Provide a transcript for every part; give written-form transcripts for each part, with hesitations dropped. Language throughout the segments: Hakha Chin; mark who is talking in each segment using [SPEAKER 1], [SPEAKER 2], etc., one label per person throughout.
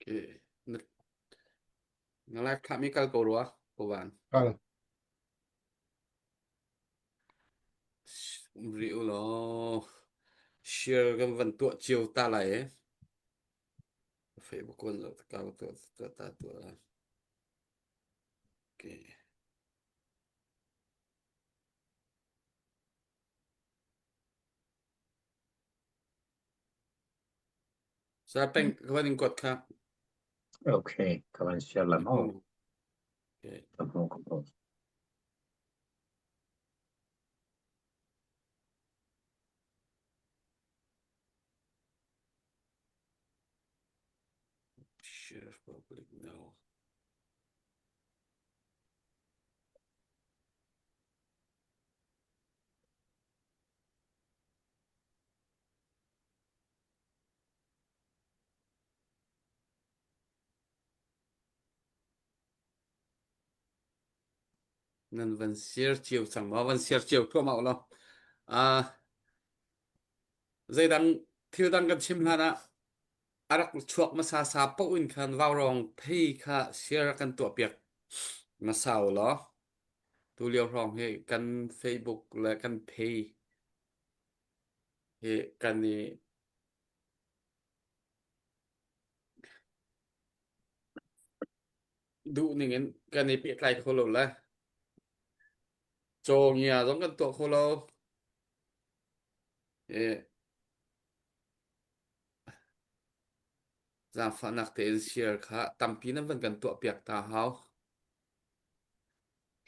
[SPEAKER 1] Okay. Na, na live thlahmi kal ko rua, ko van.
[SPEAKER 2] Kal.
[SPEAKER 1] Um rih u law. Share kan van tuah cio ta lai e. Facebook kun lo ka tuah tuah ta tuah la. Okay. Sa peng ka van in kuat kha.
[SPEAKER 3] Okay, ka van share la maw.
[SPEAKER 1] Okay.
[SPEAKER 3] Ka hmu ka hmu.
[SPEAKER 1] Share public now. Nan van share cio cang maw? Van share cio thluahmah u law. Uh, zeidang thil dang kan chim hlan ah a rak chuak hmasa sa paoh in khan vaurawng phei kha share kan tuahpiak hmasa u law. Tu lio hrawng hi kan Facebook le kan phei hi kan i duh ning in kan i pehtlai kho lo le caw ngia zong kan tuah kho lo. I zaangfahnak tein share kha tampi nan van kan tuahpiak ta hau.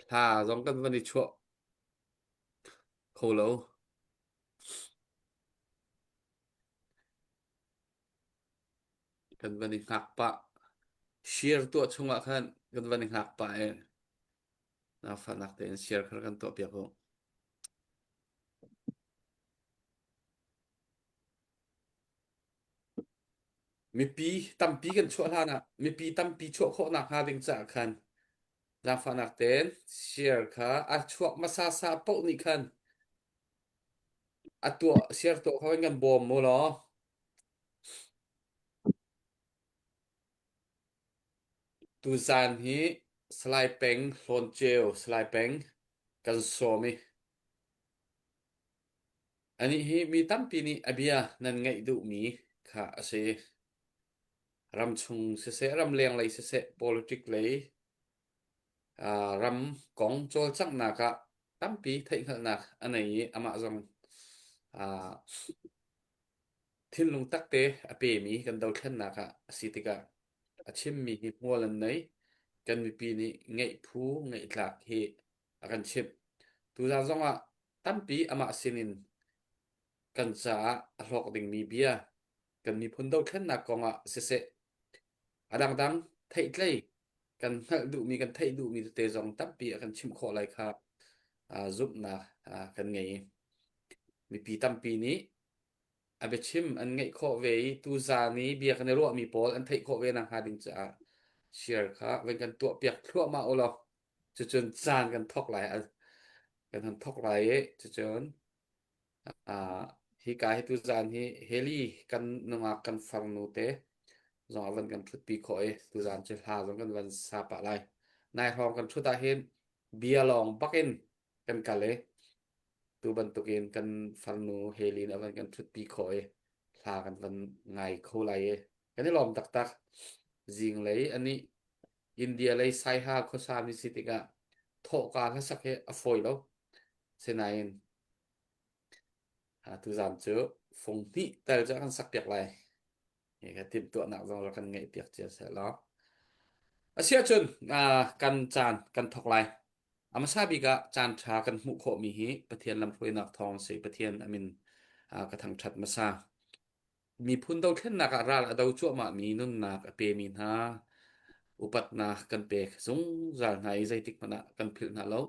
[SPEAKER 1] Hla zong kan van i chuah kho lo. Kan van i hngak pah. Share tuah chungah khan kan van i hngak pah i zaangfahnak tein share kha kan tuahpiak u. Mipi tampi kan chuah hlan ah mipi tampi chuah khawhnak hnga ding caah khan zaangfahnak tein share kha a chuak hmasa sa paoh nih khan a tuah share tuah kho in kan bawm mu law. Tuzaan hi Salai Peng Hlawnceu Salai Peng kan sawm i Anih hi mi tampi nih a bia nan ngaih duhmi kha a si. Ramchung siseh, ramleng lei siseh, politic lei, uh, ram kong cawlcanghnak ah tampi theihhngalhnak a nei i amah zong uh, thinlung takte a pemi kan dothlennak ah a si tikah a chimmi hi hmual an nei. Kan mipi nih ngeih phu, ngeih tlak hi a kan chimh. Tuzaan zongah tampi amah sinin kan caah a hlawk dingmi bia kan miphun dothlennak kongah siseh a dangdang theihtlei kan hngalh duhmi kan theih duhmi tete zong tampi a kan chimh khawh lai kha zumhnak kan ngei. Mipi tampi nih a biachim an ngaih khawh ve i tuzaan i bia kan i ruahmi pawl an theih khawh ve nakhnga ding caah share kha van kan tuahpiak thluahmah u law cucun caan kan thawk lai kan han thawk lai i cucun uh, hika hi tuzaan hi heli kan nungak kan farnu te zong a van kan ṭhutpi khawh i tuzaan cu hla zong kan van sa pah lai nai hrawng kan ṭhut ah hin bia lawng bakin kan kal i tu bantukin kan farnu heli nih a van kan ṭhutpi khawh i hla kan van ngai kho lai i kan i lawm taktak zinglei anih India lei Saiha khuasa mi si tikah thawhka hlasak hi a fawi lo. Sinain tuzaan cu fung hnih tel cu a kan sakpiak lai. Hi ka timhtuahnak zong rak kan ngeihpiak cia seh law. Asiahcun kan caan kan thawk lai. A hmasa bik ah caan ṭha kan hmuh khawhmi hi Pathian lamhruainak thawng si Pathian a min ka thangṭhat hmasa. Miphun dothlennak ah ral a do cuahmahmi nunnak a pemi hna upatnak kan pek zungzal hna i zeitik hmanh ah kan philh hna lo.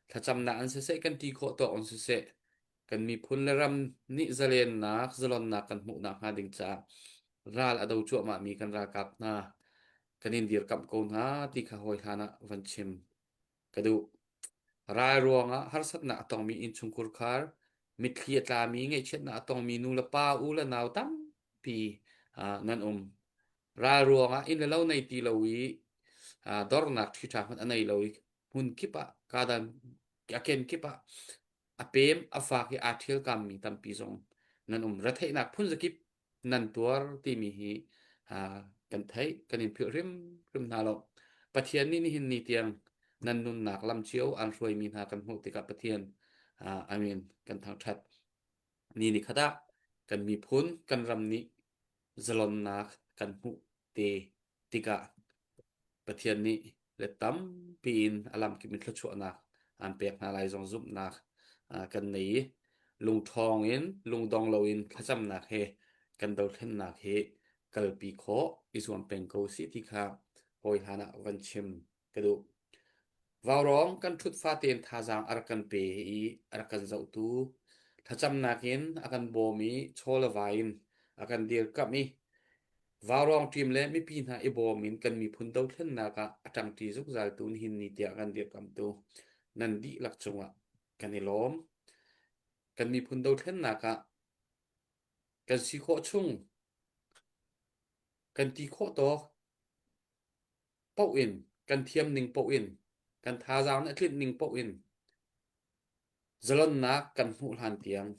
[SPEAKER 1] Thlacamnak an siseh, kan ti khawh tawk an siseh, kan miphun le ram nih zalennak, zalonnak kan hmuh nakhnga ding caah ral a do cuahmahmi kan ralkap hna kan in dirkamh ko hna ti kha hawi hlan ah van chim ka duh. Ral ruangah harsatnak a tongmi innchungkhar khar, mitthli a tlami, ngaihchiatnak a tongmi nu le pa, u le nau tampi uh, nan um. Ral ruangah inn le lo nei ti lo i dornak ṭhiṭha hmanh a nei lo i hmun kip ah kadan a ken kip ah a pem a fak i aa ṭhialkammi tampi zong nan um. Retheihnak phunzakip nan tuar timi hi kan theih, kan in philh hrimhrim hna lo. Pathian nih nihin ni tiang nan nunnak lam cio aan hruaimi hna kan hmuh tikah Pathian amin kan thangṭhat. Ni ni khat ah kan miphun, kan ram nih zalonnak kan hmuh te tikah Pathian nih let tampi in a lamkip in thluachuahnak aan pek hna lai zong zumhnak kan nei i lungṭhawng in lungdong loin thlacamnak he kan dothlennak hi kalpi khawh i zuam peng ko sih ti kha hawi hlan ah van chim ka duh. Vaurawng kan ṭhut fatein thazaang a rak kan pe i a rak kan zohtu, thlacamnak in a kan bawm i chaw le vai in a kan dirkamh i Vaurawng ṭim le mipi hna i bawm in kan miphun dothlennak ah a ṭangṭi zungzaltu nihin ni tiah kan dirkamhtu nan dihlak cungah kan i lawm. Kan miphun dothlennak ah kan si khawh chung, kan ti khawh tawk paoh in, kan thiam ning paoh in, kan thazaang nih a tlinh ning paoh in zalonnak kan hmuh hlan tiang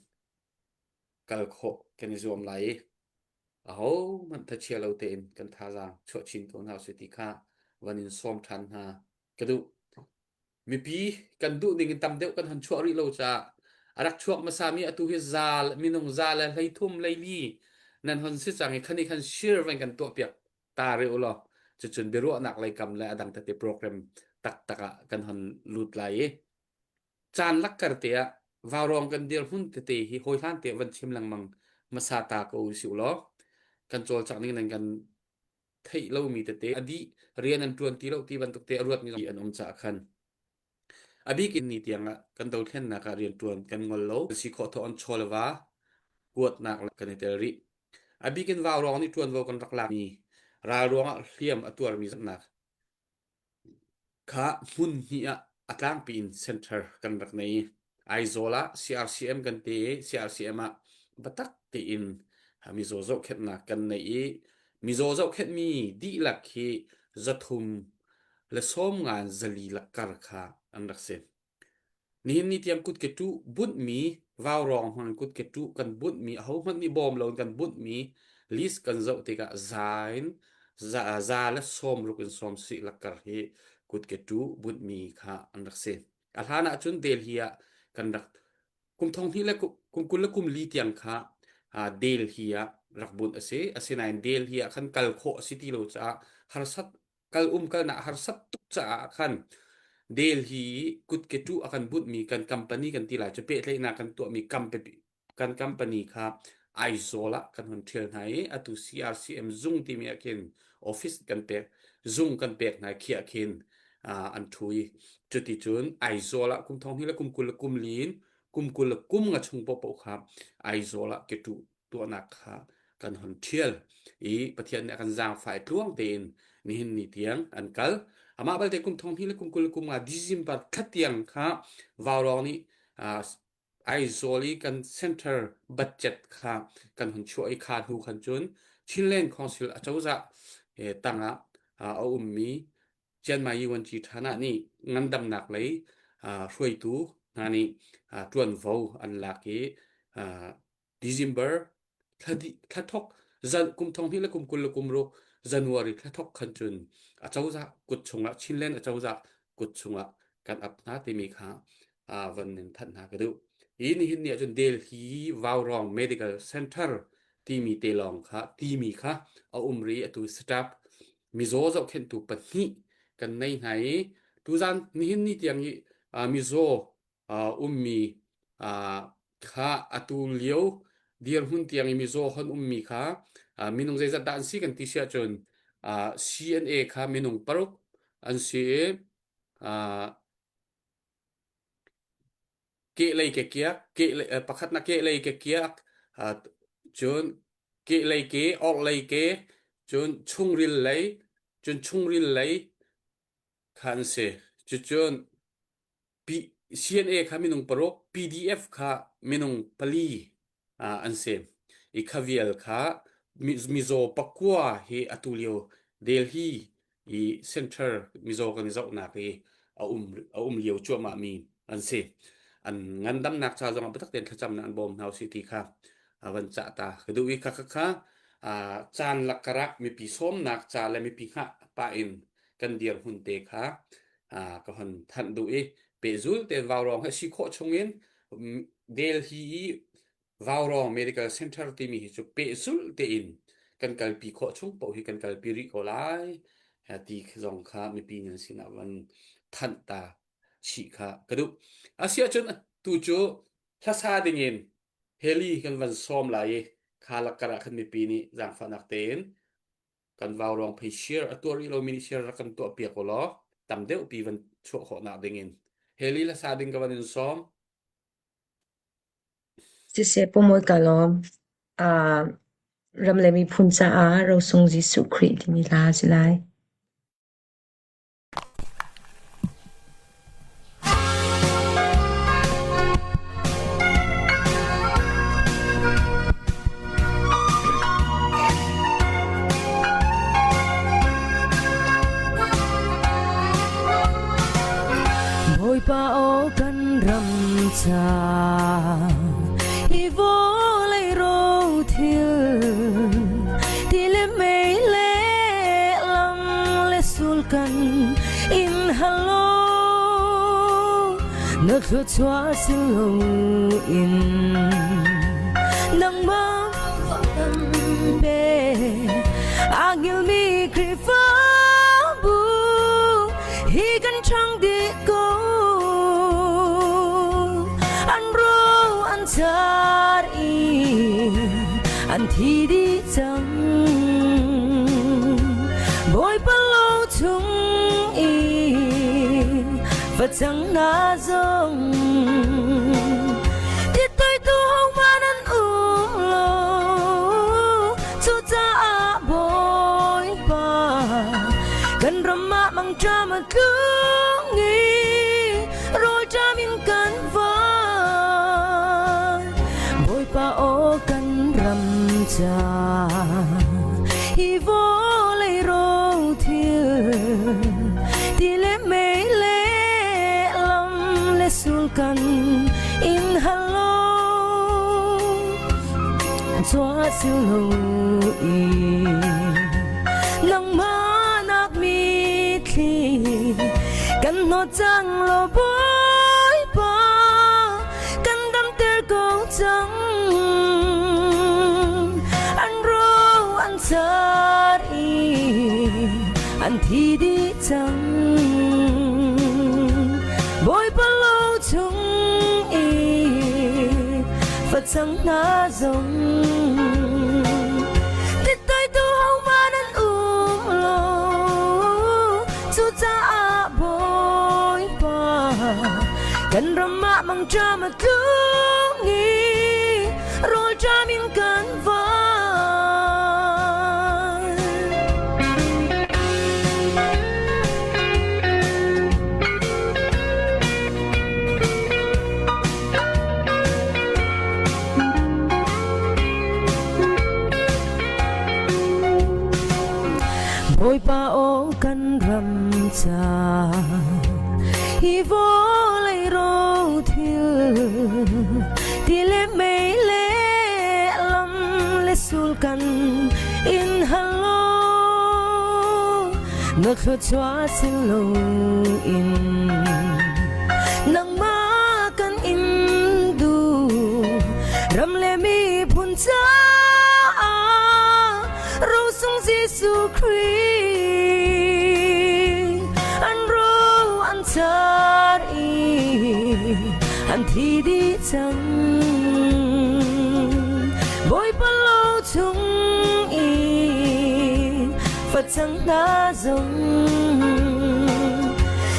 [SPEAKER 1] kal khawh kan i zuam lai i ahohmanh thachia lo tein kan thazaang chuah chin ko hna usih ti kha van in sawm ṭhan hna ka duh. Mipi kan duh ning in tam deuh kan hon chuah rih lo caah a rak chuak hmasami atu hi za minung za le 13 leili nan hon si cang i khani khan share van kan tuah piak ta rih u law cucun biaruahnak lei kam le a dang tete program taktak ah kan hon lut lai i caan lakkar te ah vaurawng kan dirhmun tete hi hawi hlan te van chim lengmang hmasa ta ko usih law kan cawlcangh ning nan kan theih lomi tete a dih rian an ṭuan ti lo ti bantuk te a ruatmi an um caah khan a bik in ni tiang ah kan dothlennak ah rian ṭuan kan ngol lo si khawh thawh an chaw le va kuatnak kan i tel rih a bik in vaurawng nih ṭuanvo kan rak lakmi ral ruangah hliam a tuarmi zatnak Kha hmun hnih ah a tlangpi in center kan rak nei. Aizawl ah CRCM kan ti i CRCM ah biatak tein mizaw zohkhenhnak kan nei i mizaw zohkhenhmi dihlak hi 390 zali lakkar kha an rak si. Nihin ni tiang kutke ṭuh bunhmi vaurawng hmang kutke ṭuh kan bunhmi ahohmanh nih bawm loin kan bunhmi list kan zoh tikah za in za, za le 60 in sawm sih lakkar hi kutke ṭuh bunhmi kha an rak si. A hlan ahcun Delhi ah kan rak kum thong hnih le kum 20 le kum li tiang kha Delhi ah rak bunh a si. Asinain Delhi ah khan kal khawh a si ti lo caah harsat kal um kalnak harsat tuk caah khan Delhi kutke tu a kan bunhmi kan company kan ti lai cu pehtlaihnak kan tuahmi kan company kha Aizawl ah kan hun ṭhial hna i atu CRCM zung timi ah khin office kan pek zung kan pek hna khiah khin an ṭhu i cuticun Aizawl ah kum thong hnih le kum 20 le kum li in kum 20 le kum nga chung paohpaoh kha Aizawl ah keṭuh tuahnak kha kan hon ṭhial i Pathian nih a kan zaangfah i tluang tein nihin ni tiang an kal. Amah balte kum thong hnih le kum 20 le kum nga December thla tiang kha Vaurawng nih Aizawl i kan center budget kha kan hun chuah i kha hnu khan cun Chinland Council acozah tangah a ummi Chiang Mai Yuanci Ṭhana nih ngandamnak lei hruaitu hna nih ṭuanvo an lak i December thla thok kum thong hnih le kum 20 le kum ruk January thla thok khan cun acozah kut chungah Chinland acozah kut chungah kan ap hna timi kha van in thanh hna ka duh. Hi nihin ni ahcun Delhi Vaurawng Medical Center timi te lawng kha timi kha a um rih atu staff mizaw zohkhenhtu pahnih kan nei hna i tuzan nihin ni tiang i mizaw ummi kha atu lio dirhmun tiang i mizaw hon ummi kha minung zeizat dah an si kan ti si ahcun CNA kha minung paruk an si i kehlei ke kiak kehlei pakhatnak kehlei ke kiak cun kehlei ke orhlei ke cun chungril lei cun chungril lei kha an si cucun CNA kha minung paruk, PDF kha minung pali an si. I kha vial kha. Mizaw pakua hi atu lio Delhi i center mizaw kan i zohnak i a um lio cuahmah mi an si. An ngandamnak ca zongah biatak tein thlacamnak an bawm hna usih ti kha a van cah ta. Ka duh i kha kha kha caan lakkarah mipi sawmnak ca le mipi hngah pah in kan dirhmun te kha ka hon thanh duh i pehzul tein vaurawng he si khawh chungin Delhi i Vaurawng Medical Center timi hi cu pehzulh tein kan kalpi khawh chung paoh hi kan kalpi rih ko lai ti zong kha mipi nan sinah van thanh ta chih kha ka duh. Asiahcun tu cu hlasa dingin heli kan van sawm lai i kha lakkar ah khan mipi nih zaangfahnak tein kan vaurawng phei share a tuah rih lomi nih share rak kan tuah piak u law tam deuh pi van chuah khawhnak dingin heli hlasa ding ka van in sawm.
[SPEAKER 2] Siseh pawmawi ka lawm. Ram le miphun caah rosung Jesuh Khrih timi hla a si lai. Bawipa aw kan ram ca hi vawlei rothil ti le mei le lam le sul kan in halo na thluachuah si lo in nangmah pe a hngilmi Khrihfabu hi kan ṭhang dih ko. An ro an char i an thi dih cang. Bawipa lo chung i facang na zong Titoitu hohmanh an um lo. Cucaah Bawipa kan ram ah mangṭam a tlung i rawlṭam in kan van. Bawipa aw kan ram ca hi vawlei rothil ti le mei le lam le sul kan in hal lo. Tuah si lo i nangmah nak mitthli kan hnawt cang law Bawipa kan damter ko cang. An ro an car i an thi dih cang. Bawipa lo chung i facang hna zong tittoitu hohmanh an um lo. Cucaah Bawipa kan ram ah mangṭam a tlung i rawlṭam in kan van. Bawipa aw kan ram ca hi vawlei ro thil ti le mei le lam le sul kan in halo na thluachuah si lo in nangmah kan in duh ram le miphun caah rosung Jesuh Khrih an ro an car i an thi dih cang. Bawipa lo chung i facang hna zong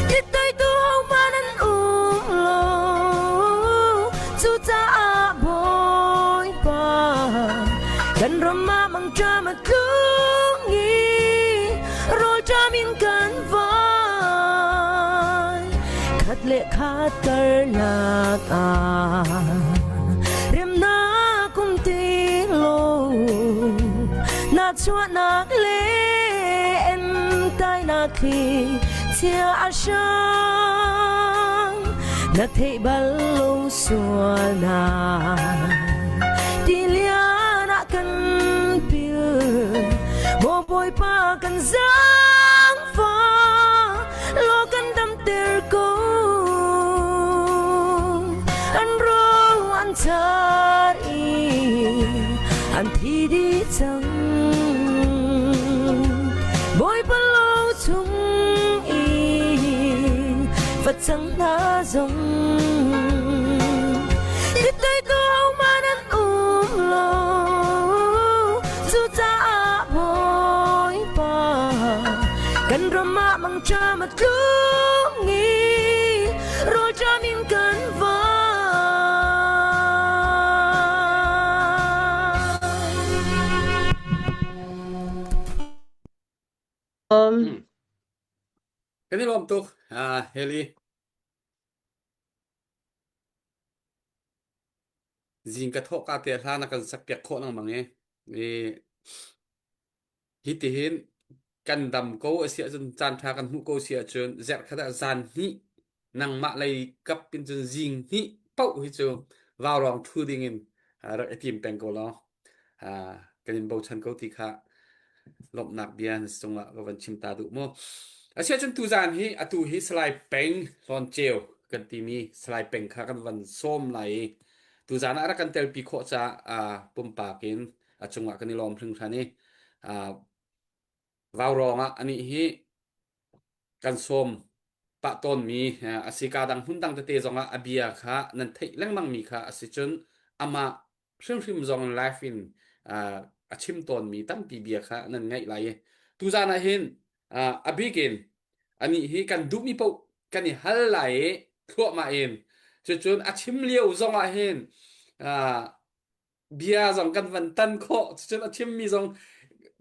[SPEAKER 2] tittoitu hohmanh an um lo. Cucaah Bawipa kan ram ah mangṭam a tlung i rawlṭam in kan vai. Khat le khat karlak ah remnak um ti lo. Thluachuahnak le entainak thli chia a hrang na theih bal lo sualnak tilian ah kan pil maw Bawipa kan zaangfah law kan damter ko an ro an car i an thi dih cang Bawipa lo chung i facang hna zong Titoi tu hohmanh an um lo cucaah Bawipa kan ram ah mangṭam a tlung i rawlṭam in kan vai.
[SPEAKER 1] Kan i lawm tuk, Heli. Zing ka thawh ka te hla na kan sak piak khawh lengmang i. I hi tihin kan dam ko a si ahcun caan ṭha kan hmuh ko si ahcun zerhkhat ah zan hnih nangmah lei kap in cun zing hnih paoh hi cu vaurawng ṭhu ding in rak i tim peng ko law kan in bochan ko ti kha lawmhnak bia na cungah ka van chim ta duh mu. Asiahcun tuzaan hi atu hi Salai Peng Hlawn Ceu kan timi Salai Peng kha kan van sawm lai i tuzaan ah rak kan telpi khawh caah pumpak in a cungah kan i lawm hringhran i vaurawng ah anih hi kan sawm pah tawnmi a si ka dang hmun dang tete zongah a bia kha nan theih lengmangmi kha a si cun amah hrimhrim zong live in a chim tawnmi tampi bia kha nan ngaih lai i tuzaan ah hin a bik in anih hi kan duhmi paoh kan i hal lai i thluahmah in cucun a chim lio zongah hin bia zong kan van tan khawh cucun a chimmi zong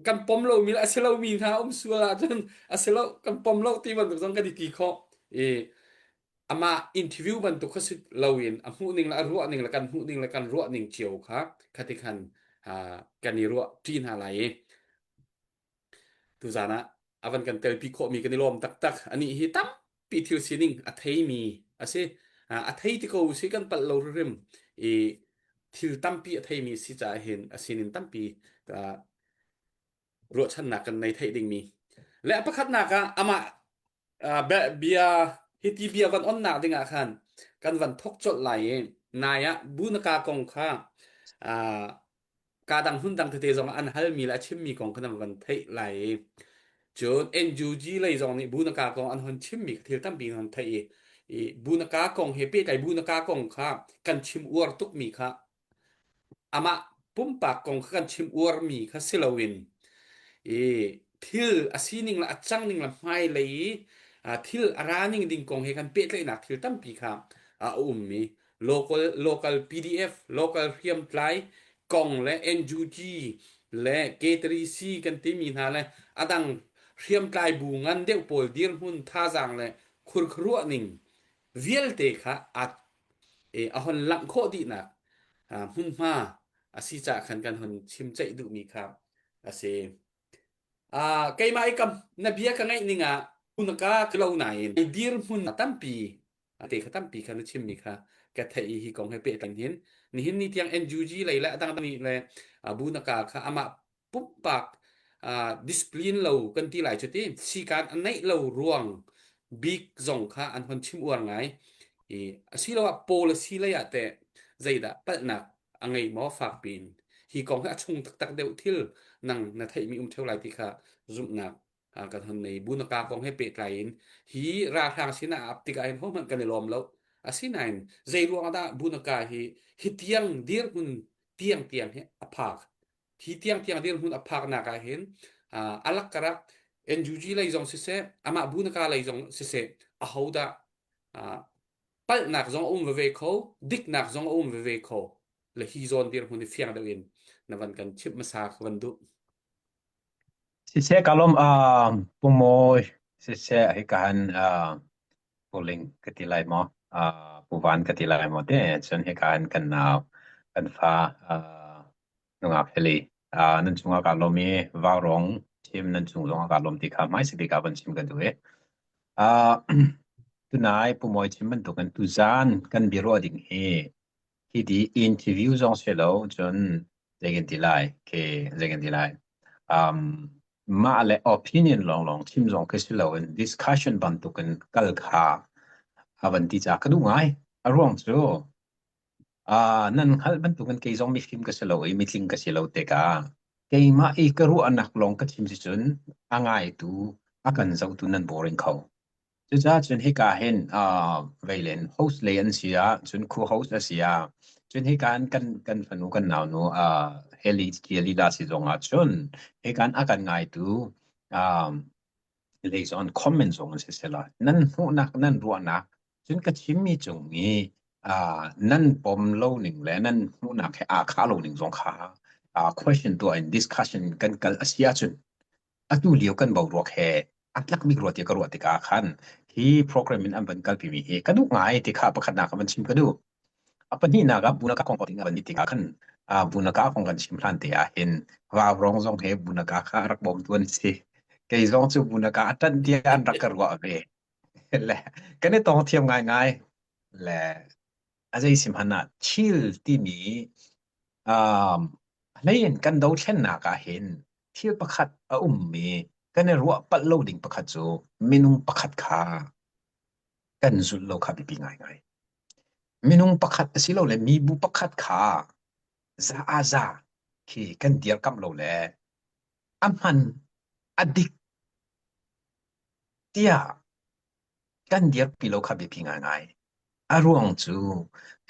[SPEAKER 1] kan pom lomi le a si lomi hna um sual ahcun a si lo kan pom lo ti bantuk zong kan i ti khawh i amah interview bantuk kha si loin a hmuh ning le a ruah ning le kan hmuh ning le kan ruah ning cio kha khati khan kan i ruah ṭi hna lai i Tuzaan ah a van kan telpi khawhmi kan i lawm taktak. Anih hi tampi thil sining a theimi a si. A thei ti ko si kan palh lo hrim i thil tampi a theimi si caah hin a sinin tampi ruahchannak kan nei theih dingmi. Le a pakhatnak ah amah bia hiti bia van onnak dingah khan kan van thok colh lai i nai ah bunaka kong kha Kaa dang hmun dang tete zong an halmi le a chimmi kong kha nan van theih lai i cun NUG lei zong nih Bunaka kong an hon chimmi kha thil tampi an hon theih i, i Bunaka kong he pehtlai Bunaka kong kha kan chim uar tukmi kha amah pumpak kong kha kan chim uarmi kha si loin i thil a sining le a cang ning le hmailei i thil a ra ning ding kong he kan pehtlaihnak thil tampi kha a ummi local local PDF local hriamtlai kong le NUG le K3C kan timi hna le adang hriamtlai bu ngan deuh pawl dirhmun thazaang le khurkhuruah ning vialte kha a a hon langh khawh dihnak hmunhma a si caah khan kan hon chim ceih duhmi kha a si. Keimah i kam na bia ka ngaih ning ah na ka lo nain dirhmun tampi te kha tampi kha na chimmi kha ka theih i hi kong he pehtlai hin nihin ni tiang NUG lei le adang nih le bu na ka kha amah pumpak discipline lo kan ti lai cu ti sikan a neih lo ruang bik zong kha an hon chim uar ngai i asiloah policy lei ah teh zeidah palhnak a ngei maw fak piin hi kong hi a chung taktak deuh thil nang na theihmi um theo lai ti kha zumhnak kan hon nei bu na ka kong he pehtlai in hi ralhrang sinah ap tikah hin hohmanh kan i lawm lo asinain zei ruang dah bunaka hi hi tiang dirhmun tiang tiang hi a phak hi tiang tiang dirhmun a phak nak ah hin alak karak NUG lei zong siseh amah bunaka lei zong siseh aho dah palhnak zong a um veve kho diknak zong a um veve kho le hi zawn dirhmun hi fiang deuh in na van kan chimh hmasa ka van duh
[SPEAKER 3] Siseh ka lawm um Pu Mawi siseh hika han uh, Pu Ling ka ti lai maw uh, Pu Van ka ti lai maw te cun hika han kan nau kan fa uh, nungak Heli. Nan cungah kaa lawm i Vaurawng team nan cung zongah kaa lawm ti kha hmaisa bik ah van chim ka duh i. Tunai Pu Mawi chim bantukin tuzaan kan biaruah ding hi hi ti interview zong si lo cun zei kan ti lai ke zei kan ti lai um, mah le opinion lawnglawng chim zong khi si loin discussion bantukin kal kha a van ti ca ka duh ngai. A ruang cu Nan hngalh bantukin kei zong mifim ka si lo i mitling ka si lo tikah keimah i ka ruahnak lawng ka chim si cun a ngaitu, a kan zohtu nan boring kho. Cucaah cun hika hin veilen host lei an si ah, cun khu host a si ah, cun hika in kan, kan fanu kan naunu Heli lila si zongah cun hika in a kan ngaitu lei zong comment zong an si sela nan hmuhnak nan ruahnak cun ka chimmi cung i nan pom lo ning le nan hmuhnak he aa khah lo ning zong kha question tuah in discussion kan kal a si ahcun atu lio kan boruak he a tlak bik rua ti ka ruah tikah khan hi program in an van kalpimi hi ka duh ngai ti kha pakhatnak ka van chim ka duh. A pahnihnak ah Bunaka kong ding a van ti tikah khan Bunaka kong kan chim hlan te ah hin Vaurong zong he Bunaka kha a rak bawmtu an si. Kei zong cu Bunaka a ṭanh tiah an rak ka ruah ve. Le kan i tong thiam ngaingai. Le a zei sim han ah thil timi um, hlei in kan dothlennak ah hin thil pakhat a ummi kan i ruah palh lo ding pakhat cu minung pakhat kha kan zulh lo kha biapi ngaingai. Minung pakhat asilole mibu pakhat kha za ah za khi kan dirkamh lo le a hman a dik tiah kan dirpi lo kha biapi ngaingai. A ruang cu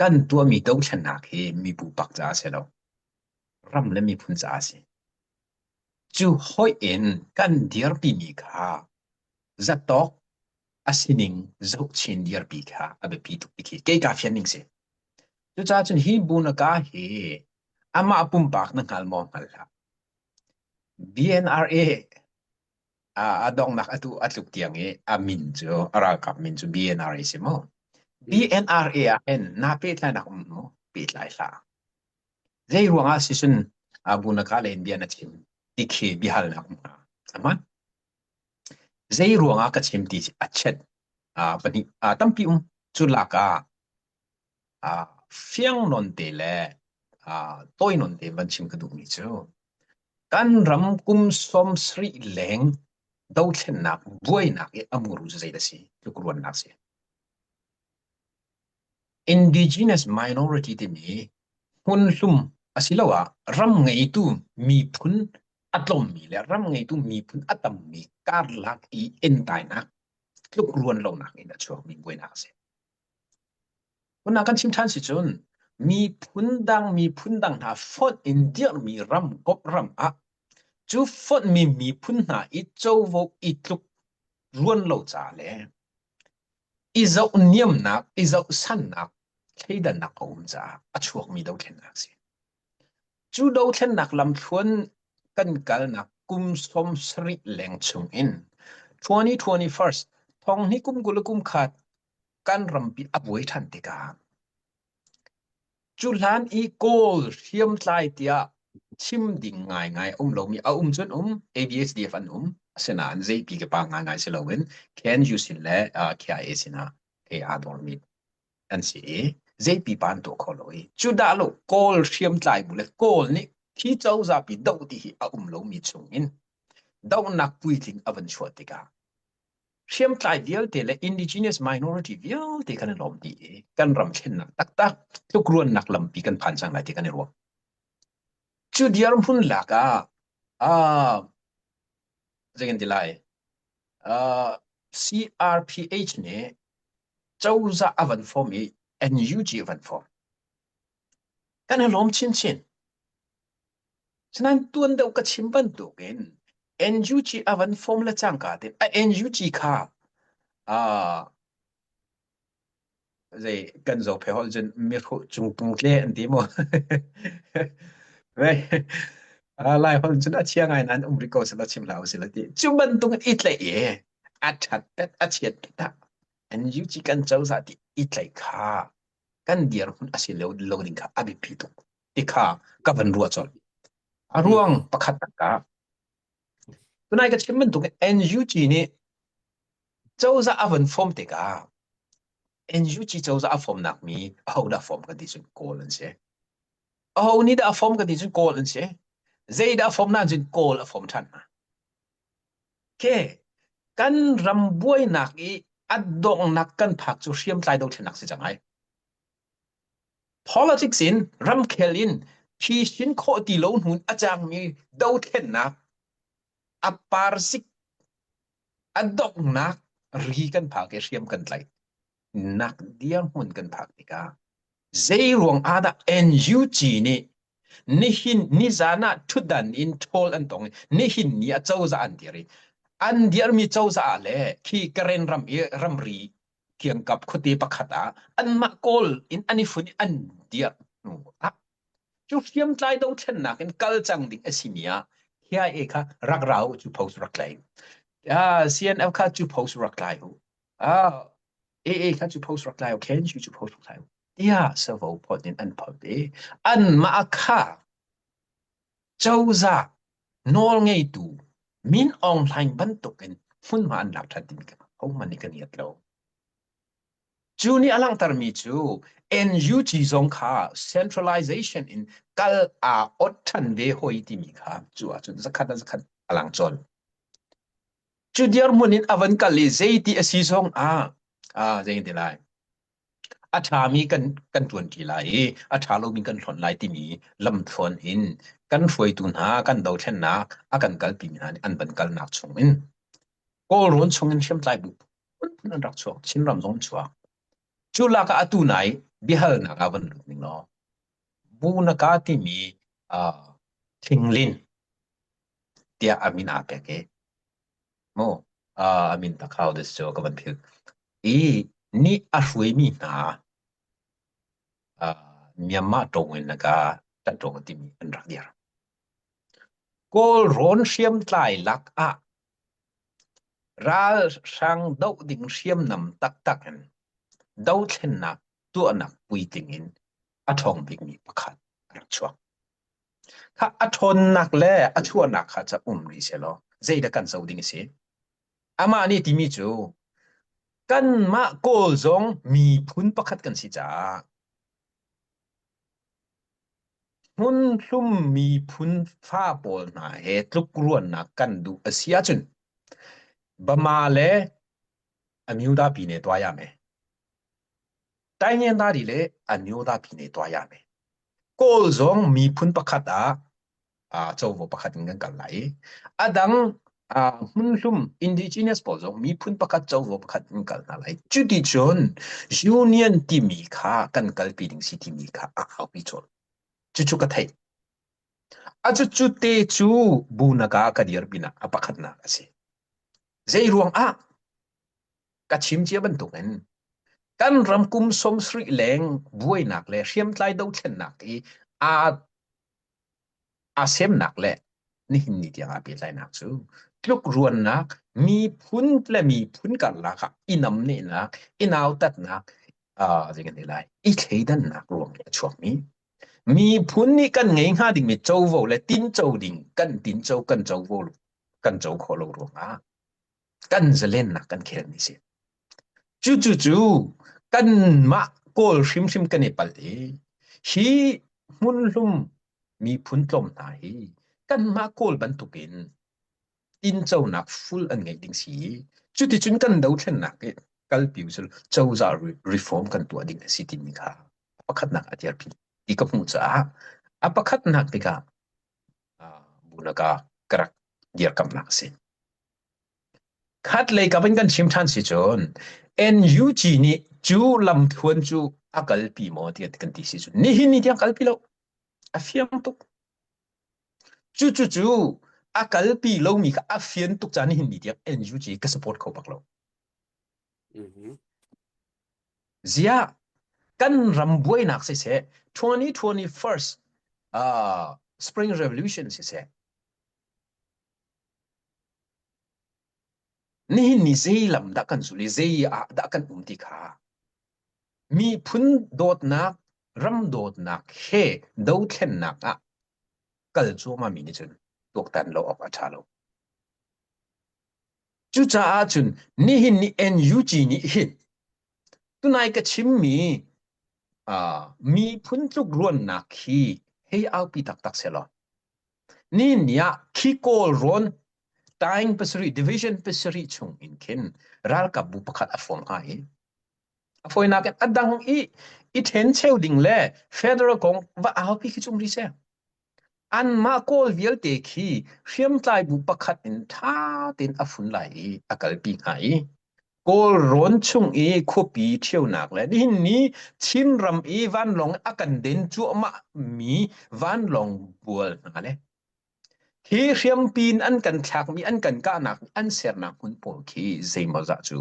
[SPEAKER 3] kan tuahmi dothlennak hi mibu pak caah a si lo. Ram le miphun caah a si. Cu hoih in kan dirpimi kha zatawk a sining zohchin dirpi kha a biapi tuk ti khi kei kaa fian ning si. Cucaah cun hi bunaka hi amah pumpak na hngal maw hngal hlah. BNRA a donghnak atu a tluk tiang i a min cu a ralkap min cu BNRA si mu. BNRA ah hin naa pehtlainak um mu pehtlai hlah. Zei ruangah sisun bunaka le in bia na chim ti khi biahalnak um hnga. Aman? Zei ruangah ka chim ti a chet pahnih tampi um. Cu lak ah fiang nawn te le tawi nawn te van chim ka duhmi cu kan ram kum 70 leng dothlennak buainak i a muru cu zei dah si tlukruannak si. Indigenous minority timi hmunhlum asiloah ram ngeitu miphun a tlawmmi le ram ngeitu miphun a tammi karlak i entainak tlukruan lonak in a chuakmi buainak a si. Huna kan chim ṭhan si cun miphun dang miphun dang hna fonh in dirhmi ram kop ram ah cu fonhmi miphun hna i covo i tluk ruan lo ca le i zoh niamnak i zoh sannak thleidannak a um caah a chuakmi dothlennak a si. Cu dothlennak lamthluan kan kalnak kum 70 leng chung in 2021 thonghnih kum 20 le kum khat kan rampi a buai ṭhan tikah cu hlan i Kawl hriamtlai tiah chim ding ngaingai a um lomi a um cun um ABSDF an um asinain zeipi ka pa ngaingai si loin KNU sin le uh, KIA sinah he aa dormi an si i zeipi pa an tuah kho lo i cu dah lo Kawl hriamtlai bu le Kawl nih khi cozah pi doh ti hi a um lomi chung in dohnak puitling a van chuah tikah hriamtlai vialte le indigenous minority vialte kan i lawm dih i kan ram thlennak taktak tlukruannak lampi kan phan cang lai ti kan i ruah. Cu dirhmun lak ah uh, zei kan ti lai uh, CRPH nih cozah a van form i NUG a van form. Kan i lawm chinchin. Sinain tuan deuh ka chim bantukin NUG a van form le cangka tein a NUG kha uh, zei kan zo phe holh cun mihruh cung tung tle an ti mu. Lai holh cun a chia ngai nain um rih ko sila chim hlah usila ti. Cu bantuk in i tlaih i a ṭhat pet a chiat pet ah NUG kan cozah ti i tlaih kha kan dirhmun a si lo, lo ding kha a biapi tuk ti kha ka van ruah colh. A ruang pakhat ah tunai ka chim bantuk NUG nih cozah a von form tikah NUG cozah a formnak mi aho dah form kan ti cun Kawl an si. Aho nih dah a form kan ti cun Kawl an si. Zei dah a form na cun Kawl a form ṭhan hna. Okay. Kan ram buainak i a donghnak kan phak cu hriamtlai dothlennak si cang ai. Politics in ramkhel in phisin khawh ti lo hnun a cangmi dothlennak a parsik a donghnak ri kan phak i hriam kan tlaih nak dirhmun kan phak tikah zei ruang ah dah NUG nih nihin nizan ah ṭhutdan in ṭhawl an tong i nihin ni ah cozah an dir i an dirmi cozah ah le khi Karen ram i ramri kiangkap khuate pakhat ah anmah Kawl in an i fun i an dir hnu ah cu hriamtlai dothlennak in kal cang ding a simi ah KIA kha rak ra u cu post rak tlai ah CNF kha cu post rak tlai u ah AA kha cu post rak tlai u KNU cu post rak tlai u tiah savo phot in an phot i anmah kha cozah nawlngeitu Min Aung Hlaing bantukin hmunhma an lak ṭhan timi kha hohmanh nih kan iat lo. Cu nih a langhtermi cu NUG zong kha centralization in kal aa ot ṭhan ve hoi timi kha cu ahcun zakhat a zakhat a lang cawn. Cu dirhmun in a van kal i zeiti a si zong ah ah zei ti lai A ṭhami kan kan ṭuanṭi lai i a ṭha lomi kan hlonh lai timi lamthluan in kan hruaitu hna kan dothlennak a kan kalpimi hna nih an van kalnak chungin Kawlrawn chungin hriamtlai bu phunphun an rak chuak. Chinram zong an chuak. Cu lak ah atu nai biahalnak ah van lut ning law Bunaka timi uh, thinglin tiah a min aa pek i mu a min tak hau des cu ka van philh i nih a hruaimi hna Myanmar ṭawng in ka kan ṭawng timi an rak dir. Kawlrawn hriamtlai lak ah ralhrang doh ding hriamnam taktak in dothlennak tuahnak puitling in a ṭhawng bikmi pakhat a rak chuak. Kha a ṭhawnnak le a chuahnak kha ca um rih sehlaw zeidah kan co ding a si? Amah nih timi cu kanmah Kawl zong miphun pakhat kan si caah hmunhlum miphun fa pawl hna he tlukruannak kan duh a si ahcun Bama le Amyuda pine tuah ya me. Taingyandari le Amyuda pine tuah ya me. Kawl zong miphun pakhat ah covo pakhat in kan kal lai i a dang hmunhlum indigenous pawl zong miphun pakhat covo pakhat in kal hna lai. Cuti cun union timi kha kan kalpi ding si timi kha a aupi colh. Cucu ka theih. A cucu te cu bunaka ka dirpinak a pakhatnak a si. Zei ruang ah ka chim cia bantukin kan ram kum 70 leng buainak le hriamtlai dothlennak i aa aa semnak le nihin ni tiang aa pehtlainak cu tlukruannak miphun le miphun karlak ah i namnehnak i nautatnak uh, zei kan ti lai i thleidannak ruang i a chuakmi miphun nih kan ngei hnga dingmi covo le tinco ding kan tinco kan covo kan co khawh lo ruangah kan zalennak kan khelmi si cu cu cu kanmah kawl hrimhrim kan i palh i hi hmunhlum miphun tlawm hna hi kanmah kawl bantukin tinconak full an ngeih ding si i cuticun kan dothlennak i kalpi usul cozah reform kan tuah ding a si timi kha pakhatnak a dirpi ti ka hmuh caah a pakhatnak tikah bunaka ka rak dirkamnak a si. Khatlei kap in kan chim ṭhan si cun NUG nih cu lamthluan cu a kalpi maw tiah kan ti si cun nihin ni tiang kalpi lo. A fiang tuk. Cu cu cu a kalpi lomi kha a fian tuk caah nihin ni tiang NUG ka support kho bak lo.
[SPEAKER 1] Mm-hmm.
[SPEAKER 3] Ziah kan ram buainak siseh 2021st uh, Spring Revolution siseh Nihin ni zei lam dah kan zul i zei ah dah kan um ti kha miphun dawtnak, ram dawtnak he dothlennak ah kal cuahmah mi nih cun tuaktan lo awk a ṭha lo. Cucaah cun nihin ni NUG nih hin tunai ka chimmi uh, miphun tluk ruannak hi hei aupi taktak selaw ni ni ah khi kawl rawn taing pasarih division pasarih chung in khin ralkap bu pakhat a form hnga i a fawinak in a dang i i then cheu ding le federal kong va aupi khi chung ri se Anmah Kawl vialte khi hriamtlai bu pakhat in ṭha tein a fun lai i a kalpi hna i Kawlrawn chung i khuapi ṭhionak le nihin ni Chinram i vanlawng a kan den cuahmah mi vanlawng bual hna le khi hriampi in an kan thlakmi an kan kahnak an sernak hmun pawl khi zeimawzah cu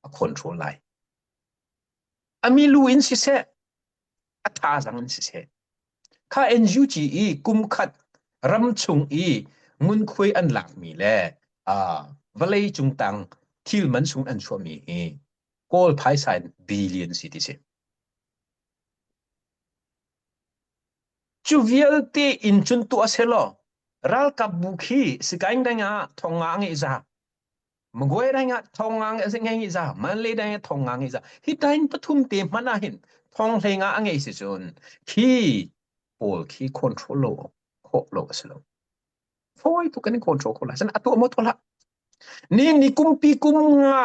[SPEAKER 3] a control lai. A milu in siseh, a thazaang in siseh, Kha NUG i kumkhat ram chung i ngunkhuai an lakmi le uh, vawlei cung tang thil man sung an chuahmi hi Kawl phaisa in billion si ti si. Cu vialte in cun tuah selaw ralkap bu khi sikaing dang ah thong nga ngeih za Magway dang ah thong nga ngeih za Manlay dang ah thong nga ngeih za hi tain pathum te hmanh ah hin thong hlei nga a ngeih si cun khi pawl khi control lo khawh lo a si lo fawi tuk kan control kho lai san atu mo to la ni ni kumpi kum nga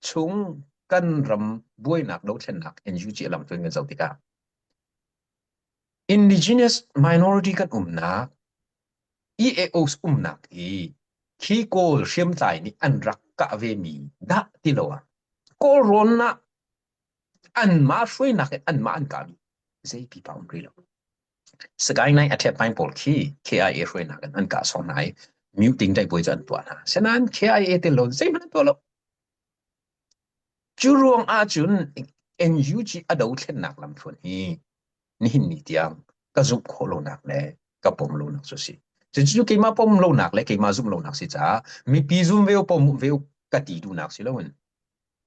[SPEAKER 3] chung kan ram buainak dothlennak NUG lam tu kan zoh tikah indigenous minority kan umnak EAOs umnak i khi Kawl hriamtlai nih an rak kah ve mi dah ti lo ah Kawl rawn ah anmah hruainak in anmah an kah mi zei pipa um rih lo. Sagaing nai a ṭhep pawl khi KIA hruainak in an kah sawng hna i muting daihpuai cu an tuah hna. Senain KIA tel lo zeihmanh an tuah lo. Cu ruang ahcun NUG a dothlennak lamthluan hi nihin ni tiang ka zumh khawh lonak le ka pom lonak cu a si. Cucu keimah pom lonak le keimah zumh lonak si caah mipi zum ve pom ve ka ti duhnak si loin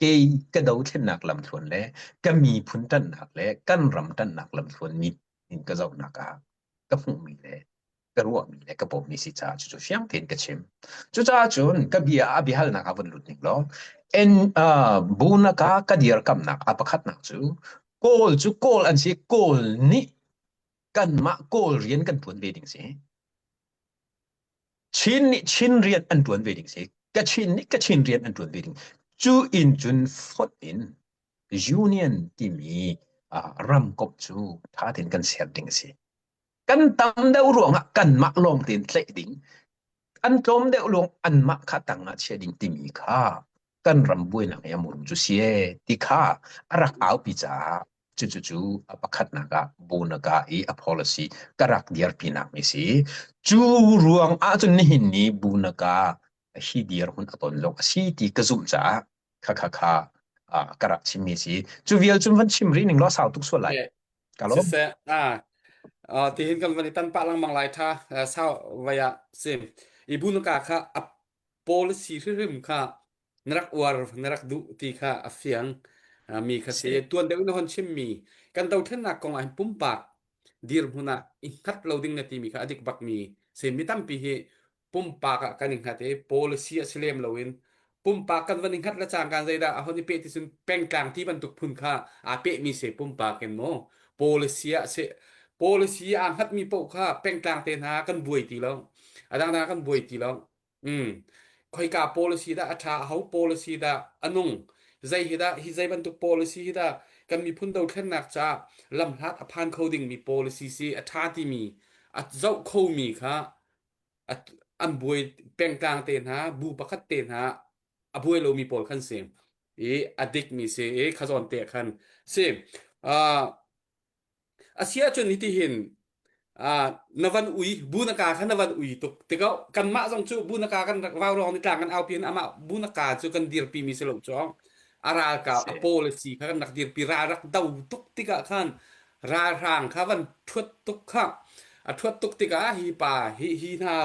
[SPEAKER 3] kei ka dothlennak lamthluan le ka miphun ṭanhnak le kan ram ṭanhnak lamthluan mit in ka zohnak ah ka hmuhmi le ka ruahmi le ka pommi si caah cucu fiang tein ka chim. Cucaah cun ka bia a biahalnak ah vun lut ning law en uh, bunaka ka dirkamnak a pakhatnak cu Kawl cu Kawl an si Kawl nih kanmah Kawl rian kan ṭuan ve ding si. Chin nih Chin rian an ṭuan ve ding si. Kachin nih Kachin rian an ṭuan ve ding. Cu in cun fonh in union timi uh, ramkomh cu ṭha tein kan ser ding a si. Kan tam deuh ruangah kanmah lawng tein tlaih ding, an tlawm deuh lawng anmah kha tangah chia ding timi kha kan ram buainak i a muru cu si ee ti kha a rak aupi caah cucu cu a pakhatnak ah Bonaka i a policy ka rak dirpinak mi si. Cu ruang ahcun nihin ni Bunaka hi dirhmun a ton zong a si ti ka zumh caah kha kha kha ka rak chimmi si. Cu vial cun van chim rih ning law sau tuk sual lai. Ka lawm.
[SPEAKER 1] Siseh, ah, tihin kan van i tan pah lengmang lai tha sau vai ah sim. I bunaka kha a policy hrimhrim kha na rak uar na rak duh ti kha a fiang mi kha si tuan deuh na hon chimmi kan dothlennak kong ah hin pumpak dirhmun ah i hngat lo ding na timi kha a dik bakmi si mi tampi hi pumpak ah kan i hngat i policy a si lem loin pumpak kan van i hngat le cangka zeidah a hon i peh ti cun pengtlang ti bantuk phun kha aa pehmi si pumpak in maw policy ah si policy aa hngatmi paoh kha pengtlang te hna kan buai ti lo a dangdang kan buai ti lo mm khoika policy dah a ṭha ho policy dah a nung zei hi dah hi zei bantuk policy hi dah kan miphun dothlennak caah lamhlat a phan kho dingmi policy si a ṭha timi a zoh khomi kha an buai pengtlang te hna bu pakhat te hna a buai lomi pawl khan si i a dikmi si i khazawn te khan si uh, a si ahcun hiti hin uh, na van ui bu na ka kha na van ui tuk tikah kanmah zong cu bu na ka kan rak vau rong ni tlang kan aupi hin amah bu na ka cu kan dirpi mi si lo cong a ralkap a policy kha kan rak dirpi ral rak do tuk tikah khan ralhrang kha van ṭhuat tuk kha a ṭhuat tuk tikah hi pa hi hi hna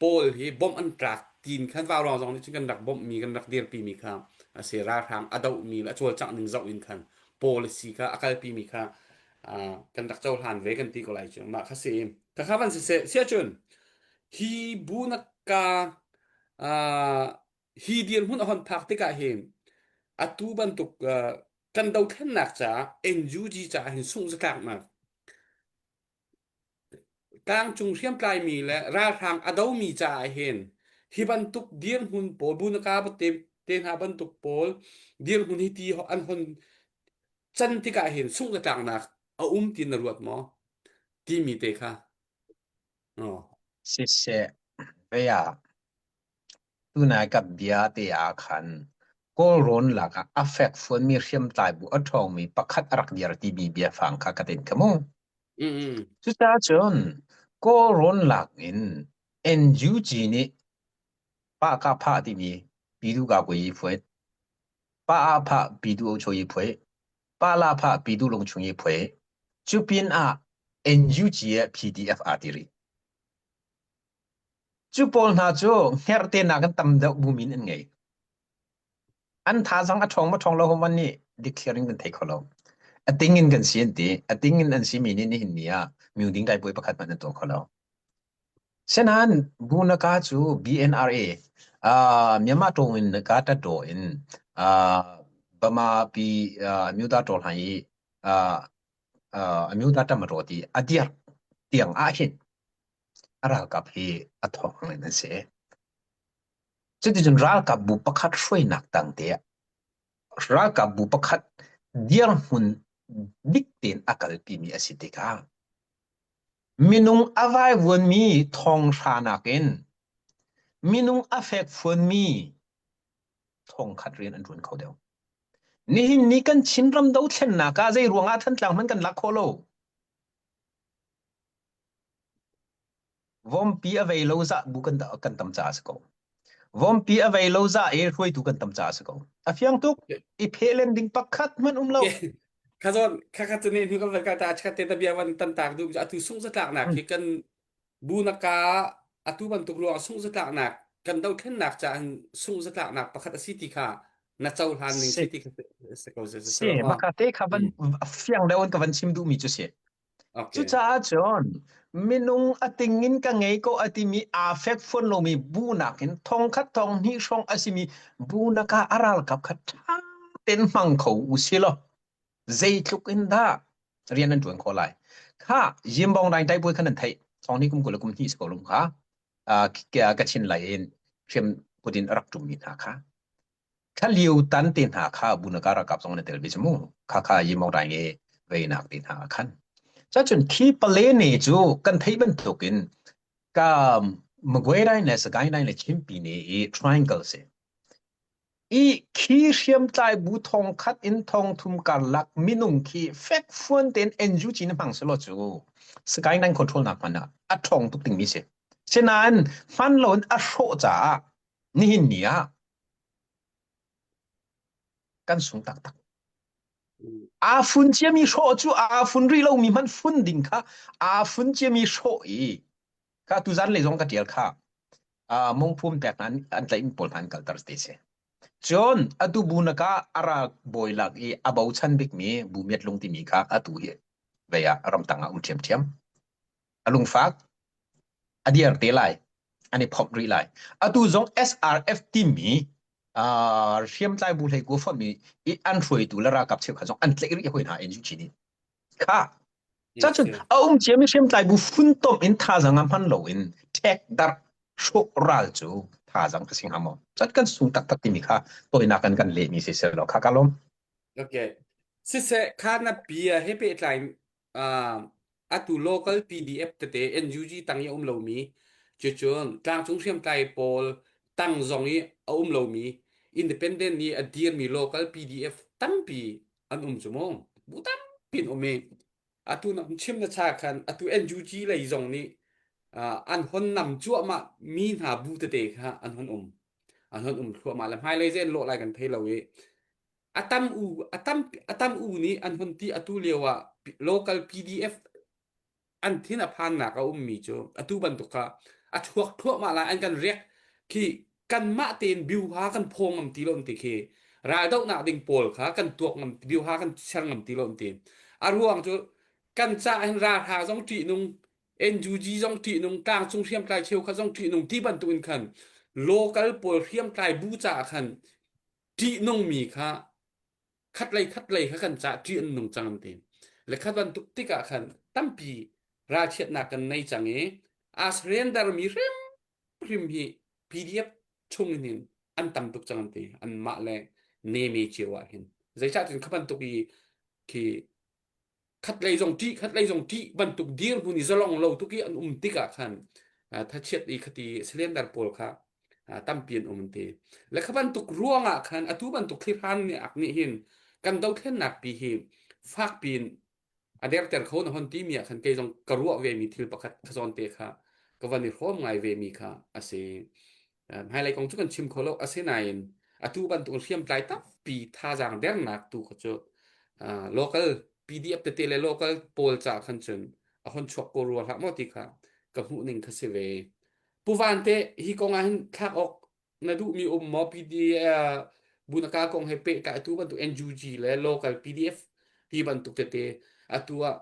[SPEAKER 1] pawl hi bawmh an tlak tin khan vaurawng zong nih cun kan rak bawmhmi kan rak dirpi mi kha a si ralhrang a dohmi le a cawlcangh ning zoh in khan policy kha a kalpi mi kha. Kan rak cohlan ve kan ti ko lai cu. Mah kha si. Kha kha van siseh siah cun hi bu na ka hi dirhmun a hon phak tikah hin atu bantuk kan dothlennak caah NUG caah hin sungh zatlaknak tlangcung hriamtlaimi le ralhrang a domi caah hin hi bantuk dirhmun pawl bunaka te, te hna bantuk pawl dirhmun hi ti an hon can tikah hin sungh zatlaknak a um ti na ruat maw timi te kha oh.
[SPEAKER 3] Siseh, vei ah Tunai ka bia te ah khan Kawlrawn lakah a fekfuanmi hriamtlai bu a ṭhawngmi pakhat a rak dir timi biafang kha ka tin kha mu.
[SPEAKER 1] Mm-mm.
[SPEAKER 3] Cucaah cun Kawlrawn lak in NUG nih Pa Ka Pha timi Pidu Ka Kui phuai, Pa A Pha Pidu O Cho Yi phuai, Pa La Pha Pidu Lung Chung Yi phuai, cu pin ah NUG ah PDF aa ti rih. Cu pawl hna cu hngerhte nakin tam deuh bu min an ngei. An thazaang a ṭhawng maw ṭhawng lo hman nih dikthliar in kan thei kho lo. A ting in kan si an ti. A ting in an simi nih nihin ni ah myuding daipuai pakhat hmanh an tuah kho lo. Senain Bunaka cu BNRA uh, Myanmar tawng in ka tato in uh, Bama pi uh, Myuda taw hlan i uh, uh, Amyuda tamaro ti a diar tiang ah hin A ralkap hi a thawng in an si. Cuticun ralkapbu pakhat hruainak tang te ah ralkapbu pakhat dirhmun dik tein a kalpimi a si tikah minung a vaivuanmi thonghra nakin minung a fekfuanmi thongkhat rian an ṭuan kho deuh. Nihin ni kan Chinram dothlennak ah zei ruangah Thantlang hmanh kan lak khawh lo? Vompi a vei lo zah bu kan kan tam caah a si ko. Vompi a vei lo zah i hruaitu kan tam caah a si ko. A fiang tuk. I phehlen ding pakhat hmanh um lo.
[SPEAKER 1] Kha zawn kha kha cu ne hnu kan van kal ta chat te ta bia van tan tak du atu sung zatlak nak hi kan bu na ka atu bantuk ruang sung zatlak nak kan dothlennak ca an sung zatlak nak pakhat a si ti kha na cohlan ning si ti kha se ko se
[SPEAKER 3] se maka te kha van fiang deuh in ka van chim duhmi cu si. Cucaah cun minung a ting in ka ngei ko a timi aa fekfuan lomi bu nakin thongkhat thong hnih hrawng a simi bu nakah a ralkap kha ṭha tein hmang kho u si law zeitluk in dah rian an ṭuan khawh lai. Kha Yimbong Raing Taipuai kha nan theih. Thong hnih kum 20 le kum hnih si ko lum kha. Kachin lei in hriam kut in a rak ṭummi hna kha. Kha lio tan te hna kha bunaka ralkap zong an i tel ve cu mu. Kha kha Yimong Raing i veinak te hna ah khan. Cacun khi pale ne cu kan theih bantukin ka Magway Raing le Sagaing Raing le Chinpi ne i triangle si. I khi hriamtlai bu thong khat in thong thum karlak minung khi fekfuan tein NUG na hmang selaw cu Sagaing Raing control nak hman ah a ṭhawng tuk dingmi si. Sinain hman loin a hrawh caah nihin ni ah Kan sung taktak. Aa fun ciami hrawh cu aa fun rih lomi hmanh fun ding kha aa fun ciami hrawh i kha tuzan lei zong ka ṭial kha uh, mungphum pek hna an tlaihmi pawl hna an kalter te si. Cun atu bu naka a ral bawi lak i a bochan bikmi bu miat lung timi kha atu hi vei ah ramtang ah um ṭhiamṭhiam. A lungfak a diar te lai an i phomh rih lai atu zong SRF timi uh, hriamtlai bu hlei ku fonhmi i an hruaitu le ralkap cheukhat zong an tlaih rih hoi hna NUG nih kha cacun a um ciami hriamtlai bu funtom in thazang a hman lo in ṭhek darh hrawh ral cu thazang ka si hnga maw cat kan sung taktak timi kha toinak kan kan lehmi si sel lo kha ka lawm
[SPEAKER 1] Okay. Siseh kha na bia he pehtlai uh, atu local PDF tete NUG tang i a um lomi cucun tlangcung hriamtlai pawl tang zong i a um lomi independent nih a dirmi local PDF tampi an um cu mu bu tampi an um i atu na chim na cha khan atu NUG lei zong nih uh, an hon nam cuahmah mi hna bu tete kha an hon um an hon um thluahmah le hmailei zen lawh lai kan thei lo i a tam u a tam a tam u nih an hun ti atu lio ah local PDF an thin a phannak a ummi cu atu bantuk kha a chuak thluahmah lai an kan riak khi kanmah tein biuha kan phaw ngam ti lo ti khi raldohnak ding pawl kha kan tuak ngam biuha kan ser ngam ti lo ti a ruang cu. Kan ca hin ralhra zong ṭihnung, NUG zong ṭihnung, tlangcung hriamtlai cheukhat zong ṭihnung ti bantuk in khan local pawl hriamtlai bu caah khan ṭihnungmi kha khatlei khatlei kha kan cah ṭih an nung cang an ti. Le khat bantuk tikah khan tampi ralchiatnak kan nei cang i aa surrender mi hrimhrim hi PDF chung in hin an tam tuk cang an ti. Anmah le neme cio ah hin. Zeicah cun kha bantuk i khi khatlei zong ṭih khatlei zong ṭih bantuk dirhmun i zalong lo tuk i an um tikah khan thachiat i khati cylinder pawl kha tampi an um an ti le kha bantuk ruangah khan atu bantuk thlihran nih ak nih hin kan dothlennak pi hi fak piin a derter kho na hon ti mi ah khan kei zong ka ruah ve mi thil pakhat kha zawn te kha ka van i hrawm ngai ve mi kha a si. Hmailei kong cu kan chim kho lo. Asinain atu bantuk hriamtlai tampi thazaang dernak tu kha cu local PDF tete le local pawl ca khan cun a hon chuak ko rua hlah maw ti kha ka hmuh ning kha si ve. Pu Van te hi kong ah hin thlak awk na duhmi um maw PDF Bunaka kong he pehtlai atu bantuk NUG le local PDF ti bantuk tete atu ah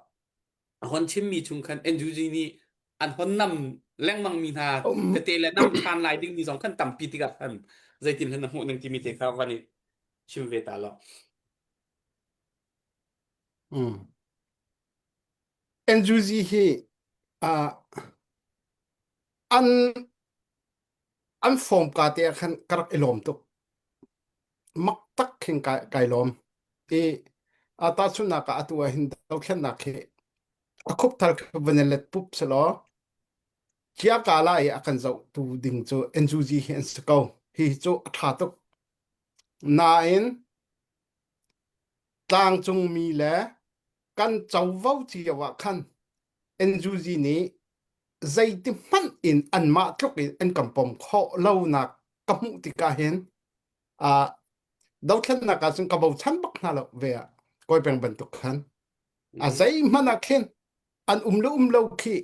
[SPEAKER 1] a hon chimmi chung khan NUG nih an hon nam lengmang mi hna tete le nam ṭhan lai ding mi zong khan tampi tikah khan zeitin hlan na hmuh ning timi te kha van i chim ve ta lo.
[SPEAKER 4] Mm. NUG hi uh, an an form ka te ah khan ka rak i lawm tuk. Mak tak khin kai, kai lawm. I a tahchunhnak ah atu ah hin dothlennak hi a khupthal khi van i let pup selaw cia kala i a kan zohtu ding cu NUG hi an si ko. Hi cu a ṭha tuk. Nain tlangcungmi le kan covo cio ah khan NUG nih zeiti hmanh in anmah tluk in an kan pom khawh lonak ka hmuh tikah hin uh, dothlennak ah cun ka bochan bak hna lo ve ah kawi peng bantuk khan a zeihmanh ah khin an um le um lo khi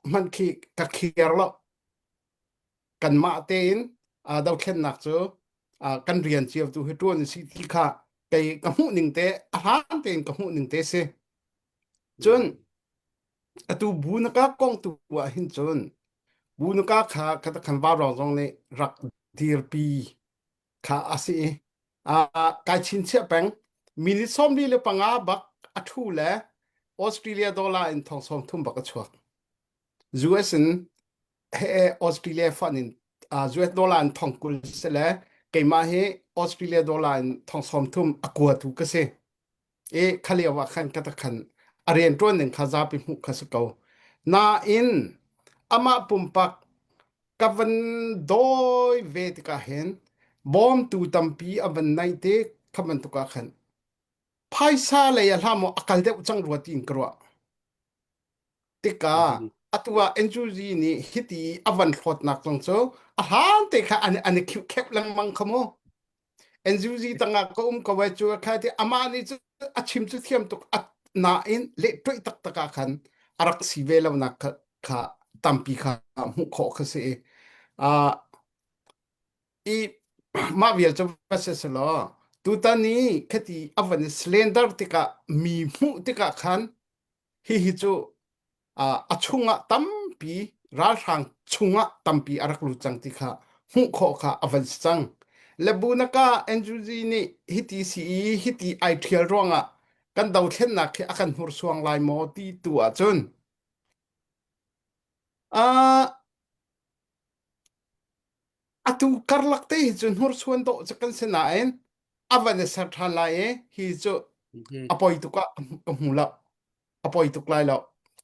[SPEAKER 4] hmanh khi ka clear lo kanmah tein uh, dothlennak cu uh, kan rian cio tu hi ṭuan si ti kha kei ka hmuh ning te a hlan tein ka hmuh ning te si cun Atu bu na kong tu ah hin cun bu na kha kha khan vaurawng zong nih rak dirpi kha a si i uh, kai chinchiah peng minute 45 bak a thu le Australia dollar in thong sawm thum bak a chuak. US in he Australia fund in uh, US dollar in thong 20 se le keimah hi Australia dollar in thong sawm thum a kuatu ka si. I khalio ah khan ka khan a rian ṭuan ning kha zapi hmuh kha si ko. Nain amah pumpak ka van dawi ve tikah hin bawmtu tampi a van naih tik kha bantuk ah khan phaisa lei ah hlah maw a kal deuh cang rua tiin ka ruah. Tikah atu ah NUG nih hiti a van hlawtnak zong cu a hlan te kha an, an i khiuh kheuh lengmang kha mu. NUG tangah ka um ko ai cu kha ti amah nih cu a chim cu thiam tuk a nain leh tuih taktak ah khan a rak si ve lo nak kha, kha tampi kha hmuh khawh kha si i uh, i mah vial cu va si selaw tutan i khati a van i slender tikah mi hmuh tikah khan Hihi cu a chungah tampi ralhrang chungah tampi a rak lut cang ti kha hmuh khawh kha a van si cang. Lebunaka NUG nih hiti si i hiti ai ṭhial ruangah kan dothlennak hi a kan hnursuang lai maw ti tu ahcun uh, atu karlak te hi cu hnursuan dawh cu kan si nain a van i ser ṭhan lai i hi cu a poi tuk ah ka hmu lo a poi tuk lai lo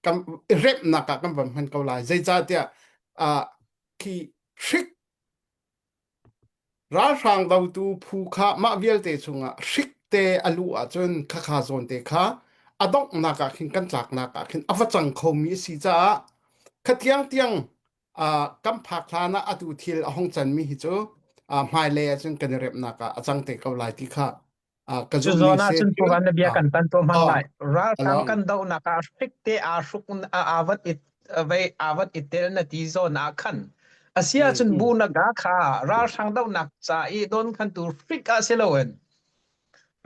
[SPEAKER 4] kan remnak ah kan van hman ko lai zeicahtiah uh, khi hrik Ralhrang dotu phu kha mah vialte chungah hrikte a luh ahcun khakha zawnte kha a donghnak ah khin kan tlaknak ah khin a va cang khomi a si caah kha tiangtiang uh, kan phak hlan ah atu thil a hong canmi hi cu uh, hmailei ahcun kan i remnak ah a cang te ko lai ti kha uh, ka
[SPEAKER 5] Cu
[SPEAKER 4] zumhmi
[SPEAKER 5] zawn ah
[SPEAKER 4] si.
[SPEAKER 5] cun puan na bia kan tan tuah hman
[SPEAKER 4] Oh,
[SPEAKER 5] lai. Ralhrang
[SPEAKER 4] hello.
[SPEAKER 5] kan dohnak ah hrik te aa hruk aa vat it vei aa vat i tel na ti zawn ah khan asia cun bu na ga kha ralhrang dohnak ca i don khan tu hrik ah si loin.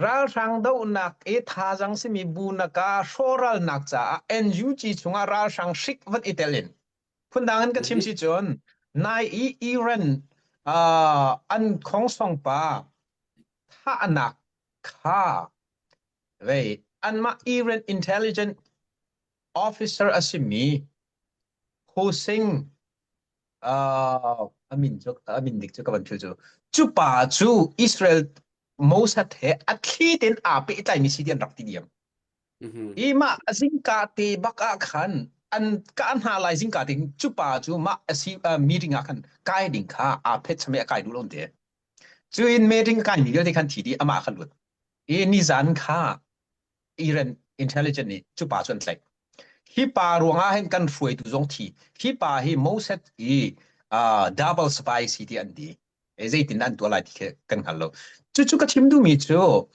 [SPEAKER 5] Ralhrang dohnak i thazaang simi bu naka hrawhralnak caah NUG chungah ralhrang hrik van i tel in phundang in ka chim si cun nai i Iran uh, an khongsong pa thahnak kha vei anmah Iran intelligent officer a simi Hossein uh, a min cu a min dik cu ka van phil cu cu pa cu Israel Mossad he a thli tein aa pehtlaimi si ti an rak ti diam. I mah zingka te bak ah khan an ka hna lai zingka te cu pa cu mah asi uh, meeting ah khan kai ding kha aa phet chame a kai duh lo te. Cu in meeting kai mi vialte khan thi di amah kha lut. I nizan kha Iran intelligence nih cu pa cu an tlaih. Hi pa ruangah hin kan hruaitu zong thi. Hi pa hi Mossad i uh, double spy si ti an ti. E zeitin an tuah lai ti khi kan hngal lo. Cucu ka chim duhmi cu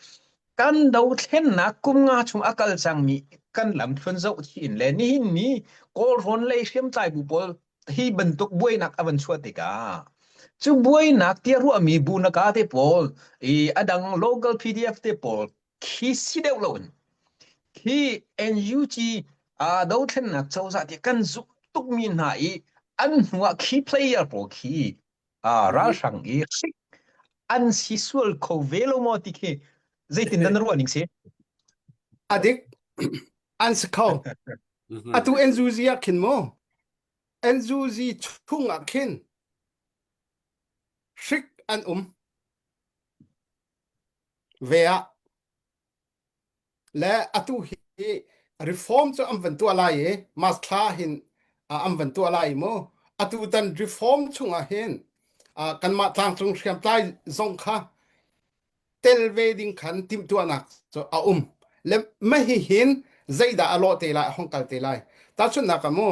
[SPEAKER 5] kan dothlennak kum nga chung a kal cangmi kan lam thlun zoh in le nihin ni Kawlrawn lei hriamtlai bu pawl hi bantuk buainak a van chuah tikah cu buainak tiah ruahmi bu naka te pawl i adang local PDF te pawl khi si deuh lo in khi NUG uh, dothlennak cozah ti kan zumh tukmi hna i an hnuah key player pawl khi uh, ralhrang i hrik an si sual kho ve lo maw ti khi zeitin nan ruah ning si
[SPEAKER 4] adik an si kho atu NUG ah khin mu NUG chung ah khin hrik an um ve ah le atu hi reform cu an van tuah lai i mas thla hin an van tuah lai mu atu tan reform chungah hin kanmah tlangcung hriamtlai zong kha tel ve ding khan timhtuahnak cu a um le mahi hin zeidah a lawh te lai hong kal te lai tahchunhnak ah mu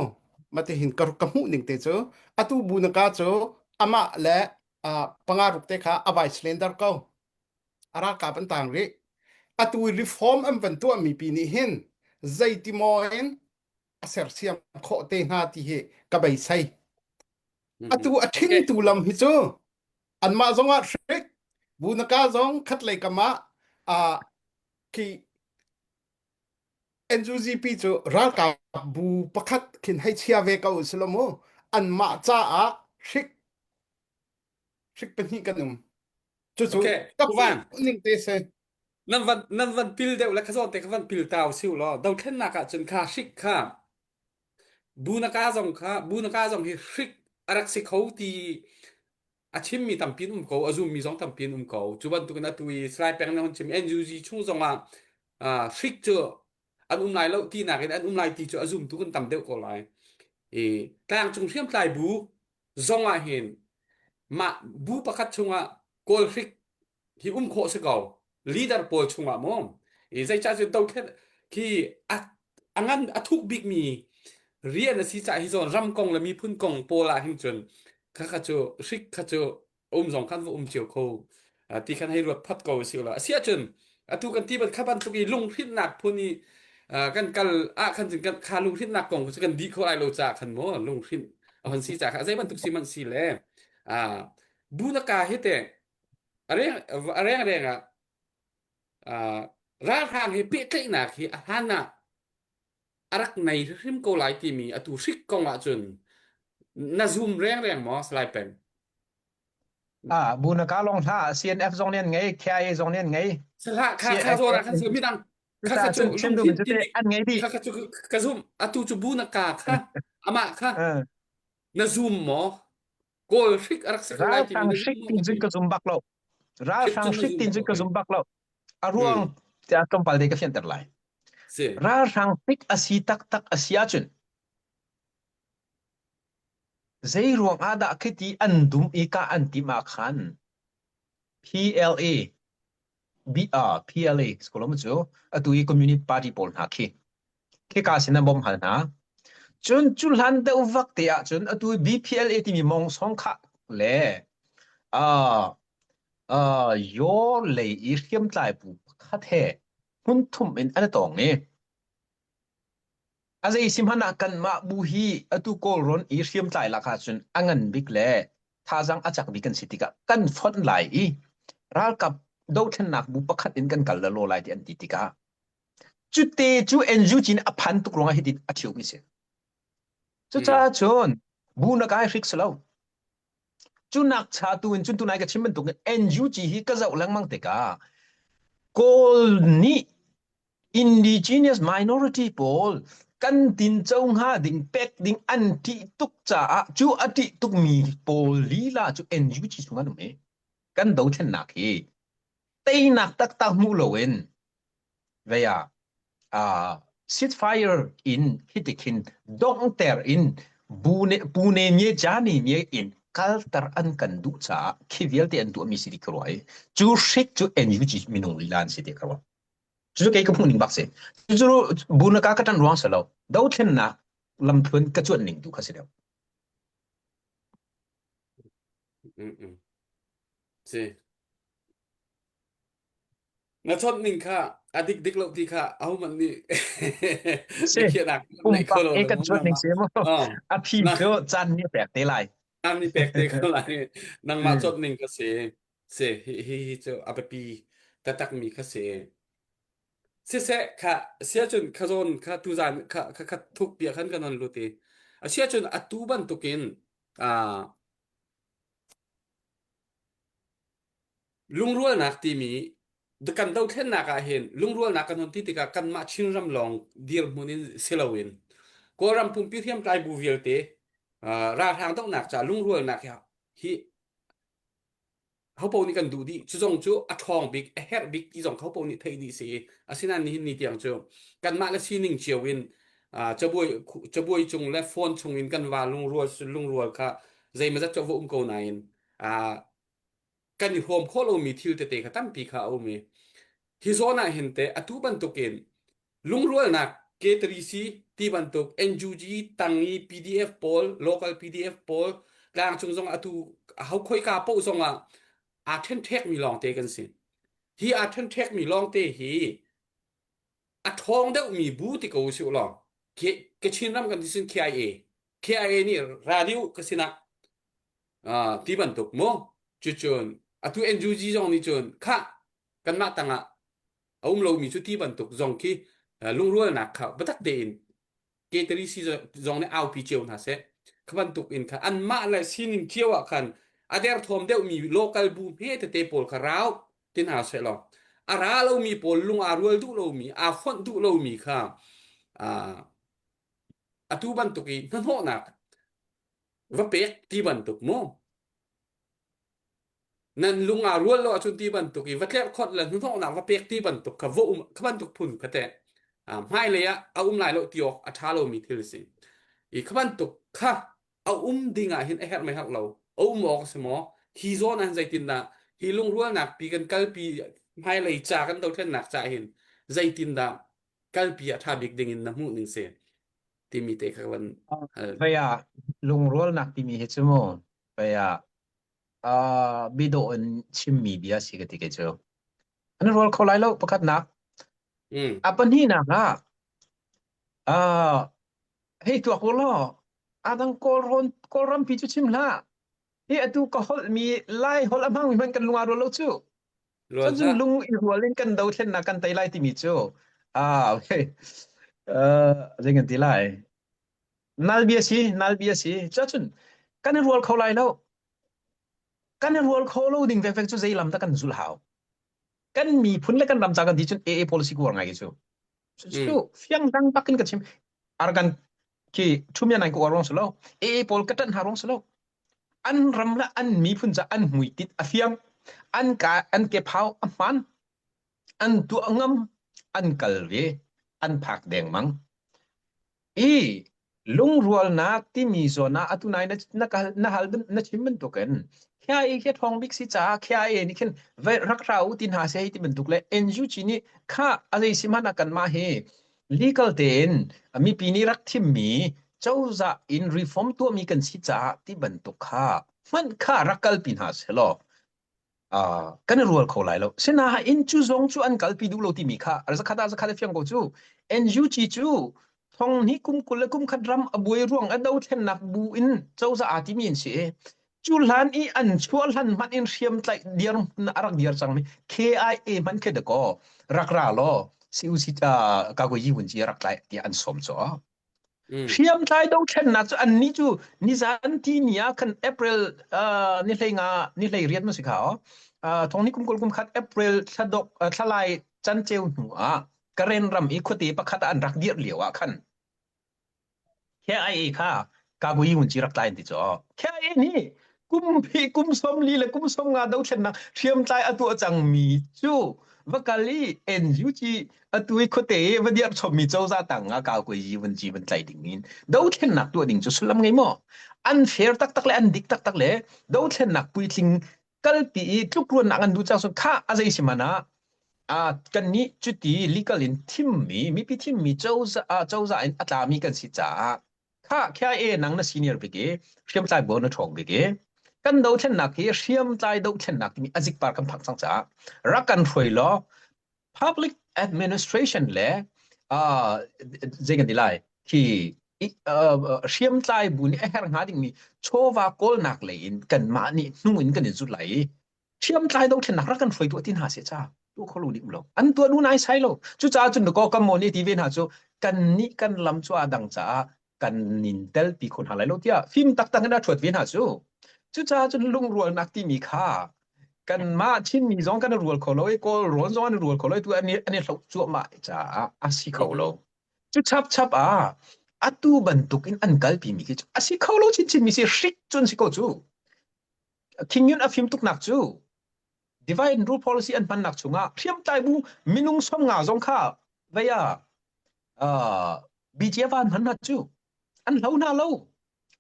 [SPEAKER 4] mate hin ka ka hmuh ning te cu atu bu na ka cu amah le panga ruk te kha a vai cylinder ko a ralkap an tang rih atu reform an van tuahmi pi nih hin zeiti maw in a sersiam khawh te hnga ti hi ka beisei atu a ṭhingtu lam hi cu anmah zong ah hrik bunaka zong khatlei kam ah uh, khi NUGP cu ralkap bu pakhat khin hei chia ve ko si lo mu anmah caah hrik hrik pahnih kan um cucu
[SPEAKER 1] Okay,
[SPEAKER 4] ka
[SPEAKER 1] Kuvan.
[SPEAKER 4] ning te se
[SPEAKER 1] Nan van nan van pil deuh le kha zawn te kha van pil tau siu law dothlennak ah cun kha hrik kha bunaka zong kha bunaka zong hi hrik a rak si kho ti a chimmi tampi an um ko a zummi zong tampi an um ko cu bantukin atu i Salai Peng nih hun chim NUG chung zong ah ah, hrik cu an um lai lo ti nakin an um lai ti cu a zumtu kan tam deuh ko lai i tlangcung hriamtlai bu zong ah hin mah bu pakhat chungah kawl hrik hi um khawh si ko leader pawl chungah maw i zeicah cun dothlen khi a a ngan a thuk bikmi rian a si cah hi zawn ram kong le miphun kong pawl ah hin cun kha kha cu hrik kha cu um zong khan va um cio kho ti khan hei ruat phat ko si lo asiah cun atu kan ti ban kha bantuk i lunghrinnak phun i kan kal ah khan cun kan kha lunghrinnak kong cu kan dih kho lai lo ca khan maw lunghrinh a hon si ca kha zei bantuk si man si le bunaka hi te a reng a reng reng ah ralhrang he pehtlaihnak hi a hlan ah a rak nei hrim ko lai timi atu hrik kong ah cun na zoom reng reng maw Salai Peng
[SPEAKER 5] Ah, bu na ka long hla CNF zong nih an ngei, KIA zong nih an ngei.
[SPEAKER 1] Salah kha kha zora khan su midang kha kha cu
[SPEAKER 5] Chim duh cu te an ngei dih.
[SPEAKER 1] Kha kha cu ka zum atu cu bu na ka kha amah kha na zoom maw Kawl hrik a rak si ko lai timi
[SPEAKER 5] Ralhrang hrik tin cun ka zum bak lo. Ralhrang hrik tin cun ka zum bak lo. A ruang tiah tlawmpal te ka fianter lai. Ralhrang hrik a si taktak a si ahcun zei ruang ah dah khiti an dum i ka an tim ah khan PLA BR PLA skolom cu atu i Communist Party pawl hna khi khika sin an bawmh hal hna. Cun cu hlan deuh vak te ahcun atu BPLA timi mong song khah le uh, uh, yaw lei i hriamtlai bu pakhat he hmun thum in an tong i a zei si hmanh ah kanmah bu hi atu Kawlrawn i hriamtlai lak ahcun a ngan bik le thazaang a cak bik kan si tikah kan fonh lai i ralkap dothlennak bu pakhat in kan kal lo lai ti an ti tikah cute cu NUG nih a phan tuk ruangah hitin a thiomi si. Cucaah cun bu na kai hrik si lo. Cu nak cha tu in cun tunai ka chim bantuk in NUG hi ka zoh lengmang tikah Kawl nih indigenous minority pawl kan tinco hnga ding pek ding an ṭih tuk caah cu a ṭih tukmi pawl lila cu NUG chung an um i kan dothlennak hi teinak taktak hmu loin vei ah uh, ceasefire in hitikhin donghter in bu ne pune nye jani nye in kalter an kan duh caah khi vialte an tuahmi si ti ka ruah i cu hrik cu NUG minung lila an si ti ka ruah. Cucu kei ka hmuh ning bak si. Cucu bu na ka ka ṭan ruang si lo. Dothlennak lamthluan ka cuanh ning tu kha si deuh.
[SPEAKER 1] Mm-mm. Si. Na chawnh ning kha a dik dik lo ti kha ahohmanh nih
[SPEAKER 5] Si.
[SPEAKER 1] biakhiahnak neih kho
[SPEAKER 5] Pumpak
[SPEAKER 1] lo
[SPEAKER 5] e
[SPEAKER 1] le
[SPEAKER 5] kan
[SPEAKER 1] mu
[SPEAKER 5] cuanh ning
[SPEAKER 1] nangmah.
[SPEAKER 5] si mu.
[SPEAKER 1] Oh,
[SPEAKER 5] A phi
[SPEAKER 1] na
[SPEAKER 5] cu caan nih a pek te lai.
[SPEAKER 1] caan nih pek te ko lai. Nangmah
[SPEAKER 5] Mm.
[SPEAKER 1] chawnh ning kha si. Si hi hi hi cu a biapi taktakmi kha si. Siseh kha siahcun kha zawn kha tuzan kha kha kha thuk bia khan kan hon lut i a siahcun atu bantukin ah lungrualnak timi kan dothlennak ah hin lungrualnak kan hon ti tikah kanmah Chinram lawng dirhmun in si loin Kawlram pumpi hriamtlai bu vialte ralhrang dohnak ca lungrualnak hi hopo nih kan duh dih cu zong cu a ṭhawng bik a herh bik ti zong hopo nih theih dih si asinain nihin ni tiang cu kanmah le sining cio in cabuai cabuai cung le phone chung in kan va lungrual lungrual kha zeimazat cu va um ko nain kan i hrawm khawh lomi thil tete kha tampi kha a um i hi zawn ah hin teh atu bantukin lungrualnak K3C ti bantuk NUG tang i PDF pawl local PDF pawl tlangcung zong atu ho khoika paoh zong ah aa ṭhenṭhekmi lawngte kan si. Hi aa ṭhenṭhekmi lawngte hi a ṭhawng deuhmi bu ti ko usih law Kachin ram kan ti sin KIA KIA nih radio ka sinah ti bantuk mu cucun atu NUG zong nih cun khah kanmah tangah a um lomi cu ti bantuk zong khi lungrualnak kha biatak tein K3C zong nih aupi cio hna seh kha bantuk in kha anmah le sining cio ah khan a derthawm deuhmi local bu hme tete pawl kha rau ti hna seh law a ra lomi pawl lung aa rual duh lomi aa fonh duh lomi kha atu bantuk i hnahnawhnak va pek ti bantuk mu nan lung aa rual lo ahcun ti bantuk i va tlerhkhonh le hnahnawhnak va pek ti bantuk kha va um kha bantuk phun kha teh hmailei ah a um lai lo ti awk a ṭha lomi thil a si i kha bantuk kha a um ding ah hin a herh mei herh lo a um awk a si maw hi zawn ah hin zeitindah hi lungrualnak pi kan kalpi hmailei ca kan dothlennak ca hin zeitindah kalpi a ṭha bik ding in na hmuh ning si timi te kha van hal.
[SPEAKER 5] Vei ah lungrualnak timi hi cu mu vei ah uh, bidawh in chimmi bia si ka ti kei cu. An rual kho lai lo pakhatnak.
[SPEAKER 1] Mm.
[SPEAKER 5] A pahnihnak ah uh, hei tuak u law adang Kawlrawn Kawlrampi cu chim hlah. Hi atu ka holhmi Lai holh a hmangmi hmanh kan lung aa rual lo cu.
[SPEAKER 1] Rual
[SPEAKER 5] Cun
[SPEAKER 1] hlah.
[SPEAKER 5] lung i rual in kan dothlennak kan tei lai timi cu ah okay. Uh, zei kan ti lai? Nal bia si, nal bia si. Cun kan i rual kho lai lo. Kan i rual kho lo ding vekvek cu zei lam dah kan zul hau? Kan miphun le kan ram ca kan ti cun AA policy ku war ngai cu. Cu fiang dang bak in ka chim. Argan khi thumya nai ku war rong si lo. AA pawl ka ṭanh hna rong si lo. An ram le an miphun ca an hmuitinh a fiang. An ka an kephau a hmaan. An tuah ngam. An kal ve. An phak dengmang. I lungrualnak timi zawn ah atu nai na na kal na hal na chim bantukin khia i khi ṭhawng bik si caah khia e nih khin ve rak ra u ti hna seh ti bantuk le NUG nih kha a zei si hmanh ah kanmah hi legal tein mipi nih rak thimmi cozah in reform tuahmi kan si caah ti bantuk kha hmanh kha rak kalpi hna selaw uh, kan i rual kho lai lo. Sinain cu zong cu an kalpi duh lo timi kha zakhat ah zakhat a fiang ko cu NUG cu thong hnih kum 20 le kum khat ram a buai ruang a dothlennak bu in cozah aa timi an si i. Cu hlan i an chuah hlan hmanh in hriamtlaih dirhmun a rak dir cangmi KIA hmanh khi dakaw rak ra law CUC Kakuyi Wunci rak tlai tiah an sawm cu. Hriamtlai dothlennak cu annih cu nizan ti ni ah khan April ni hlei nga ni hlei riat ma si kha thong ni kum kul kum khat April thladok thlalai canceu hnu ah Karen ram i khuate pakhat ah an rak dirh lio ah khan KIA kha Kagui Wunci rak tlai an ti cu. KIA nih kum hi kum 40 le kum 50 dothlennak hriamtlai a tuah cangmi cu va kal i NUG atu i khuate i va dirh chommi cozah tang ah Kagui Wunci van tlai ding in dothlennak tuah ding cu sullam ngei maw? An fair taktak le an dik taktak le dothlennak puitling kalpi i tlukruannak an duh cang cun kha a zei si man ah ah kannih cuti legal in thimmi mipi thimmi cozah ah cozah in a tlami kan si caah kha KIA nang na senior bik i hriamtlai bu na ṭhawng bik i kan dothlennak hi hriamtlai dothlennak timi a zikpar kan phak cang caah rak kan hruai law public administration le uh, zei kan ti lai khi hriamtlai bu nih a herh hnga dingmi chawva kawlnak lei in kanmah nih hnu in kan in zut lai i hriamtlai dothlennak rak kan hruai tuah ti hna seh ca tu kho lo ding lo an tuah nu nai sai lo cucaah cun ko kam mo nih ti ve hna cu kan nih kan lam cu a dang caah kan nin telpi kho hna lai lo tiah fim taktak in a ṭhuat ve hna cu cucaah cun lungrualnak timi kha kanmah Chinmi zong kan i rual kho lo i Kawl rawn zong an i rual kho lo i tu an i an i hloh cuahmah caah a si kho lo. Cu chapchap ah atu bantuk in an kalpi mi khi cu a si kho lo chinchin mi si hrik cun si ko cu. King Yun a fim tuknak cu divide and rule policy an hmannak chungah hriamtlai bu minung 50 zong kha vei ah uh, BGF an hman hna cu an hlo hna lo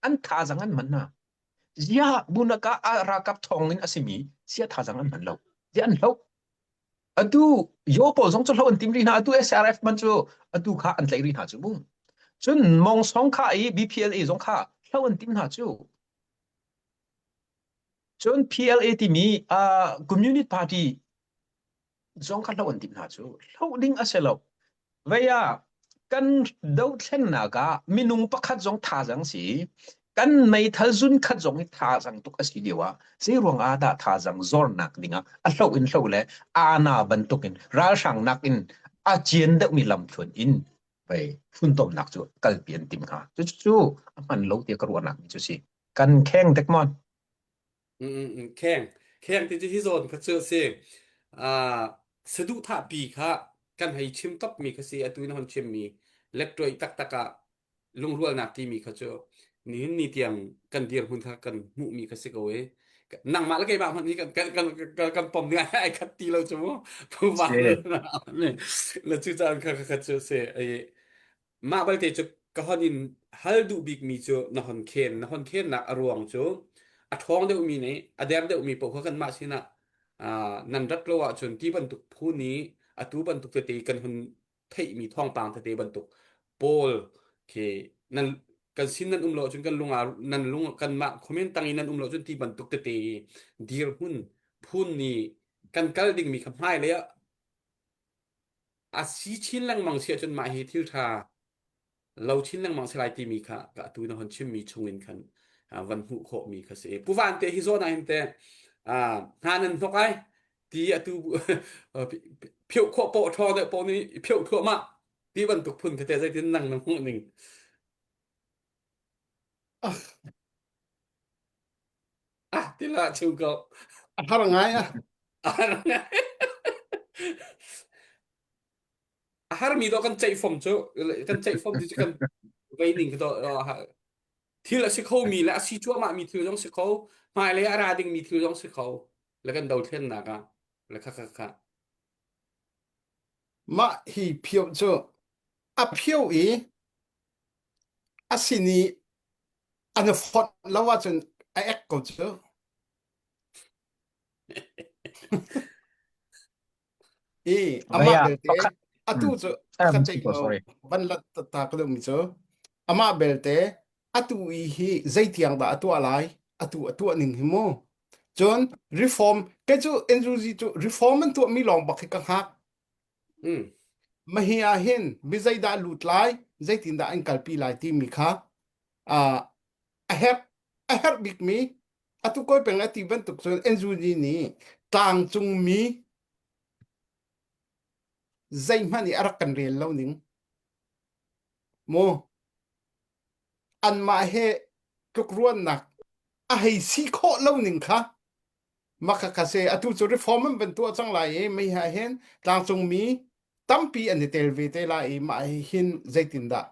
[SPEAKER 5] an thazang an hman hna Ziah bunaka ah ralkap thawng in a simi sia thazang an hman lo. Ziah an hloh. Atu yo pawl zong cu hloh an tim rih hna. Atu SRF man cu atu kha an tlaih rih hna cu mu. Cun Mong Song kha i BPLA zong kha hloh an tim hna cu. Cun PLA timi uh, Communist Party zong kha hloh an timh hna cu hloh ding a si lo. Vei ah kan dothlennak ah minung pakhat zong thazang si kan meithal zun khat zong hi thazang tuk a si lio ah zei ruang ah dah thazang zornak ding ah a hloh in hloh le ana bantuk in ralhrang nak in a cian deuhmi lamthluan in vei funtomnak cu kalpi an tim hnga cu cu a hman lo tiah ka ruahnak mi cu si kan kheng dek mon
[SPEAKER 1] Kheng. Kheng ti cu hi zawn kha cu a si. Uh, saduhthahpi kha kan hei chim topmi kha si atu in hon chimmi lectuai taktak ah lungrualnak timi kha cu nihin ni tiang kan dirhmun kha kan hmuhmi kha si ko i nangmah le keimah hmanh hi kan kan kan kan, kan pom ding ai khat ti lo cu mu phuvan le cu caan kha kha cu si ai Mah balte cu ka hon in hal duh bikmi cu na hon khen. Na hon khennak a ruang cu a ṭhawng deuhmi nih a der deuhmi paoh kha kanmah sinah uh, nan rat lo ahcun ti bantuk phu nih atu bantuk tete kan hun theihmi thawngpang tete bantuk pawl khi nan kan sin nan um lo ahcun kan lung ah nan lung kanmah comment tang in nan um lo ahcun ti bantuk tete dirhmun phun nih kan kal dingmi kha hmailei ah A si chin lengmang si ahcun mah hi thil ṭha lo chin lengmang si lai timi kha ka atu na hon chimmi chungin khan van hmuh khawhmi kha si. Pu Van te hi zawn ah hin te hna nan hnok ai ti atu phioh khawh paoh ṭhawng deuh paoh nih phioh thluahmah ti bantuk phun tete zeitin nang na hmuh ning. Ah tila chim ko.
[SPEAKER 4] A har ngai ah.
[SPEAKER 1] A har ngai. A harmi do kan ceih fom cu kan ceih fom ti cu kan vei ning to thil a si kho mi le a si cuahmah mi thil zong si kho hmailei a ra ding mi thil zong si kho le kan dothlennak ah le kha kha kha
[SPEAKER 4] Mah hi phio cu a phio i a sin i an i fonh lo ahcun a ek ko cu. I amah belte atu cu ka ceih lo van lat ta ka duhmi cu amah belte atu i hi zeitiang dah a tuah lai atu a tuah ning hi mu cun reform kei cu NUG cu reform an tuahmi lawng bak hi ka hngak
[SPEAKER 1] Mm.
[SPEAKER 4] Mahi ah hin mi zeidah lut lai, zeitindah an kalpi lai timi kha uh, a herh a herh bikmi Atu kawi peng a ti bantuk cun NUG nih tlangcungmi zeihmanh i a rak kan rel lo ning mu anmah he tlukruannak a hei si khawh lo ning kha maka kha se atu cu reform an van tuah cang lai i mei ha hin tlangcungmi tampi an i tel ve te lai i mah hi hin zeitindah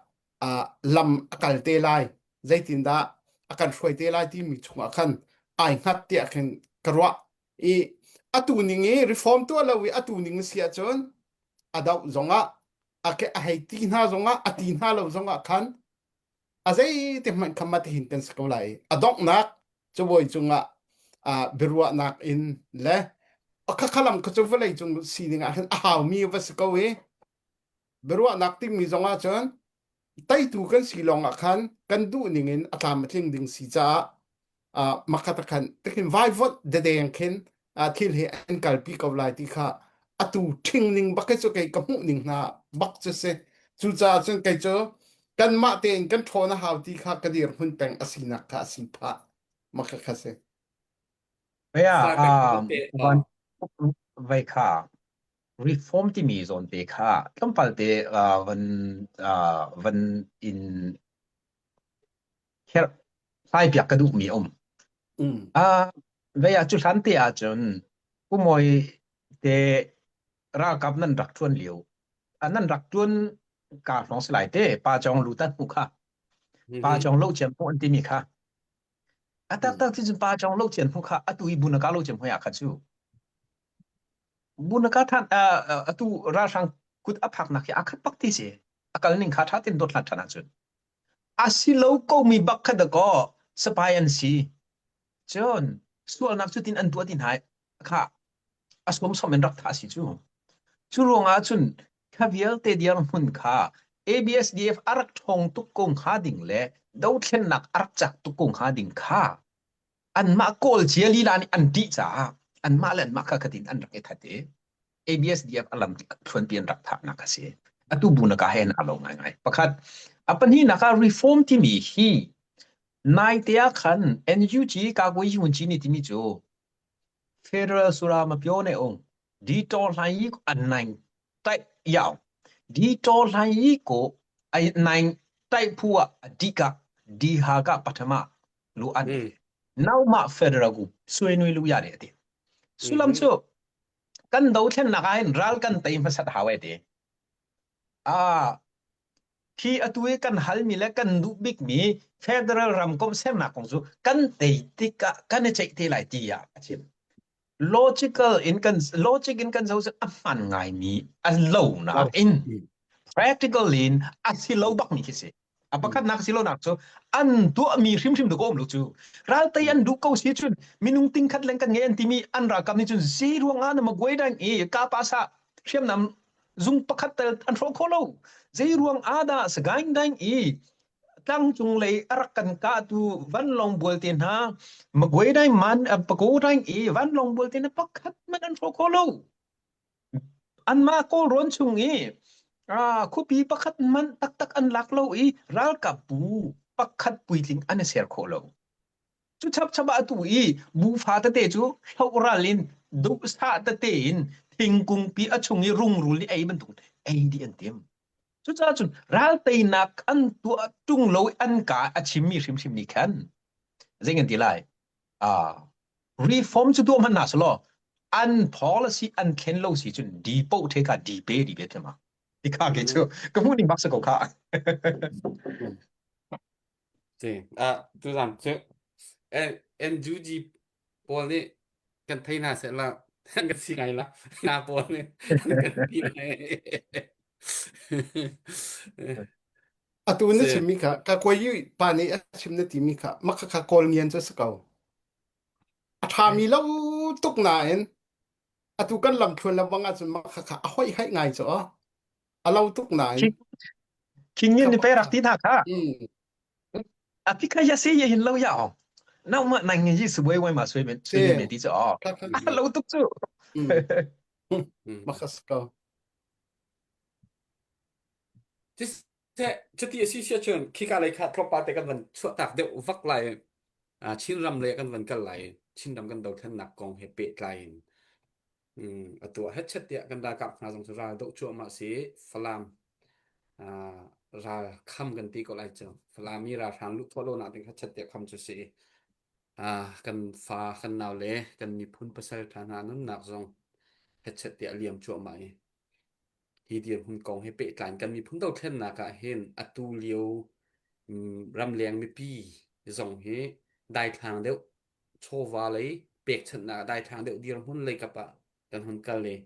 [SPEAKER 4] uh, lam a kal te lai zeitindah a kan hruai te lai timi chungah khan ai hngat tiah khin ka ruah i atu ning i reform tuah lo i atu ning si ahcun a doh zongah a ke a hei ti hna zongah a ti hna lo zongah khan a zei te hmanh kha mate hin kan si ko lai a donghnak cabuai cungah uh, biaruahnak in le khakhalam kha cu vawlei cung sining ah hin a haumi va si ko i biaruahnak timi zongah cun teitu kan si lawng ah khan kan duh ning in a tlam a tling ding si caah uh, makhat khan tikin vaivot dedeng khin uh, thil hi an kalpi ko lai ti kha atu ṭhing ning bak cu kei ka hmuh ning hna bak cu si cucaah cun kei cu kanmah tein kan ṭhawn a hau ti kha ka dirhmun peng a sinak kha a si phah makha kha si
[SPEAKER 3] Ya, um, van vai kha reform timi zawn te kha tlawmpal te uh, van uh, van in kher hlai piak ka duh mi um.
[SPEAKER 4] Mm.
[SPEAKER 3] Uh, vei ah cu hlan te ah cun Pu Mawi te ralkap nan rak ṭuan lio nan rak ṭuan ka hlong si lai te pa cawng lu tan hmu kha pa cawng lo ciam hmu an timi kha a taktak ti cun pa cawng lo ciam hmu kha atu i bunaka lo ciam hmu ya kha cu bunaka than atu ralhrang kut a phak nak hi a khat bak ti si a kal ning kha tha tin dot hlat than ahcun a si lo ko mi bak kha da ko spy an si Cun sualnak cutin an tuah ti hna kha a sawmsawm in rak thah a si cu. Cu ruangah cun kha vialte dirhmun kha ABSDF a rak ṭhawng tuk ko hnga ding le dothlennak a rak cak tuk ko hnga ding kha anmah Kawl cia lila nih an ṭih caah anmah le anmah kha khatin an rak i that i ABSDF a lam thluanpi an rak thahnak a si. Atu bu na ka he na lo ngaingai. Pakhat, a pahnihnak ah reform timi hi Naite ah khan NUG Kakuai Yunci nih timi cu Federal sura ma pyo ne ung di tor hlain yi an naing tai yao di tor hlain yi ko ai naing tai phu ah adika di ha ka pathama lu an nau ma federal gu sui nui lu ya de ati sulam chu kan do thlen nak ah hin ral kan tei hmasat hawe ti a Hi atu i kan halmi le kan duh bikmi federal ramkomh sernak kong cu kan tei tikah kan i ceih te lai tiah a chim. Logical in kan logic in kan zoh a hman ngaimi a lo nain practical in a si lo bakmi khi si. A pakhatnak si lonak cu an tuahmi hrimhrim tu ka um lo cu. Raltei an duh ko si cun minung tingkhat leng kan ngei an timi an ralkap nih cun zei ruangah na magway dang i kapasa hriamnam zung pakhat tal an hrawh kho lo zei ruang ah dah Sagaing daing i tlangcung lei a rak kan kahtu vanlawng bual te hna Magway daing man Pago daing i vanlawng bual te hna pakhat man an hrawh kho lo anmah Kawlrawn chung i khuapi pakhat man taktak an lak lo i ralkap bu pakhat puitling an i ser khawh lo Cu chapchap ah atu i bufa tete cu hlohral in duhsah tete in thingkungpi a chung i rungrul nih ei bantuk ei dih an tim. Cucaah cun ral teinak an tuah ṭung lo i an ka a chimmi hrimhrim nih khan zei kan ti lai? Ah, reform cu tuah hmanh hna selaw an policy an thlen lo si cun di poh the kha di pe di pe thiam Ti kha ke cu ka hmuh ning bak si ko kha.
[SPEAKER 1] Si. Ah, tuzan cu NUG pawl nih kan thei hna seh la an kan si ngai la hna pawl nih an kan ti lai.
[SPEAKER 4] Atu na
[SPEAKER 1] Si.
[SPEAKER 4] chimmi kha ka koi yu pa nih a chim na timi kha maka kha kawl ngian cu si ko. A ṭhami lo tuk nain atu kan lam thluan lam ahcun maka kha a hoih haih ngai cu aw. A lo tuk nain.
[SPEAKER 3] King yin ni pe rak ti hna kha.
[SPEAKER 4] Mm.
[SPEAKER 3] A pi kha ya se ye hin lo ya ong. Nau ma nang ngi ji su boi wai ma sui men sui men me ti cho. A lo tuk chu.
[SPEAKER 4] Makas ko.
[SPEAKER 1] Cuti a si sia cun khika lei kha tlawmpal te kan van chuahtak deuh vak lai. Chinram lei ah kan van kal lai. Chinram kan dothlennak kong he pehtlai in atu ah hetchet tiah kan ralkap hna zong cu ral doh cuahmah si. Falam ral kham kan ti ko lai cu. Falam i ralhrang luh khawh lonak ding hetchet tiah kham cu si. Kan fa kan nau le kan miphun pasal ṭha hna nunnak zong hetchet tiah liam cuahmah i hi dirhmun kong he pehtlai in kan miphun dothlennak ah hin atu lio ramleng mipi zong hi daithlang deuh chawva lei pekchanhnak ah daithlang deuh dirhmun lei kap ah kan hun kal i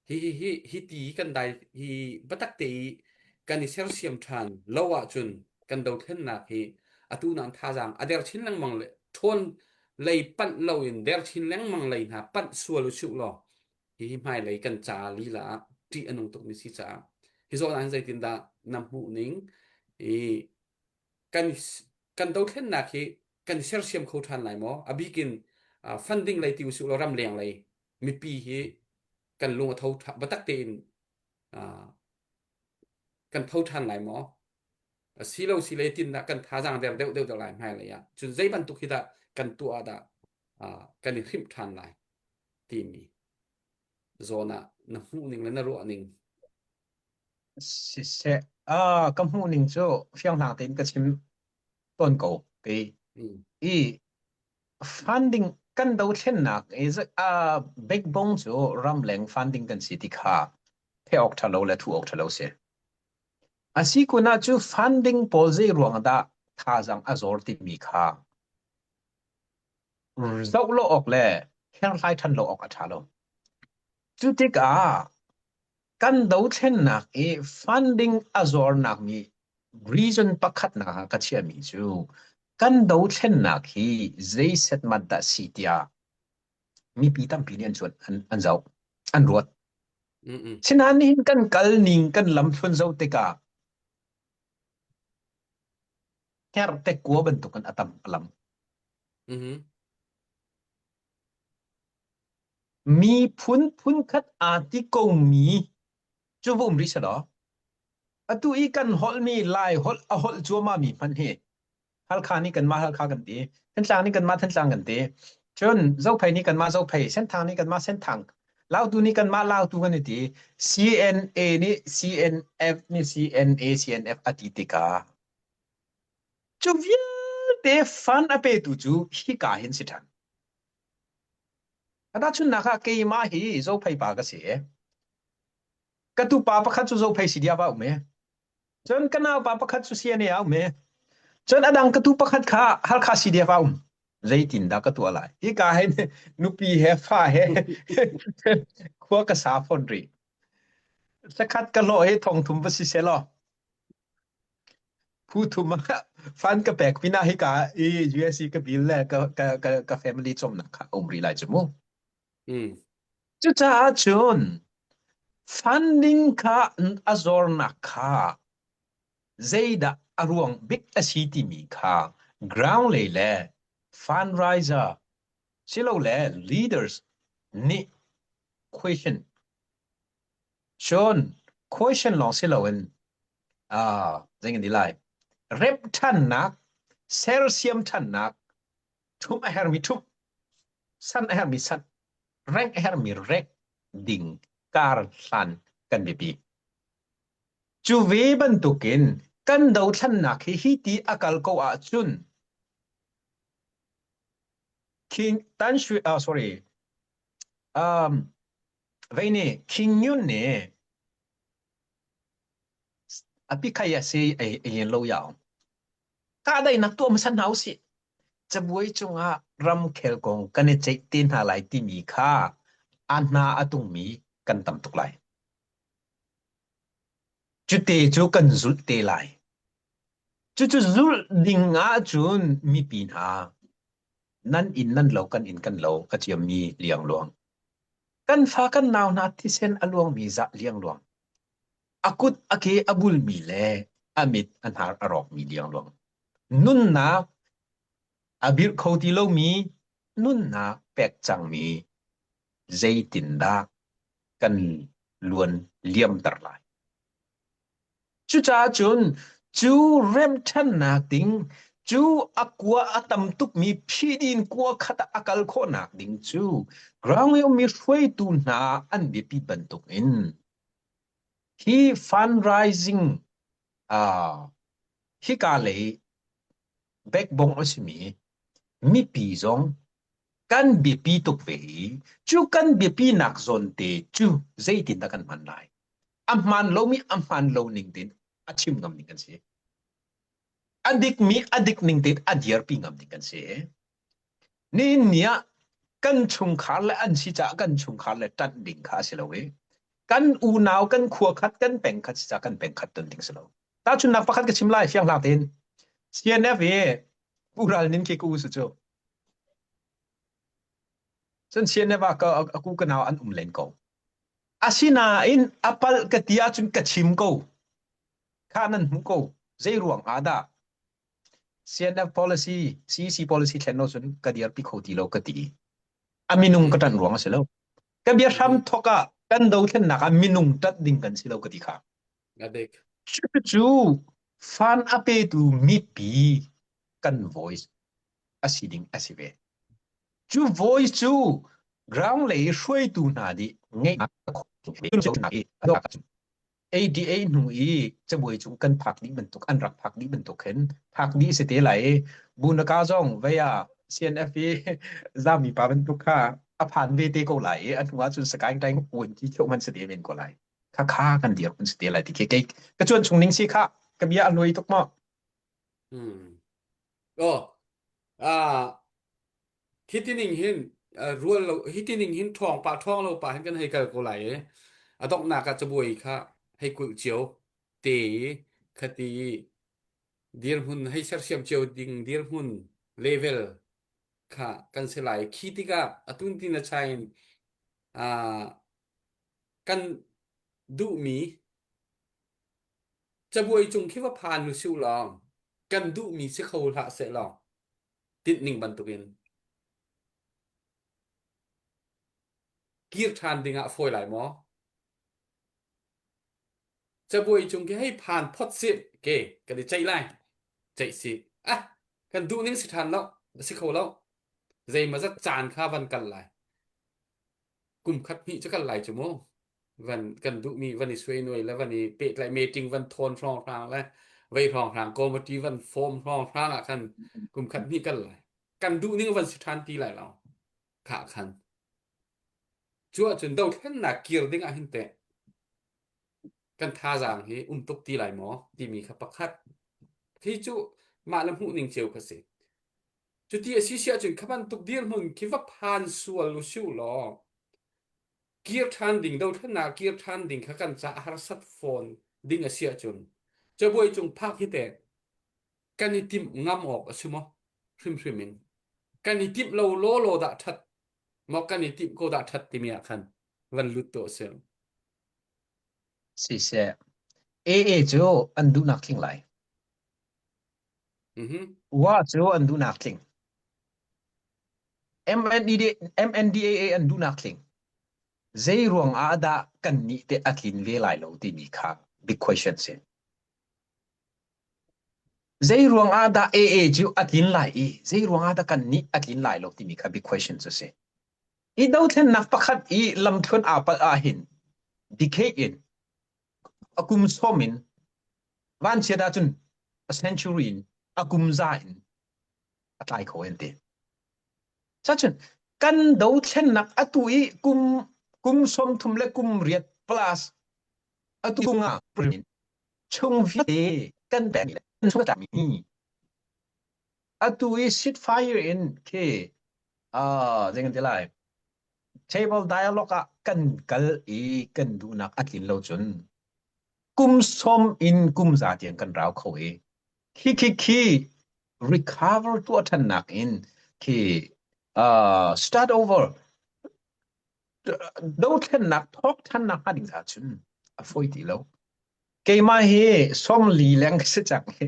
[SPEAKER 1] hi hi hi hi ti kan dai hi biatak te i kan i sersiam ṭhan lo ahcun kan dothlennak hi atu nan thazaang a der chin lengmang le ṭhawn lei panh loin der chin lengmang lei hna panh sual u sih law hihi hmailei kan ca lila ah ṭih a nung tukmi si caah hi zawn ah hin zeitindah na hmuh ning i kan kan dothlennak hi kan sersiam kho ṭhan lai maw? A bik in funding lei ti usih law ramleng lei mipi hi kan lung a tho biatak tein kan tho ṭhan lai maw? Si lo si le tin dah kan thazaang der deuh deuh lai hmailei ah cun zei bantuk hi dah kan tuah ah dah kan i hrimh ṭhan lai timi zawn ah na hmuh ning le na ruah ning
[SPEAKER 5] Siseh, ah ka hmuh ning cu fianghlang tein ka chim tawn ko kei. I funding kan dothlennak i uh, backbone cu ramleng funding kan si ti kha phe awk ṭha lo le thu awk ṭha lo si. A si kun ah cu funding pawl zei ruang dah thazaang a zor timi kha zoh lo awk le kherhlai ṭhan lo awk a ṭha lo. Cu tikah kan dothlennak i funding a zornak nih reason pakhatnak ah ka chiahmi cu kan dothlennak hi zei setmat dah si tiah mipi tampi nih an cuan an, an zoh an ruat. Sinain nihin kan kal ning kan lamthluan zoh tikah hngerhte kua bantukin a tam a lam.
[SPEAKER 1] Mm-hmm.
[SPEAKER 5] Miphun phunkhat aa ti komi cu va um rih selaw, atu i kan holhmi Lai holh a holh cuahmahmi hmanh hi Halkha nih kanmah Halkha kan ti, Thantlang nih kanmah Thantlang kan ti, cun Zophei nih kanmah Zophei, Senthang nih kanmah Senthang, Lautu nih kanmah Lautu kan i ti. CNA nih CNF nih CNA CNF a ti tikah cu vialte fund a petu cu hika hin si ṭhan. Tahchunhnak ah keimah hi Zophei pa ka si i ka tupa pakhat cu Zophei CDF ah a um i cun ka naupa pakhat cu CNA ah a um i cun a dang ka tu pakhat kha Halkha CDF ah a um. Zeitindah ka tuah lai? Hika hin nupi he fa he khua ka sa fawn rih. Sakhat ka hlawh hi thong thum va si seh law Phu thum ah fan ka pek pinah hika i USC ka bill le ka, ka, ka, ka family cawmnak kha a um rih lai cu mu.
[SPEAKER 1] Mm.
[SPEAKER 5] Cucaah cun funding kha a zornak kha zeidah a ruang bik a si timi kha ground lei le fundraiser silole leaders nih question Cun question lawng si loin uh, zei kan ti lai remh ṭhannak sersiam ṭhannak ṭhumh a herhmi ṭhumh san a herhmi san rengh a herhmi rengh ding kar hlan kan biapi. Cu ve bantukin kan dothlannak hi hi ti a kal ko ahcun King Tan Shui uh, sorry um, Vei nih King Nyunt nih a pikhai a si ei ei lo yao. Kahdaihnak tuah hmasa hna usih. Cabuai cungah ramkhel kong kan i ceih te hna lai timi kha a hna a tungmi kan tam tuk lai. Cute cu kan zulh te lai. Cucu zulh ding ahcun mipi hna nan inn nan lo kan inn kan lo a ciammi liangluang. Kan fa kan nau hna thisen a luangmi zah liangluang. A kut a ke a bulmi le a mit a hnar a rawkmi liangluang. Nunnak a birh kho ti lomi nunnak pek cangmi zeitindah kan luan liamter lai. Cucaah cun cu remṭhannak ding, Cu a kua a tam tukmi phidin kua khat ah a kal khawhnak ding cu ground i ummi hruaitu hna an biapi bantuk in hi fundraising uh, hika lei backbone a simi mipi zong kan biapi tuk ve i cu kan biapinak zawn te cu zeitindah kan hman lai? A hmaan lomi a hmaan lo ning tein a chim ngam ding kan si. A dikmi a dik ning tein a dirpi ngam ding kan si. Nihin ni ah kan chungkhar le an si caah kan chungkhar le ṭanh ding kha a si lo i kan unau kan khua khat kan peng khat si caah kan peng khat ton ding si lo. Tahchunhnak pakhat ka chim lai fiang hlah tein. CNF i Pu Ral Nin khi ka u si cu. Cun CNF ah ka a ku ka nau an um len ko. Asinain a palh ka ti ahcun ka chim ko. Kha nan hmuh ko. Zei ruang ah dah CNF policy, CEC policy thlen lo cun ka dirpi kho ti lo ka ti. A minung ka ṭanh ruang a si lo. Ka bia hram thok ah kan dothlennak ah minung ṭanh ding kan si lo ka ti kha.
[SPEAKER 1] A dik.
[SPEAKER 5] Cucu fan a petu mipi kan voice a si ding a si ve. Cu voice cu ground lei hruaitu hna nih ngeih ADA hnu i cabuai cung kan phak dih bantuk an rak phak dih bantuk khin phak dih si te lai i bunaka zong vei ah CNF i zami pa bantuk kha a phan ve te ko lai i a hnu ah cun sakaing taing uan ti thio man si te men ko lai kha kha kan dir kun si te lai ti khi kei ka cuan chung ning si kha ka bia a luai tuk maw
[SPEAKER 1] Hmm. Oh, ah, hi tining hin rual lo hi tining hin ṭhawng pa ṭhawng lo pa hin kan hei kal ko lai i a donghnak ah cabuai kha hei kulh cio te i khati i dirhmun hei sersiam cio ding dirhmun level kha kan si lai khi tikah atun tin a chain kan duhmi cabuai cung khi va phan u siu law kan duhmi si kho hlah seh law tinhning bantukin kir ṭhan dingah a fawi lai maw? Cabuai cung khi hei phan phot sih ke kan i ceih lai. Ceih si. Ah, kan duh ning si ṭhan lo. Si kho lo. Zeimawzat caan kha van kal lai. Kum khat hnih cu kal lai cu mu. Van kan duhmi van i suainuai le van i pehtlaih meeting van thawn hrawnghrang le vei hrawnghrang committee van form hrawnghrang ah khan kum khat hnih kal lai. Kan duh ning van si ṭhan ti lai lo. Khah khan. Cu ahcun dothlennak kir ding ah hin teh kan thazaang hi um tuk ti lai maw timi kha pakhat. Hi cu mah le hmuh ning cio kha si. Cuti a si si ahcun kha bantuk dirhmun khi va phan sual u siu law kir ṭhan ding dothlennak kir ṭhan ding kha kan caah harsat fawn ding a si ahcun cabuai cung phak hi teh kan i timh ngam awk a si maw hrimhrim in kan i timh lo lawlaw dah ṭhat maw kan i timh ko dah ṭhat timi ah khan van lut tuah sih.
[SPEAKER 5] Siseh AA cu an duhnak tling lai.
[SPEAKER 1] Mhm.
[SPEAKER 5] Wa cu an duhnak tling. MND, MNDAA an duhnak tling. Zei ruang ah dah kan nih te a tlin ve lai lo timi kha big question si. Zei ruang ah dah AA cu a tlin lai i zei ruang ah dah kan nih a tlin lai lo timi kha big question cu si. I dothlennak pakhat i lamthluan aa palh ahhin decade in a kum sawm in vanchiat ahcun a century in a kum za in a tlai kho an ti. Cacun kan dothlennak atu i kum kum 30 le kum riat plus atu nga chung vialte kan pek le kan chung mi atu i sit fire in khi uh zei kan ti lai table dialogue ah kan kal i kan duhnak a tlin lo cun kum som in kum za tiang kan rau kho i khi khi khi recover tuah ṭhannak in khi uh, start over dothlennak thawk ṭhannak hnga ding caah cun a fawi ti lo. Keimah hi sawmli leng ka si cang i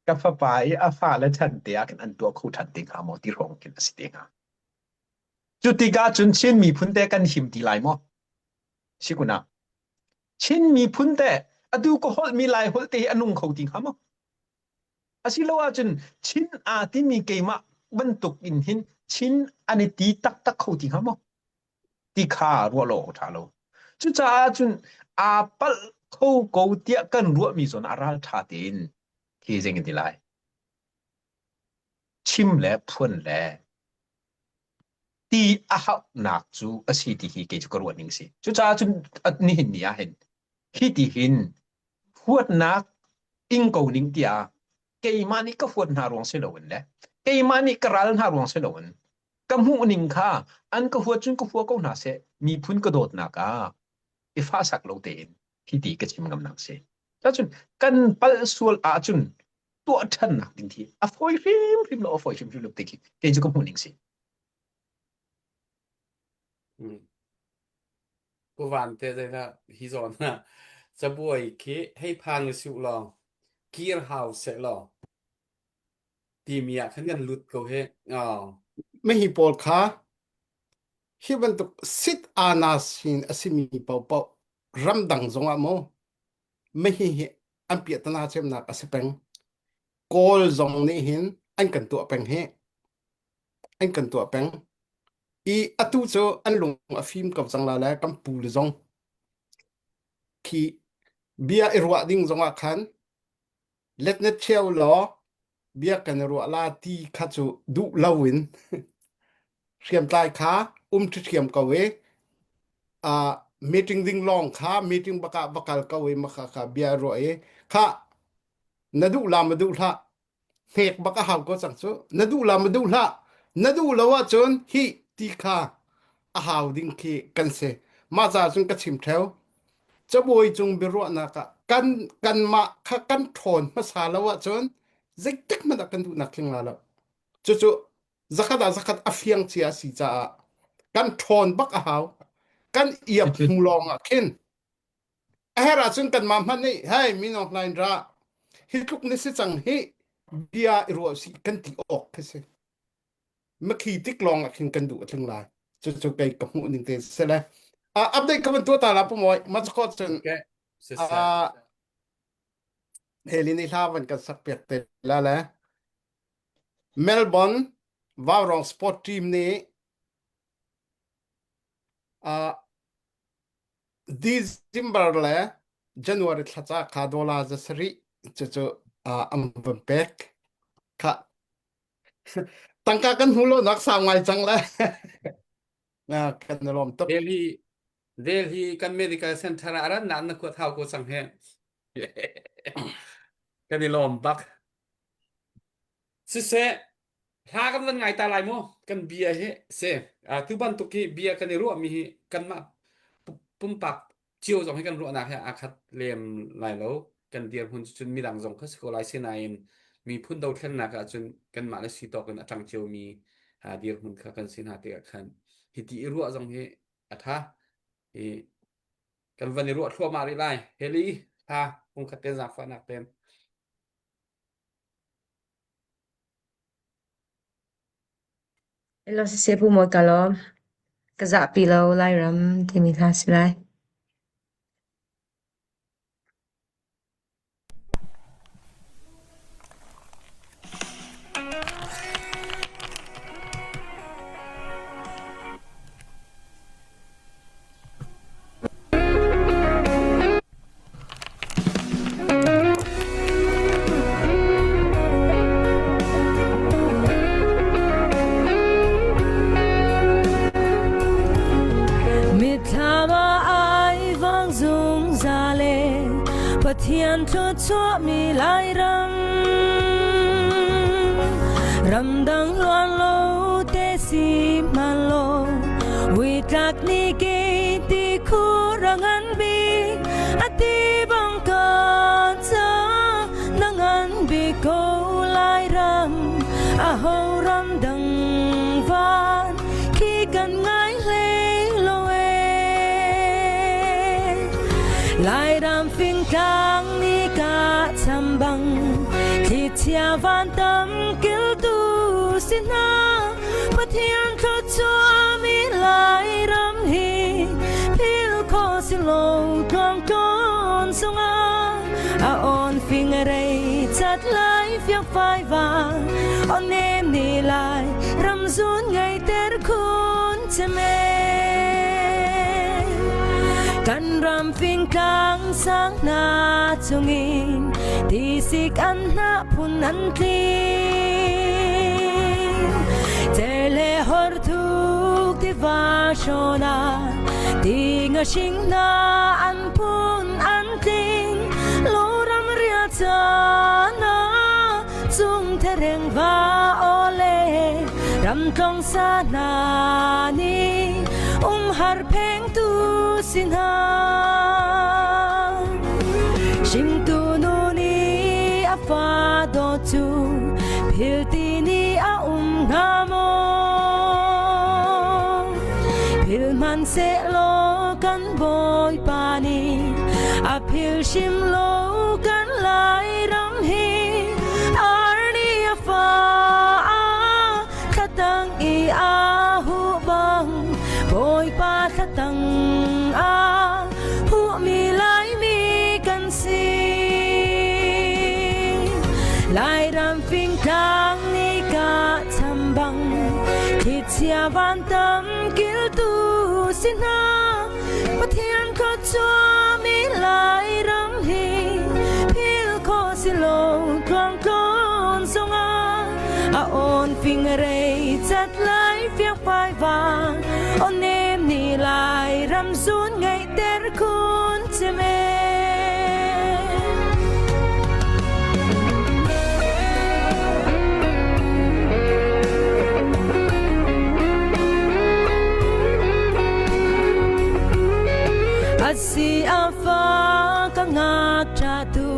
[SPEAKER 5] ka fapa i a fale chan te ah khin an tuah kho ṭhan te hnga maw ti hrawng khin a si te hnga. Cu tikah cun Chin miphun te kan him ti lai maw? Si kun ah. Chin miphun te atu ka holhmi Lai holh te hi a nung kho ti hnga maw? Asilo ahcun Chin aa timi keimah bantuk in hin Chin an i ti taktak kho ti hnga maw? Ti kha ruah lo awk ṭha lo. Cucaah cun aa palh kho ko tiah kan ruahmi zawn ah ralṭha tein khi zei kan ti lai. Chim le phuan le ti a hauhnak cu a si ti hi kei cu ka ruah ning si. Cucaah cun nihin ni ah hin hi ti hin huatnak ing ko ning tiah keimah nih ka huat hna ruang si loin le keimah nih ka ral hna ruang si loin ka hmuh ning kha an ka huat cun ka hua ko hna seh miphun ka dawtnak ah i fahsak lo tein hi ti ka chim ngamnak si. Cun kan palh sual ahcun tuah ṭhannak ding khi a fawi hrimhrim lo a fawi hrimhrim lo ti khi kei cu ka hmuh ning si.
[SPEAKER 1] Pu Van te zeidah hi zawn ah cabuai khi hei phan u sih law kir hau seh law timi ah khan kan lut ko he. Oh.
[SPEAKER 4] Mihi pawl kha hi bantuk sit ana sin a simi paohpaoh ramdang zongah maw mihi hi an piahtana cemnak a si peng. Kawl zong nih hin an kan tuah peng hi. An kan tuah peng. I atu cu an lung a fim ko cang la le kan pu le zong khi bia i ruah ding zongah khan letnet cheu law bia kan i ruah la ti kha cu duh lo in hriamtlai kha um ṭhiam ko i uh, meeting ding lawng kha meeting baka va kal ko i maka kha bia ruah i kha na duh la ma duh hlah hnek bak a hau ko cang cu na duh la ma duh hlah na duh lo ahcun hi ti kha a hau ding khi kan si mah ca cun ka chim theo cabuai cung biaruahnak ah kan kanmah kha kan ṭhawn hmasa lo ahcun zeitik hmanh ah kan duhnak tling la lo cucu zakhat ah zakhat a fiang cia a si caah kan ṭhawn bak a hau kan iap hnu lawng ah khin A herh ahcun kanmah hmanh nih hei minung hlain ra hi tluk ni si cang hi bia i ruah sih kan ti awk khi si. Makhi tik lawng ah khin kan duh a tling lai. Cucu kei ka hmuh ning te si le. Uh, update ka van tuah ta la pumawi ma cakot cun
[SPEAKER 1] Okay. Siseh.
[SPEAKER 4] uh, heli ni hla van kan sak piak te la le Melbourne Vaurong Sport Team nih uh, December le January thla ca kha dollar za sarih cucu uh, an van pek. Kha tangka kan hmu lo nak sau ngai cang le. Na kan i lawm tuk.
[SPEAKER 1] Delhi Delhi kan medical center ah ran na kuat hau ko cang he. Kan i lawm bak. Siseh, hla kan van ngai ta lai mu kan bia hi si tu bantuk hi bia kan i ruahmi hi kanmah pumpak cio zong hi kan ruahnak he aa khat lem lai lo kan dirhmun cu cun midang zong kha si ko lai sinain miphun dothlennak ah cun kanmah le si tawk in a ṭang ciomi dirhmun kha kan si hna tikah khan hiti i ruah zong hi a ṭha i kan van i ruah thluahmah rih lai heli hla kungkhat ten zaangfahnak ten
[SPEAKER 6] Hello siseh Pu Mawi ka lawm. Ka zahpi lo Lairam timi hla si lai. Mitthlam ah ai vang zungzal e Pathian thluachuahmi Lairam Ramdang luan lo te si hman lo Uitlak ni ke ti khur a ngan bik a ti bang ka ca na ngan bik ko lai ram a ho ram dang van khi kan ngai hlei lo e lai ram fingtlang ni ka cham bang thlichia van tam kiltu si hna Pathian thluachuahmi Lairam hi phil kho si lo tluangtlawn sungah a on fing rei. Chat lai fiang fai vang on nem ni lai ram zun ngei ter khun che me kan ram fingtlang sang na chungin tisik an hna phun an tling Tele hor thuk tiva shona ti nga hring na an phun an tling lo ram ria chana chung thereng va ole ram tlong sa na ni um har pheng tu sin ha Shim tu nu ni a fa do chu phil ti ni a um nga maw Phil hmanhsehlaw kan Bawipa nih a phil hrim lo kan Lairam hi arni a fa thlatang i a huh bang Bawipa thlatang a huhmi Laimi kan si. Lairam fingtlang ni ka cham bang thlichia van tam kiltu si hna Pathian khuachuami Lairam hi phil kho si lo tluang tlawn zongah a awn fing rei cat lai fiang fai vang aw nem ni lai ram zun ngaih ter khun che me. Asi a fa ka ngakṭa tu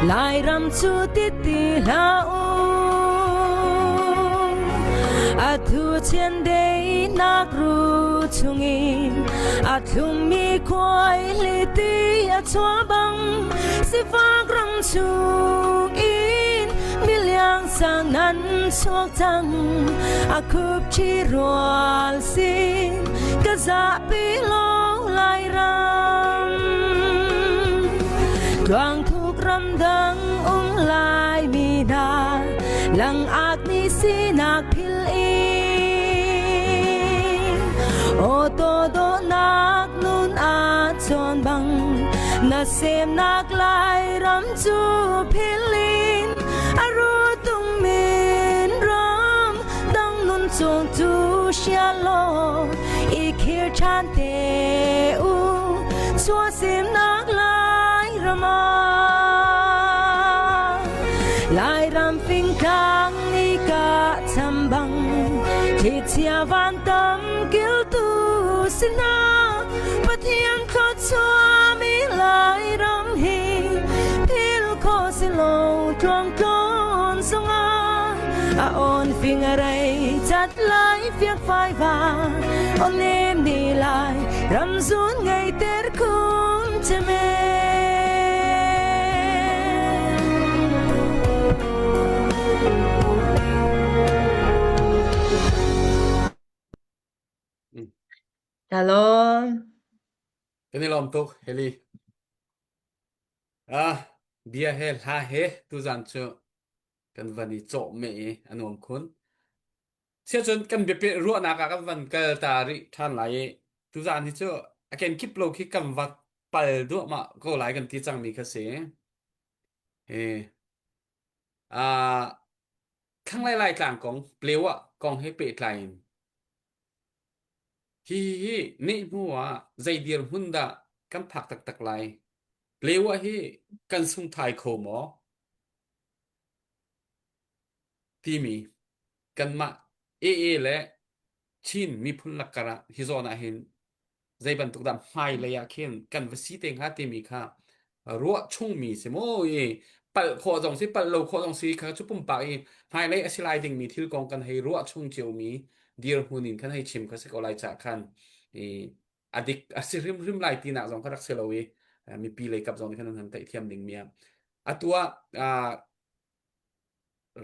[SPEAKER 6] Lairam cu titi hlah u A thu chiandeih nak ru chungin a thlummi khuai hliti a chuah bang sifak ram chungin miliang sang nan chuak cang a khup chi rual sin ka zahpi lo lai ram tluang thuk ram dang um lai mi hna langak ni sinak phil in Auto dawhnak nun a chawn bang na semnak lai ram cu philin a ru tung min ram dang nun chung cu sia lo i khir ṭhan te u chua semnak lai ram ah Lairam fingtlang ni ka cham bang thlichia van tam kiltu sina Pathian thluachuahmi Lairam hi phil kho si lo tluang tlawn zongah a on fing a rei cat lai fiak fai va on nem ni lai ram zun ngei ter khun che me.
[SPEAKER 7] Shalom.
[SPEAKER 1] Kan i lawm tuk, Heli. Ah, bia he hla he tuzan cu kan van i cawh me i a nuam khun. Siacun kan biapeh ruahnak ah kan van kal ta rih ṭhan lai i tuzaan hi cu a kenkip lo khi kan va pal duahmah ko lai kan ti cangmi kha si. Hi. Ah, thlanglei Laitlang kong, Plewa kong he pehtlai in hi hi neh hnu ah zei dirhmun dah kan phak taktak lai? Plewa hi kan sungthai kho maw? Timi kanmah AA le Chin miphun lakkar ah hi zawn ah hin zei bantuk dah hmailei ah khin kan va si te hnga timi kha ruah chungmi si maw i palh khawh zong si palh lo khawh zong si kha cu pumpak i hmailei a si lai dingmi thil kong kan hei ruah chung ciomi dirhmun in khan hei chim kha si ko lai cah khan i a dik a si hrimhrim lai tinak zong kha rak si lo i mipi lei kap zong nih khan an han theih thiam dingmi ah atu ah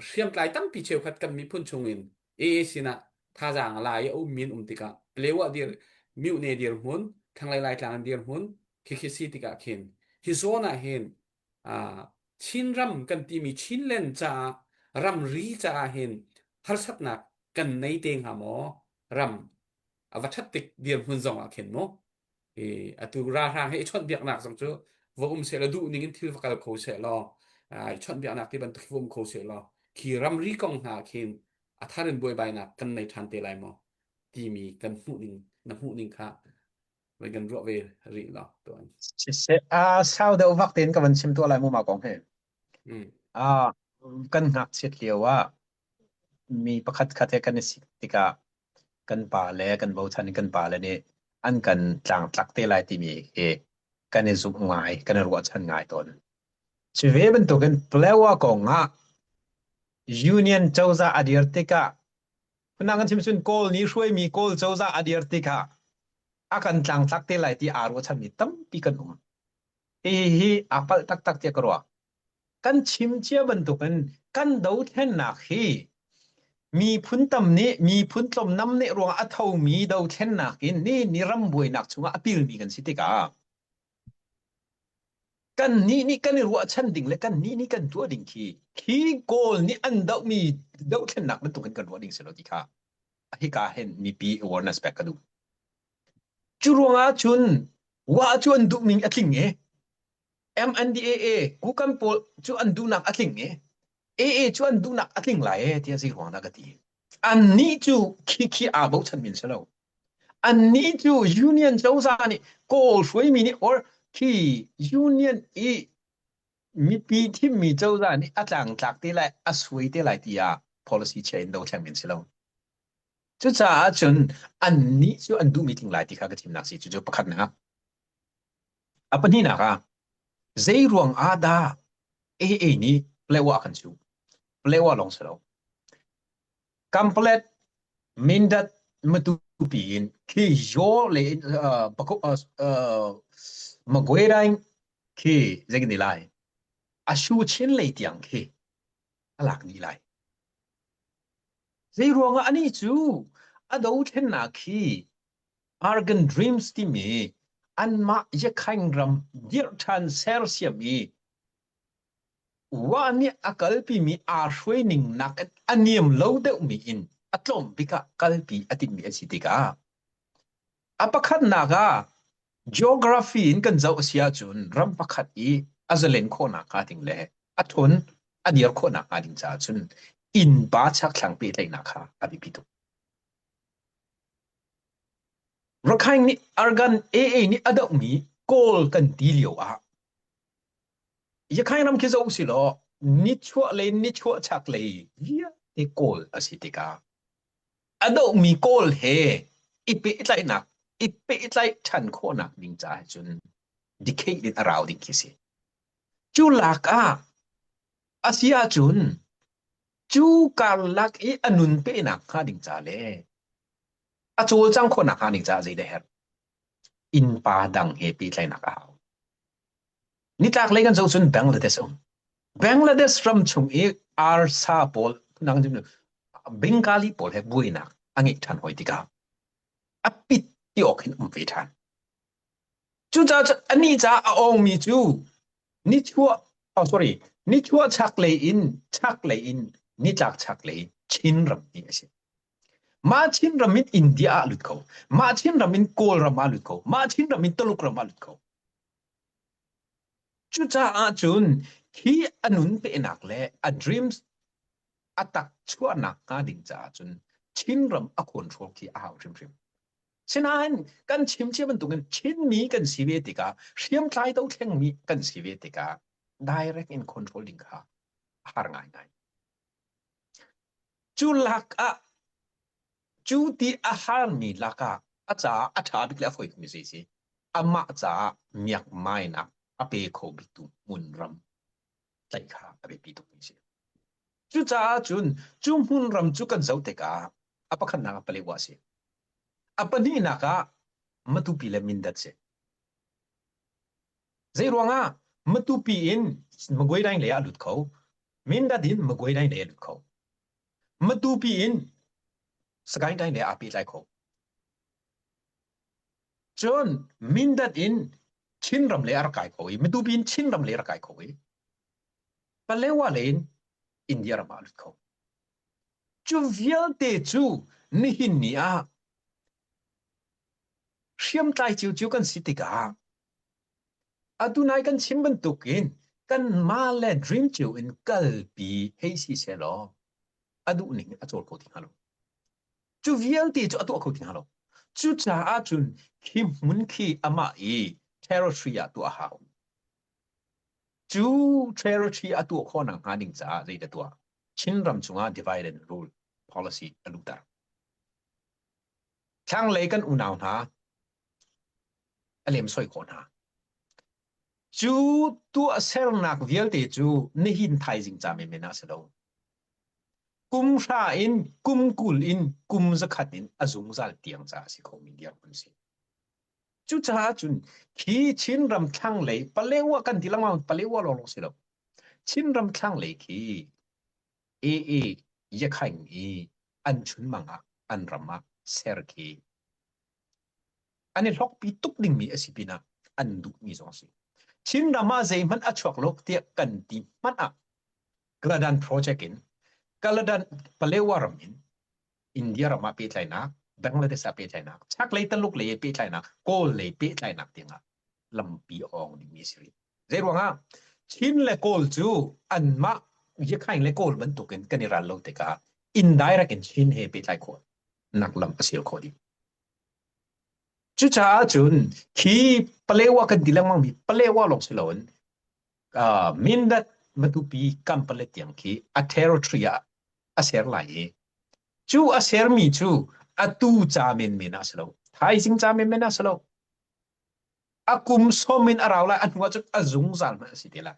[SPEAKER 1] hriamtlai tampi cheukhat kan miphun chungin AA sinah thazaang la i a ummi an um tikah Palewa dir Myone dirhmun thlanglei Laitlang dirhmun khikhi si tikah khin hi zawn ah hin. Chinram kan timi Chinland caah ramri caah hin harsatnak kan nei te hnga maw? Ram a va ṭhat tik dirhmun zong ah khin mu. I atu ralhrang he i chawnhbiaknak zong cu va um seh law duh ning in thil va kal kho seh law i chawnhbiaknak ti bantuk hi va um kho seh law khi ramri kong hna khin a thar in buaibainak kan nei ṭhan te lai maw timi kan hmuh ning na hmuh ning kha vai kan ruah ve rih law tuan.
[SPEAKER 5] Siseh, ah sau deuh vak tein ka van chim tuah lai mu ma kong he.
[SPEAKER 1] Mm.
[SPEAKER 5] Ah kan ngakchiat lio ah mi pakhat khat he kan i sik tikah kan pa le kan bochan in kan pa le nih an kan tlangtlak te lai timi hi kan i zumh ngai, kan i ruahchan ngai tawn. Cu ve bantukin Palewa kong ah Union cozah a dir tikah phundang kan chim cun Kawl nih hruaimi Kawl cozah a dir tikah a kan tlangtlak te lai ti aa ruahchanmi tampi kan um. Hihi hi aa palh taktak tiah ka ruah. Kan chim cia bantukin kan dothlennak hi miphun tam nih miphun tlawmnam nih ruangah a thomi dothlennak in ni ni ram buainak chungah a pilmi kan si tikah kan nih nih kan i ruahchan ding le kan nih nih kan tuah ding khi khi Kawl nih an dohmi dothlennak bantukin kan ruah ding si lo ti kha hika hin mipi awareness pek ka duh. Cu ruangah cun wa cu an duhning a tling i MNDAA kukan pawl cu an duhnak a tling i AA cu an duhnak a tling lai e tiah zei ruang dah ka ti. Annih cu khi khi aa bochan min si lo. Annih cu union cozah nih Kawl hruaimi nih or khi union i mipi thimmi cozah nih a tlangtlak te lai a suai te lai tiah policy chia in dothleng min si lo. Cucaah cun annih cu an duhmi tling lai ti kha ka chimnak si cucu pakhatnak. A pahnihnak ah zei ruang ah dah AA nih Palewa kan chuh? Palewa lawng si lo. Kamplet, Mindat, Matupi in khi Yaw le uh, uh, uh, Magweraing khi zeikin ni lai? Ashu chin lei tiang khi a lak dih lai. Zei ruangah anih cu a dothlennak khi Argan Dreams timi anmah Yakhaing ram dirh ṭhan sersiam i wa nih a kalpimi aa hruaining nakin a niam lo deuhmi in a tlawm bik ah kalpi a timhmi an si tikah a pakhatnak ah geography in kan zoh a si ahcun ram pakhat i a zalen khawhnak hnga ding le a ṭhawn a dir khawhnak hnga ding caah cun innpa chakthlang pehtlaihnak kha a biapi tuk. Rakhine nih Argan AA nih a dohmi Kawl kan ti lio ah Yakhain ram khi zoh usih law nichuah lei nichuah chak lei vialte Kawl a si tikah a dohmi Kawl he i pehtlaihnak i pehtlaih ṭhan khawhnak ding caah cun decade in a rau ding khi si. Cu lak ah a si ahcun cu karlak i a nun pehnak hnga ding ca le a cawlcang khawhnak hnga ding caah zeidah herh? Innpa dang he pehtlaihnak a hau. Nitlak lei kan zoh cun Bangladesh um. Bangladesh ram chung i arsa pawl nang Bengali pawl he buainak a ngeih ṭhan hoi tikah a pit ti awk hin um ve ṭhan. Cucaah cun anih caah a awngmi cu nichuah oh sorry nichuah chaklei in chaklei in nitlak chaklei Chinram ti a si. Mah Chinram in India ah lut kho. Mah Chinram in Kawlram ah lut kho. Mah Chinram in Tuluk ram ah lut kho. Cucaah cun khi a nun pehnak le a dreams a tak chuahnak hnga ding caah cun Chinram a control khi a hau hrimhrim. Sinain kan chim cia bantukin Chinmi kan si ve tikah hriamtlai dothlengmi kan si ve tikah direct in control ding kha a har ngaingai. Cu lak ah cu ti a harmi lakah a caah a ṭha bik le a fawi bikmi zei si? Amah caah miakmainak a pe kho biktu hmunram tlaih kha a biapi tukmi a si. Cucaah cun cu hmunram cu kan zoh tikah a pakhatnak ah Paletwa a si. A pahnihnak ah Matupi le Mindat si. Zei ruangah Matupi in Magway lei ah a lut kho, Mindat in Magway lei a lut kho. Matupi in Sagaing lei aa pehtlai kho. Cun Mindat in Chinram lei a rak kai kho i Matupi in Chinram lei a rak kai kho i. Palewa lei in India ram ah a lut kho. Cu vialte cu nihin ni ah hriamtlai ciocio kan si tikah atu nai kan chim bantukin kanmah le dream cio in kalpi hei si sehlaw a duh ning in a cawl kho ti hnga lo. Cu vialte cu a tuah kho ti hnga lo. Cucaah cun khi hmun khi amah i territory ah tuah a hau. Cu territory a tuah khawh nakhnga ding caah zeidah tuah? Chinram chungah divide and rule policy a luhter. Thlanglei kan unau hna a lemsoi khawh hna. Cu tuahsernak vialte cu nihin thaizing ca menmen ah si lo. Kum hra in kum 20 in kum zakhat in a zungzal tiang ca a si khomi dirhmun si. Cucaah cun khi Chinram thlanglei Palewa kan ti lengmang Palewa lawnglawng si lo. Chinram thlanglei khi AA Yakhaing i an chunmang ah an ram ah ser khi an i hlawkpi tuk dingmi a si pinah an duhmi zong a si. Chinram ah zeihmanh a chuak lo tiah kan ti hmanh ah Kaladan project in Kaladan Palewa ram in India ram ah pehtlainak, Bangladesh ah pehtlainak, chaklei Taluk lei pehtlainak, Kawl lei pehtlainak tiangah lampi a awng dingmi a si rih. Zeiruangah Chin le Kawl cu anmah Yakhaing le Kawl bantukin kan i ral lo tikah indirect in Chin he pehtlai khawh nak lam a sil khawh dih. Cucaah cun khi Palewa kan ti lengmang mi Palewa lawng si loin uh, Mindat Matupi Kampalet tiang khi a territory ah a ser lai i cu a sermi cu atu ca menmen ah si lo thaizing ca menmen ah si lo a kum som in a rau lai a hnu ah cun a zungzal hmanh a si te lai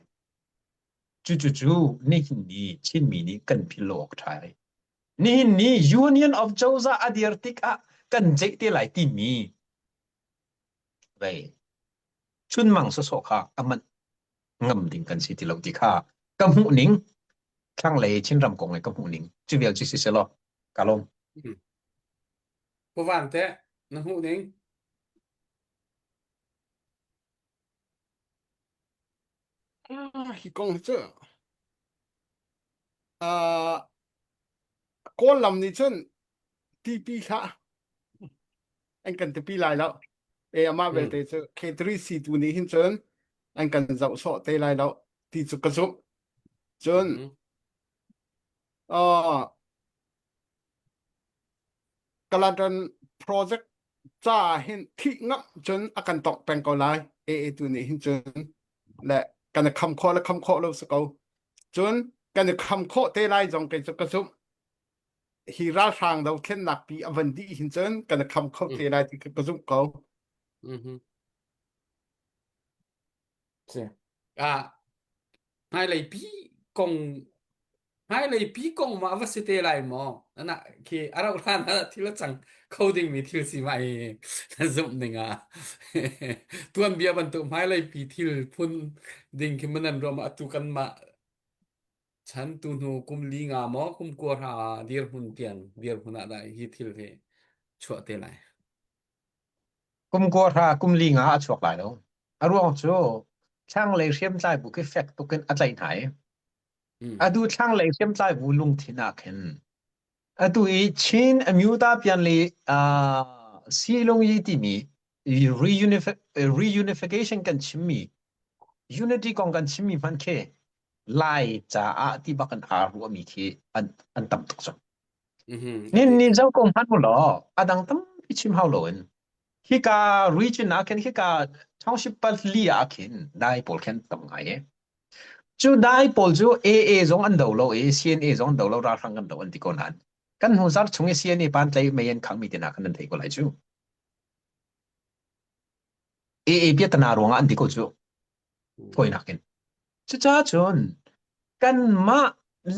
[SPEAKER 5] cu cu cu nihin ni Chinmi nih kan phil lo awk ṭha ai nihin ni Union of Cozah a dir tikah kan ceih te lai timi vei chunmang sawsawh kha a manh ngam ding kan si ti lo ti kha ka hmuh ning thlanglei Chinram kong le ka hmuh ning cu vial cu si selaw ka lawm.
[SPEAKER 1] Pu Van teh na hmuh ning?
[SPEAKER 4] Ah, hi kong hi cu ah Kawl lam nih cun tipi hlah an kan tipi lai lo. E amah belte cu K3C tu nih hin cun an kan zoh sawh te lai lo ti cu ka zumh. Cun uh, Kaladan project ca hin thih ngam cun a kan tongh peng ko lai AA tu nih hin cun le kan i kham khawh le kham khawh lo si ko. Cun kan i kham khawh te lai zong kei cu ka zumh. Hi ralhrang dothlennak pi a van dih hin cun kan i kham kho te lai ti ka zumh ko.
[SPEAKER 1] Mhm. Ah, hmailei pi kong hmailei pi kong ma va si te lai maw? Ana khi a rauh hlan ah thil a cang kho dingmi thil si ma i na zumh ning ah tuanbia bantuk hmailei pi thil phun ding khi manan ruam atu kan mah chan tu hnu kum li nga maw kum kua hra dirhmun tiang dirhmun ah dah hi thil hi chuah te lai.
[SPEAKER 5] Kum kua hra kum li nga a chuak lai lo. A ruang cu thlanglei hriamtlai bu khi fek tuk in a tlaih hna i atu thlanglei hriamtlai bu lungthin ah khin atu i Chin Amyuta pian le uh, Silungyi timi reunification kan chimmi unity kong kan chimmi hman khi Lai caah ti bak in aa ruahmi khi an, an tam tuk cang. Nin ni zo ko hmanh u law a dang tampi chim hau loin hika region ah khin hika township pali ah khin dai pawl khin tam ngai e. Cu dai pawl cu AA zong an do lo i CNA zong an do lo ralhrang kan do an ti ko nain kan hnu zarh chung i CNA pan tlai mei an khang mi te hna khan nan thei ko lai cu. AA piatana ruangah an ti ko cu. Fawinak in. Cucaah cun kanmah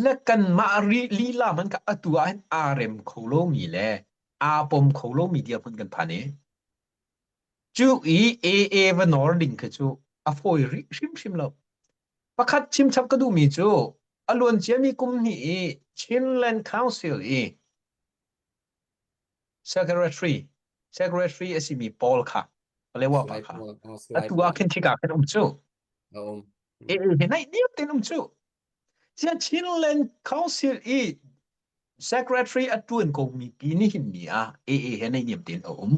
[SPEAKER 5] le kanmah lila hmanh kha atu ah hin aa rem kho lomi le aa pom kho lomi dirhmun kan phan i cu i AA va nawr ding khi cu a fawi rih hrimhrim lo. Pakhat chimchap ka duhmi cu a luan ciami kum hnih i Chinland Council i secretary secretary a simi Paul kha Palewa pa kha atu ah khin khika khin um cu.
[SPEAKER 1] Um.
[SPEAKER 5] E he naih niam ten um cu. Sia Chinland Council i secretary a ṭuan ko mi pi nihin ni ah AA he naihniam tein a um.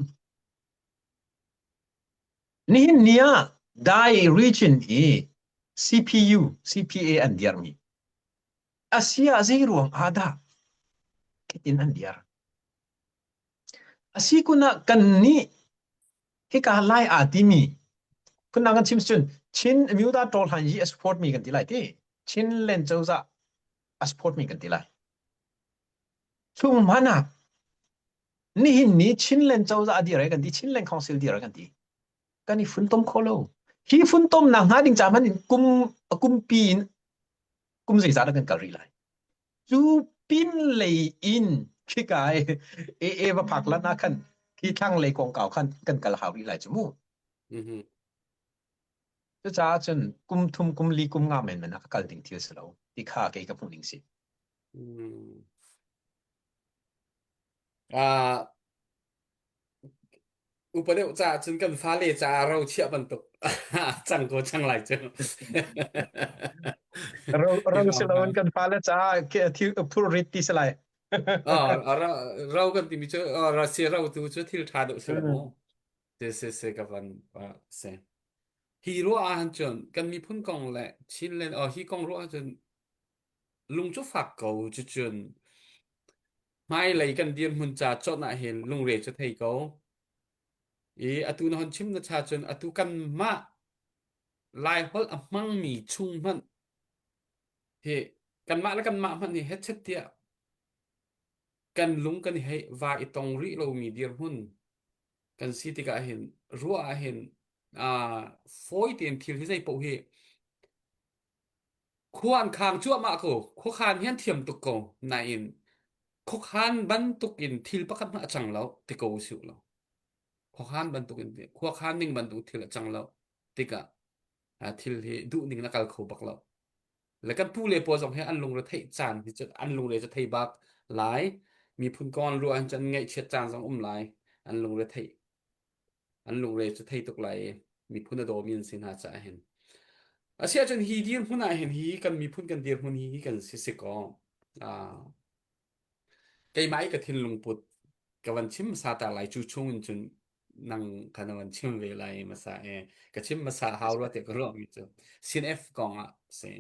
[SPEAKER 5] Nihin ni ah Dai region i CPU, CPA an dirmi. Asia zei ruang ah dah khitin an dir? Asi kun ah kan nih hika Lai aa timi phundang kan chim cun Chin Amyuda Tawlhan yi a support mi kan ti lai ti. Chinland cozah a support mi kan ti lai. Chung hmanh ah nihin ni Chinland cozah a dir ai kan ti Chinland Council dir ai kan ti. Kan i funtom kho lo. Hi funtom nak hnga ding ca hmanh in kum kumpi in kum zeizah dah kan kal rih lai. Cu pin lei in khika i AA va phak lan ah khan khi thlang lei kongkau khan kan kal hau rih lai cu mu.
[SPEAKER 1] Mhm.
[SPEAKER 5] Cucaah cun kum thum kum li kum nga menmen ah ka kal ding thil si lo ti kha kei ka hmuh ning si.
[SPEAKER 1] Mm. Ah, upa deuh caah cun kan fale caah ro chiah bantuk cang ko cang lai cu.
[SPEAKER 5] Ro ro si loin kan fale caah thil phurrit ti si lai.
[SPEAKER 1] Ah, ro kan timi cu si ro tu cu thil ṭha deuh si lo mu. Si si si ka van si. Hi ruah ah cun kan miphun kong le Chinland oh hi kong ruah ahcun lung cu fak ko cucun hmailei kan dirhmun ca chawnh ah hin lungre cu thei ko. I atu na hon chim na cha cun atu kanmah Laiholh a hmangmi chung hmanh hi kanmah le kanmah hmanh hi hetchet tiah kan lung kan i hei va i tong rih lomi dirhmun kan si tikah hin ruah ah hin aa fawi tein thil hi zei paoh hi Khua an khang cuahmah ko. Khuakhan hi an thiam tuk ko. Nain khuakhan bantuk in thil pakhat hmanh a cang lo ti ko usih law. Khuakhan bantuk in khuakhan ning bantuk thil a cang lo tikah thil hi duh ning na kal kho bak lo. Le kan pu le pawl zong hi an lungre theih caan hi cu an lungre cu thei bak lai. Miphun kong an ruah ahcun ngaihchiat caan zong um lai. An lungre theih An lungre cu thei tuk lai i miphun a dawmi an si hna caah hin. Asiahcun hi dirhmun ah hin hi kan miphun kan dirhmun hi hi kan si si kaw ah keimah i ka thinlung put ka van chim hmasa ta lai cu chung in cun nang kha na van chim ve lai hmasa e ka chim hmasa hau rua te ka ruahmi cu CNF kong ah si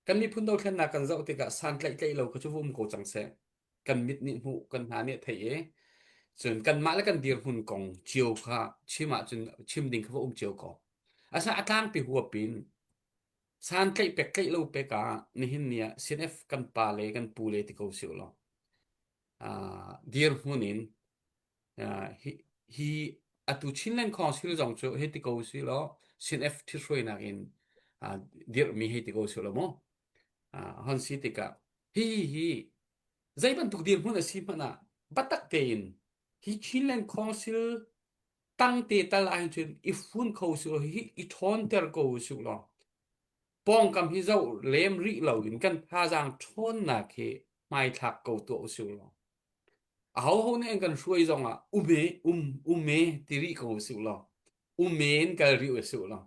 [SPEAKER 1] kan miphun dothlennak kan zoh tikah santlaih tlaih lo kha cu vum ko cang seh kan mit nih hmuh kan hna nih theih i cun kanmah le kan dirhmun kong cio kha chim ahcun chim ding kha va um cio ko. Asa a tlangpi huap in san tlaih pek tlaih lo pek ah nihin ni ah CNF kan pa le kan pu le ti ko si law dirhmun in hi, hi atu Chinland Council zong cu hei ti ko si law CNF thithruainak in dirhmi hei ti ko si law mu hon si tikah hi hi zei bantuk dirhmun a si hmanh ah biatak tein hi Chinland Council tang te tal ah hin cun i fun kho usih law hi i ṭhawnter ko usih law pawngkam hi zoh lem rih lo in kan thazaang ṭhawnnak hi hmaithlak ko tuah usih law ahoho nih an kan hruai zong ah um e um um e ti rih ko usih law um e in kal rih usih law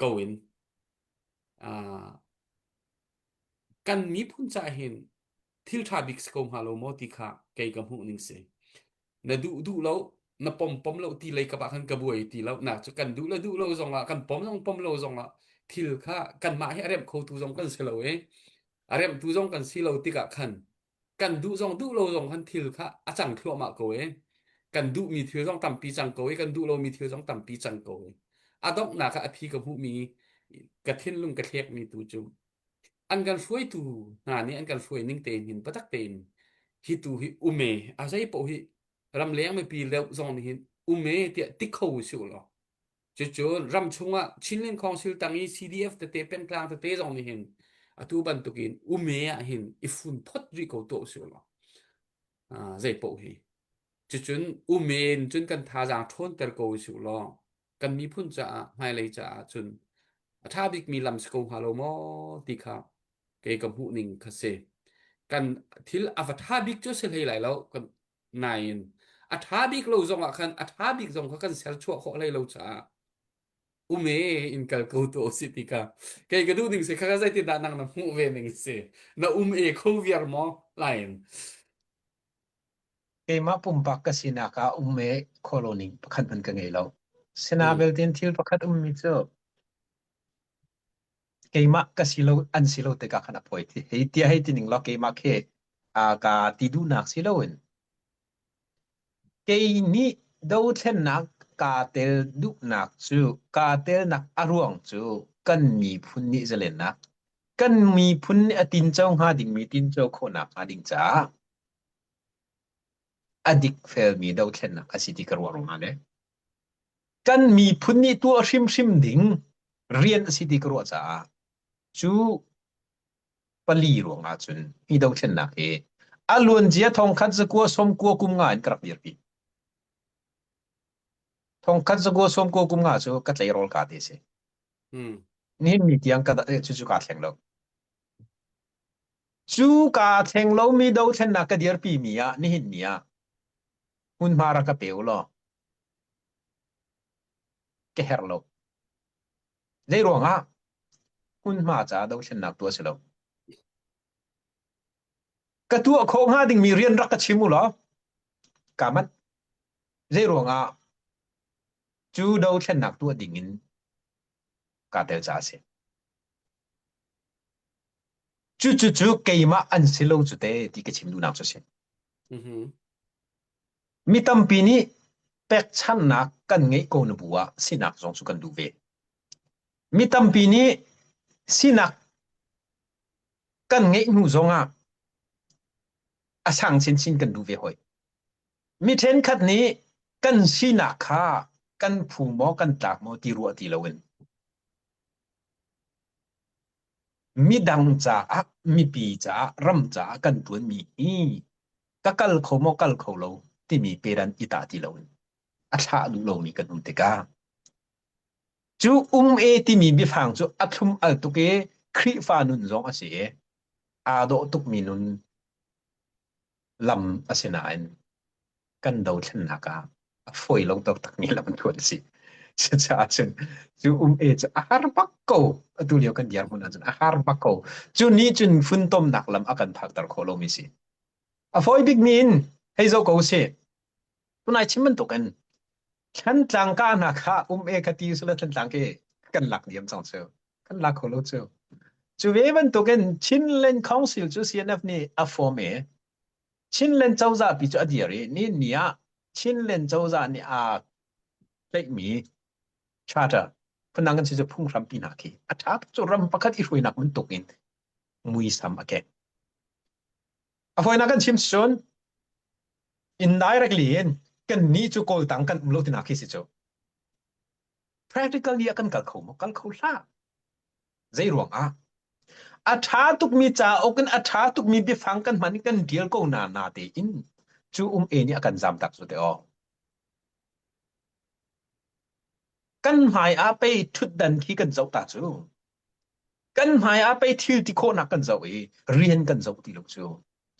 [SPEAKER 1] ko in uh, kan miphun caah hin thil ṭha bik si ko hnga lo maw ti kha kei ka hmuh ning si. Na duh duh lo, na pom pom lo ti lei kap ah khan ka buai ti lo. Na cu kan duh le duh lo zong ah, kan pom zong pom lo zong ah thil kha kanmah hi a remh khotu zong kan si lo i a remhtu zong kan si lo tikah khan kan duh zong duh lo zong khan thil kha a cang thluahmah ko i kan duhmi thil zong tampi cang ko i kan duh lomi thil zong tampi cang ko i a donghnak ah a phi ka hmuhmi ka thinlung ka thlekmi tu cu an kan hruaitu hna nih an kan hruai ning tein hin patak tein hi tu hi ume a zei paoh hi ramleng mipi deuh zong nih hin ume tiah ti kho usih law cucu ram chungah Chinland Council tang i CDF tete pengtlang tete zong nih hin atu bantukin ume ah hin i fun phot rih ko tuah usih law zei paoh hi cucun ume in cun kan thazaang ṭhawnter ko usih law kan miphun caah hmailei caah cun a ṭha bikmi lam si ko hnga lo maw ti kha kei ka hmuh ning kha si. Kan thil a va ṭha bik cu si hlei lai lo kan nain a ṭha bik lo zong ah khan a ṭha bik zong kha kan serchuah khawh hlei lo caah. Ume in kal ko tu si ti ka kei ka duh ning si kha zeitin dah nang na hmuh ve ning si na um e kho viar maw lain
[SPEAKER 5] Keimah pumpak ka sinak ah um e kholo ning pakhat hmanh ka ngei lo. Sina belte thil pakhat ummi cu keimah ka si lo an si lo tikah khan a poi ti hei tia hei ti ning law keimah khi a ka ti duhnak si loin Kei nih dothlennak kaa tel duhnak cu kaa telnak a ruang cu kan miphun nih zalennak, kan miphun nih a tinco hnga dingmi tinco khawhnak hnga ding caah a dikfelmi dothlennak a si ti ka ruah ruangah le kan miphun nih tuah hrimhrim ding rian a si ti ka ruah caah cu pali ruangah cun hi dothlennak hi a luancia thongkhat zakua sawmkua kum nga in ka rak dirpi. Thongkhat zakua sawmkua kum nga cu ka tleirawl ka te si.
[SPEAKER 1] Hmm.
[SPEAKER 5] Nihin ni tiang ka cu cu kaa thleng lo. Cu kaa thleng lomi dothlennak ka dirpi mi ah nihin ni ah hmunhma rak ka pe u law ka herh lo. Zei ruangah hmunhma caah dothlennak tuah si lo. Ka tuah khawh hnga dingmi rian rak ka chim u law kaa manh. Zei ruangah cu dothlennak tuah dingin kaa tel caah a si. Cucu cu keimah an si lo cu te ti ka chim duhnak cu a si.
[SPEAKER 1] Mm-hmm.
[SPEAKER 5] Mi tampi nih pekchanhnak kan ngeih ko na bu ah sinak zong cu kan duh ve. Mi tampi nih sinak kan ngeih hnu zongah a sang chinchin kan duh ve hoi. Mi ṭhenkhat nih kan sinak kha kan phu maw kan tlak maw ti ruah ti loin midang caah mipi caah ram caah kan ṭuanmi hi ka kal kho maw kal kho lo timi pedan i tah ti loin a thlah duh lomi kan um tikah cu um e timi biafang cu a thlum al tuk i Khrihfa nun zong a si i aa dawh tukmi nun lam a si nain kan dothlennak ah a fawi lo taktakmi lam thuan a si. Cucaah cun cu um e cu a har bak ko. Atu lio kan dirhmun ahcun a har bak ko. Cu nih cun funtomnak lam a kan phakter khawh lomi si. A fawi bikmi in hei zoh ko usih. Tunai chim bantukin Thlantlang ka hna kha um e ka ti sula Thlantlang ke kan lak diam cang cu. Kan lak kho lo cu. Cu ve bantukin Chinland Council cu CNF nih a form i Chinland cozah pi cu a dir i ni ni ah Chinland cozah nih aa tlaihmi charter phundang kan si cu phunghrampi hna khi a ṭha tuk cu ram pakhat i hruainak bantuk in muisam a keng. A fawinak kan chim cun indirectly in kan nih cu kawltang kan um lo tinak khi si cu. Practically ah kan kal kho maw? Kal kho hlah. Zei ruang ah? A ṭha tukmi cauk in a ṭha tukmi biafang kan hman i kan ṭial ko na na tein cu um e nih a kan zam tak cu te aw. Kan hmai ah pei ṭhutdan khi kan zoh ta cu. Kan hmai ah pei thil ti khawhnak kan zoh i rian kan zoh ti lo cu.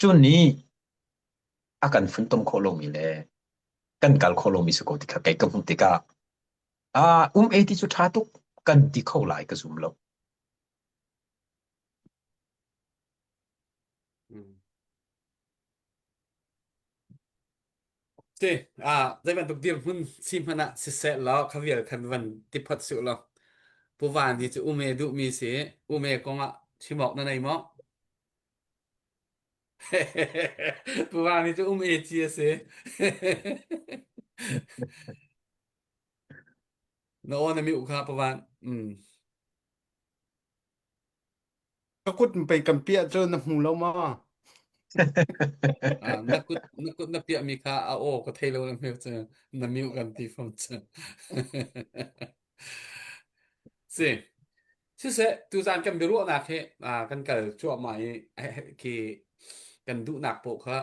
[SPEAKER 5] Cu nih a kan funtom khawh lomi le kan kal khawh lomi si ko ti kha kei ka hmuh tikah ah um e ti cu ṭha tuk kan ti kho lai ka zum lo.
[SPEAKER 1] Mm. Si, ah, zei bantuk dirhmun si hmanh ah siseh law kha vial khan van ti phot suh law. Pu Van hi cu ume duhmi si, ume kong ah chim awk na nei maw? Pu Van hi cu um e ci a si. Na aw na miu kha Pu Van. Mm.
[SPEAKER 4] Ka kut pei kan piah cu na hmu lo maw?
[SPEAKER 1] Ah, na kut na kut na piahmi kha a aw ka thei lo na hmeu cu na miu kan ti fom cu. Si. Siseh, tuzaan kan biaruahnak hi ah, kan kal cuahmah i khi kan duhnak paoh kha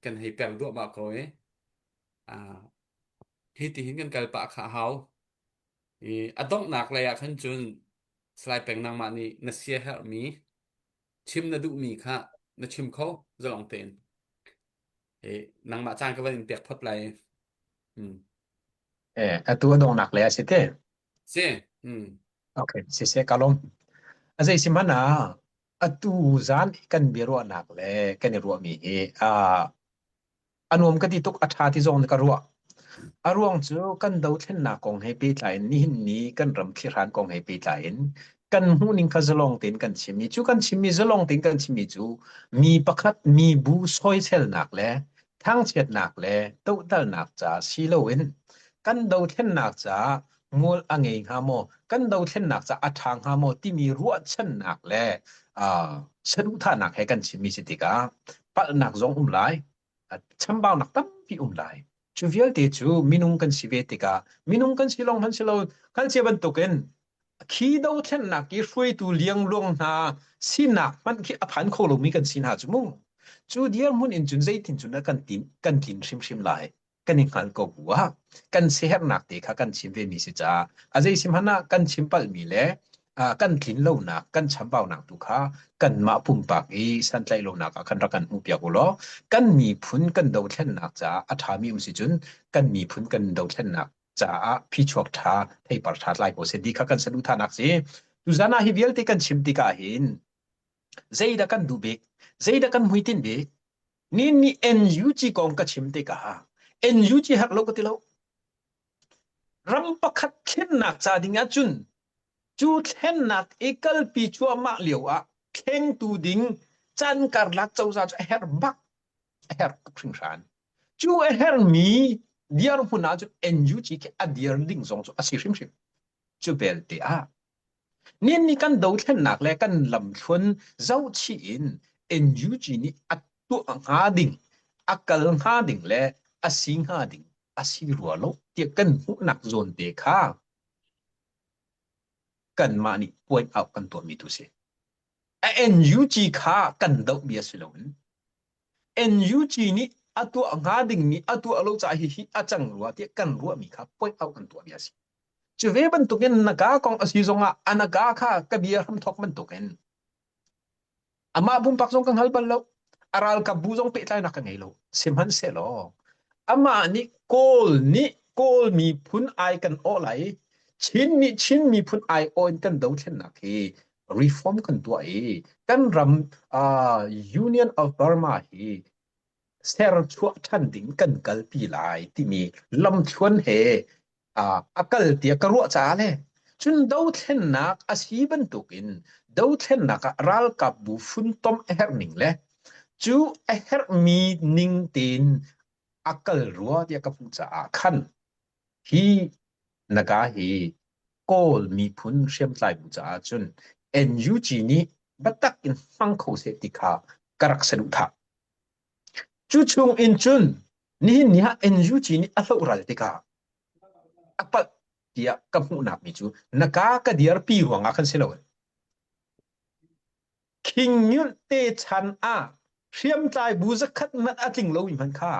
[SPEAKER 1] kan hei per duahmah ko i ah, hi ti hin kan kal pah kha a hau. I a donghnak lei ah khan cun Salai Peng nangmah nih na siaherhmi chim na duhmi kha na chim kho zalong tein. I nangmah caan ka van in pek phot lai. Hmm.
[SPEAKER 5] Eh, atu a donghnak lei a si te.
[SPEAKER 1] Si. Hmm.
[SPEAKER 5] Okay, siseh ka lawm. A zei si hmanh ah atu zan i kan biaruahnak le kan i ruahmi hi ah a nuam ka ti tuk a ṭha ti zong ka ruah. A ruang cu kan dothlennak kong he pehtlai in nihin ni kan ram thlihran kong he pehtlai in kan hmuhning kha zalong tein kan chimmi cu kan chimmi zalong tein kan chimmi cu mi pakhat mi bu soiselnak le thangchiatnak le dohdalnak ca si loin kan dothlennak caah mual a ngei hnga maw kan dothlennak ca a ṭha hnga maw timi ruahchannak le uh, saduhthahnak he kan chimmi si tikah palhnak zong um lai chambaunak tampi um lai cu vialte cu minung kan si ve tikah minung kan si lawng hmanh si lo kan cia bantukin khi dothlennak i hruaitu liangluang hna sinak hmanh khi a phan kho lomi kan si hna cu mu cu dirhmun in cun zeitin cun kan tin kan tlin hrimhrim lai kan i hngal ko bu ah kan siaherhnak te kha kan chim ve mi si caah a zei si hmanh ah kan chim palhmi le kan tlin lonak kan chambaunak tu kha kanmah pumpak i santlaih lonak ah khan rak kan hmuh piak u law kan miphun kan dothlennak caah a ṭhami um si cun kan miphun kan dothlennak caah phichuak ṭha theipar ṭha tlai ko seh ti kha kan saduhthahnak si tuzan ah hi vialte kan chim tikah hin zeidah kan duh bik zeidah kan hmuitinh bik ni ni NUG kong ka chim tikah NUG herh lo ka ti lo ram pakhat thlennak ca ding ahcun cu thlennak i kalpi cuahmah lio ah thlengtu ding caan karlak cozah cu a herh bak a herh tuk hringhran cu a herhmi dirhmun ahcun NUG khi a dir ding zong cu a si hrimhrim cu belte ah Nihin ni kan dothlennak le kan lamthluan zohchih in NUG nih a tuah hnga ding, a kal hnga ding le a si hnga ding a si rua lo tiah kan hmuhnak zawn te kha kanmah nih point out kan tuahmi tu si. A NUG kha kan doh bia si loin NUG nih a tuah hnga dingmi a tuah lo caah hihi a cang rua tiah kan ruahmi kha point out kan tuah bia si. Cu ve bantukin na ka kong a si zongah a na ka kha ka bia hramthawk bantukin amah pumpak zong ka hngal bal lo a ralkap bu zong pehtlainak ka ngei lo sihmanhsehlaw amah nih Kawl nih Kawl miphun ai kan awh lai Chin nih Chin miphun ai awh in kan dothlennak hi reform kan tuah i kan ram uh, Union of Burma hi serchuah ṭhan ding kan kalpi lai timi lamthluan he a kal tiah ka ruah caah le cun dothlennak a si bantukin dothlennak ah ralkapbu funtom a herh ning le cu a herhmi ning tein a kal rua tiah ka hmuh caah khan hi naga hi Kawl miphun hriamtlai bu caah cun NUG nih biatak in hmang kho seh ti kha ka rak saduhthah. Cu chung in cun nihin ni ah NUG nih a hlohral tikah a palh tiah ka hmuhnak mi cu na ka ka dirpi ruangah khan si lo. King Nyunt te chan ah hriamtlai bu zakhat hmanh a tling lomi hmanh kha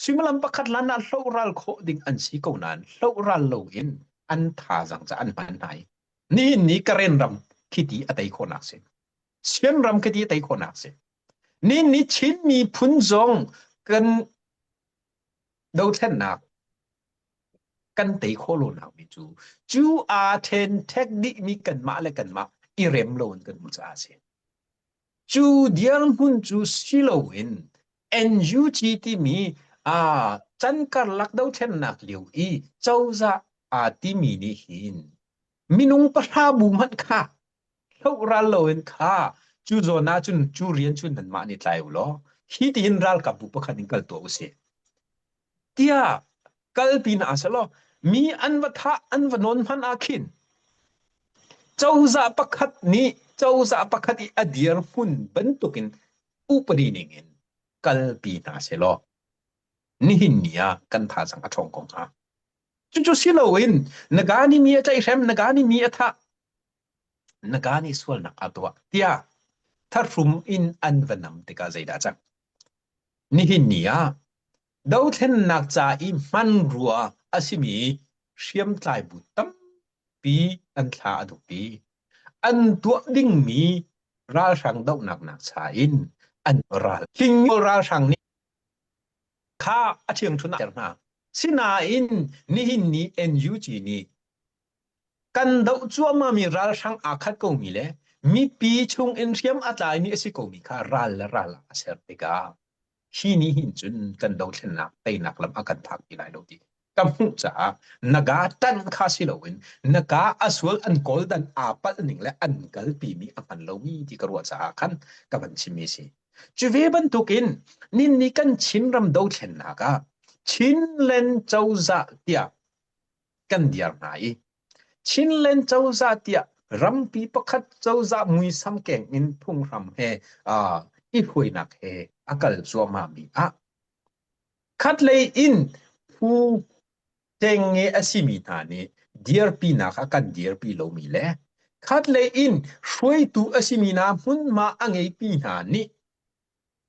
[SPEAKER 5] suimilam pakhat lan ah hlohral khawh ding an si ko nain hlohral loin an thazaang ca an hman hna i nihin ni Karen ram khiti a tei khawhnak si. Sian ram khiti a tei khawhnak si. Ni ni Chin miphun zong kan dothlennak kan tei khawh lonak mi cu cu aa then thek dih mi kanmah le kanmah i rem lo in kan um caah a si. Cu dirhmun cu si loin NUG timi aa chan karlak dothlennak lio i cozah aa timi nih hin minung pahra bu hmanh kha hloh ral loin kha cu zawn ah cun cu rian cu nanmah nih tlai u law hi tihin ralkap bu pakhat in kal tuah u sih tiah kalpi hna selaw mi an va thah an va nawn hmanh ah khin cozah pakhat nih cozah pakhat i a dirhmun bantukin upadi ning in kalpi hna selaw nihin ni ah kan thazang a ṭhawng ko hnga. Cucu si loin naga nih mi a tlaihhrem naga nih mi a thah naga nih sualnak a tuah tiah thahrum in an va nam tikah zeidah cang? Nihin ni ah dothlennak ca i hmanrua a simi hriamtlai bu tampi an thla a duhpi. An tuah dingmi ralhrang dohnak nak cha in an ral hling ralhrang nih kha a ṭhiangṭhunh a ter hna. Sinain nihin ni NUG nih. Kan doh cuahmahmi ralhrang aa khat komi le mipi chung in hriam a tlaimi a si komi kha ral le ral ah a ser tikah hi nih hin cun kan dothlennak teinak lam a kan phakpi lai lo ti ka hmuh caah naga tan kha si loin naga a sual an kawl dan aa palh ning le an kalpi mi a hman lomi ti ka ruah caah khan ka van chimmi si. Cu ve bantukin nin ni kan Chinram dothlennak ah Chinland cozah tiah kan diar hna i Chinland cozah tiah rampi pakhat cozah muisam keng in phunghram he uh, i hruainak he a kal cuahmah mi ah khatlei in phu ṭengnge a simi hna nih dirpinak a kan dirpi lomi le khatlei in hruaitu a simi hna hmunhma a ngeipi hna nih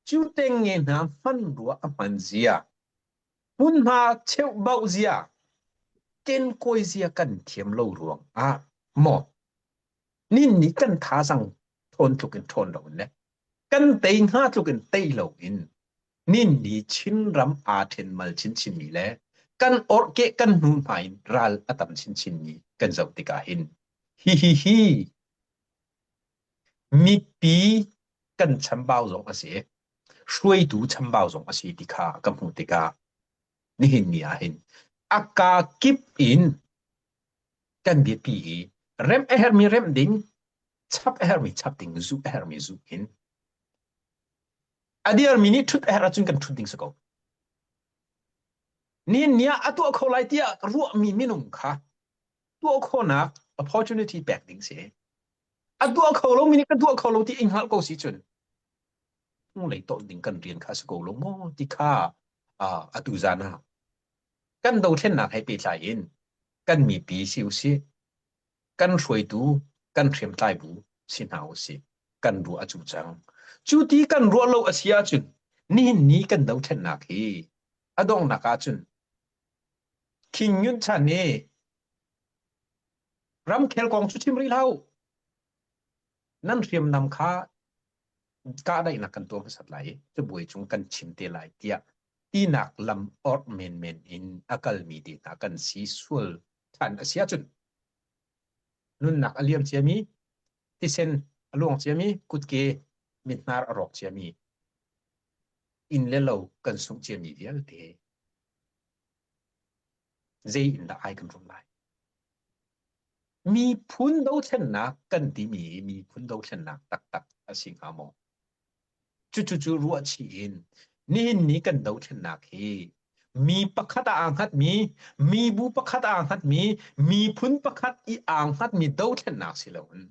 [SPEAKER 5] cu ṭengnge hna hmanrua a hman zia hmunhma cheuhbauh zia kenkawi zia kan thiam lo ruang ah maw nin nih kan thazang ṭhawn tluk in ṭhawn lo in le kan tei hnga tluk in tei lo in nin ni Chinram aa ṭhenmal chinchinmi le kan orhkeh kan hnu hna in ral a tam chinchinmi kan zoh tikah hin hi hi hi mipi kan chambau zong a si hruaitu chambau zong a si ti kha ka hmuh tikah nihin ni ah hin a kaa kip in kan biapi i remh a herhmi remh ding chap a herhmi chap ding zuh a herhmi zuh in a dirmi nih ṭhut a herh ahcun kan ṭhut ding si ko. Nihin ni ah a tuah kho lai tiah ruahmi minung kha tuah khawhnak opportunity pek ding si. A tuah kho lomi nih ka tuah kho lo ti i hngalh ko si cun hnulei tawlh ding kan rian kha si ko lo maw ti kha atu zan ah kan dothlennak he pehtlai in kan mipi si usih kan hruaitu kan hriamtlai bu si hna usih kan ruah a cu cang. Cu ti kan ruah lo a si ahcun nihin ni kan dothlennak hi a donghnak ahcun King Nyunt chan nih ramkhel kong cu chim rih hlah u. Nan hriamnam kha kahdaihnak kan tuah hmasat lai i cabuai cung kan chim te lai tiah tinak lam orh menmen in a kalmi te hna kan si sual ṭhan a si ahcun nunnak a liam ciami thisen a luang ciami kutke mithnar a rawk ciami inn le lo kan sungh ciami vialte zei in dah ai kan rum lai miphun dothlennak kan timi miphun dothlennak taktak a si hnga maw Cucu cu ruahchih in nihin ni kan dothlennak hi mi pakhat ah aa hngatmi, mibu pakhat ah aa hngatmi, miphun pakhat i aa hngatmi dothlennak si loin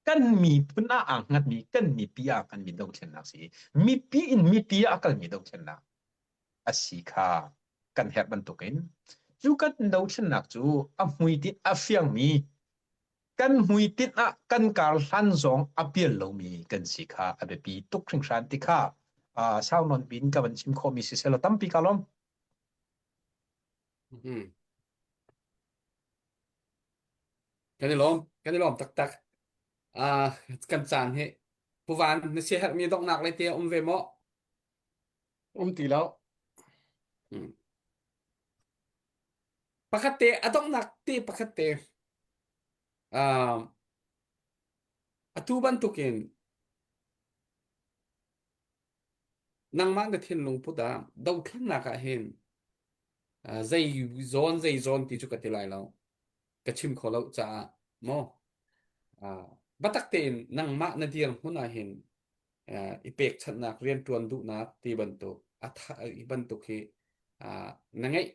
[SPEAKER 5] kan miphun ah aa hngatmi, kan mipi ah aa hngatmi dothlennak si. Mipi in mipi ah a kalmi dothlennak a si kha kan herh bantukin cu kan dothlennak cu a hmuitinh a fiangmi kan hmuitinh ah kan kar hlan zong a pial lomi kan si kha a biapi tuk hringhran ti kha uh, sau nawn pin ka van chim khawhmi si selaw tampi ka lawm.
[SPEAKER 1] Mm. Kan i lawm, kan i lawm taktak. Uh, kan caan hi Puvan na si herhmi donghnak le te um ve maw?
[SPEAKER 4] Um ti lo.
[SPEAKER 1] Mm. Pakhat te a donghnak te pakhat te uh, atu bantukin nangmah na thinlung put ah dothlennak ah hin uh, zei zawn zei zawn ti cu ka ti lai lo ka chim kho lo caah maw uh, biatak tein nangmah na dir hmun ah hin uh, i pekchanhnak rianṭuan duhnak ti bantuk a tha i bantuk hi uh, na ngeih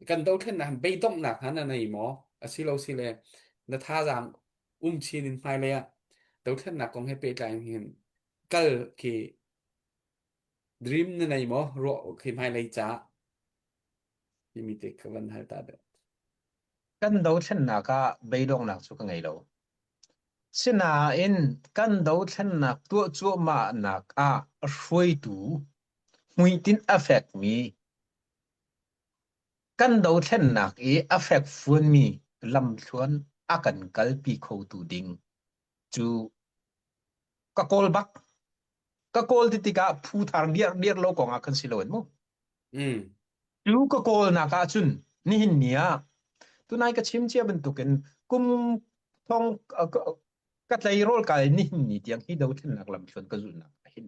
[SPEAKER 1] kan dothlennak hin beidonghnak hna na nei maw asilo sile na thazaang um chin in hmailei ah dothlennak kong he pehtlai in hin kal khi dream na nei maw ruah khi hmailei ca timi te ka van hal ta deuh
[SPEAKER 5] Kan dothlennak ah beidonghnak cu ka ngei lo. Sinain kan dothlennak tuah cuahmahnak ah hruaitu hmuitinh a fekmi kan dothlennak i a fekfuanmi lamthluan a kan kalpi khotu ding cu ka kawl bak. Ka kawl ti tikah phu thar diar diar lo kong ah khan si loin mu.
[SPEAKER 1] Mm.
[SPEAKER 5] Cu ka kawlnak ah cun nihin ni ah. Tunai ka chim cia bantukin kum thong ka tleirawl kai nihin ni tiang hi dothlennak lamthluan ka zulhnak ah hin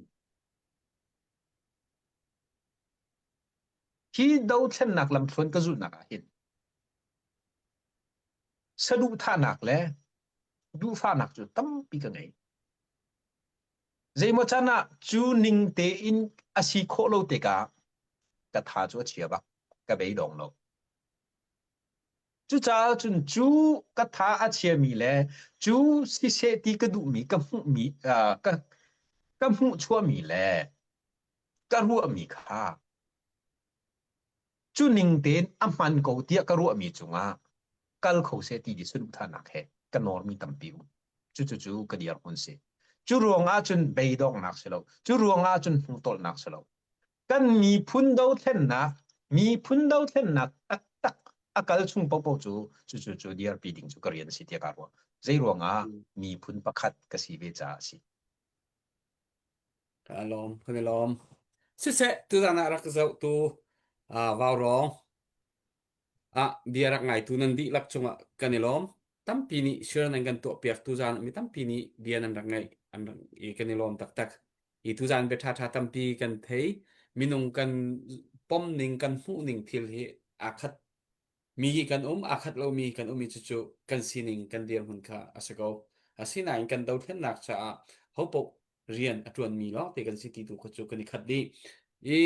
[SPEAKER 5] hi dothlennak lamthluan ka zulhnak ah hin saduhthahnak le duhfahnak cu tampi ka ngei. Zeimaw can ah cu ning tein a si khawh lo tikah ka tha cu a chia bak, ka beidong lo. Cucaah cun cu ka tha a chiami le cu siseh ti ka duhmi ka hmuhmi uh, ka ka hmuhchuahmi le ka ruahmi kha cu ning tein a hman ko tiah ka ruahmi cungah kal kho seh ti di saduhthahnak he ka nawrmi tampi um. Cucu cu ka dirhmun si. Cu ruangah cun beidonghnak si lo. Cu ruangah cun hnutolhnak si lo. Kan miphun dothlennak, miphun dothlennak taktak a kal chung paohpaoh cu cucu cu dirpi ding cu ka rian a si tiah kaa ruah. Zei ruangah miphun pakhat ka si ve caah a si.
[SPEAKER 1] Ka lawm, kan i lawm. Siseh, tuzan ah rak zohtu uh, Vaurawng ah bia rak ngaitu nan dihlak cungah kan i lawm. Tampi nih share nan kan tuahpiak tuzan mi tampi nih bia nan rak ngaih an rak i kan i lawm taktak. I tuzan bia ṭhaṭha tampi kan thei. Minung kan pom ning kan hmuh ning thil hi aa khat Mi hi kan um, aa khat lomi kan um i cucu kan sining, kan dirhmun kha a si ko. Asinain kan dothlennak caah hopaoh rian a ṭuanmi lawngte kan si ti tu kha cu kan i khat dih. I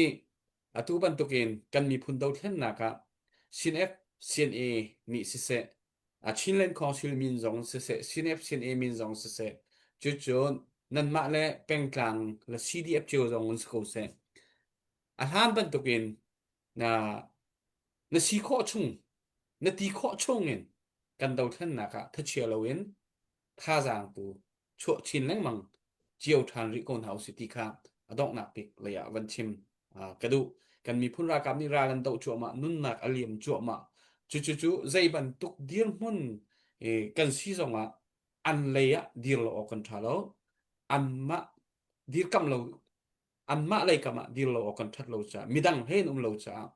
[SPEAKER 1] atu bantukin kan miphun dothlennak ah CNF, CNA nih siseh, a Chinland Council min zong siseh, CNF, CNA min zong siseh, cucun nanmah le pengtlang le CDF cio zong in si ko seh. A hlan bantukin na Na si khawh chung, na ti khawh chungin kan dothlennak ah thachia loin thazaang tu chuah chin lengmang cio ṭhan rih ko hna usih ti kha a donghnak bik lei ah van chim ka duh. Kan miphun ralkap nih ral an doh cuahmah, nunnak a liam cuahmah. Cucu cu zei bantuk dirhmun kan si zongah an lei ah dir lo awk kan ṭha lo. Anmah dirkamh lo anmah lei kam ah dir lo awk kan ṭhat lo caah midang he in um lo caah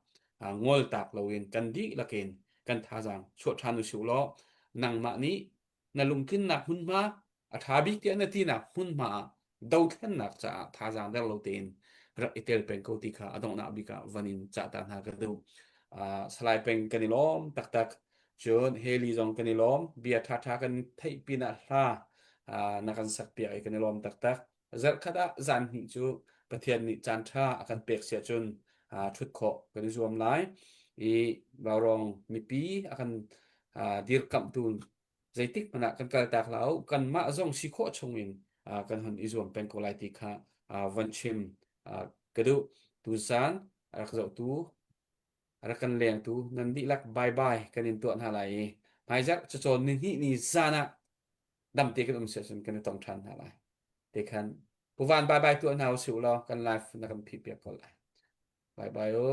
[SPEAKER 1] ngoltak loin kan dihlak in kan thazaang chuah ṭhan usih law nangmah nih na lungtlinnak hmunhma a ṭha bik tiah na tinak hmunhma ah dothlennak caah thazaang der lo tein rak i tel peng ko ti kha a donghnak bik ah van in cah ta hna ka duh. Uh, Salai Peng kan i lawm taktak. Cun Haley zong kan i lawm. Bia ṭhaṭha kan theih pinah hla uh, na kan sak piak i kan i lawm taktak. Zarhkhat ah zan hnih cu Pathian nih caan ṭha a kan pek si ahcun ṭhut khawh kan i zuam lai. I Vaurawng mipi a kan dirkamhtu zeitik hmanh ah kan kaltak hlah u. Kanmah zong si khawh chungin kan hun i zuam peng ko lai ti kha van chim ka duh. Tuzaan a rak zohtu a rak kan lengtu nan dihlak bye bye kan in tuah hna lai i hmaizarh cacawn ni hnih ni zan ah damte kan um si ahcun kan i tong ṭhan hna lai. Te khan Pu Van bye bye tuah hna usih law kan live na kan phih piak ko lai. Bye bye u.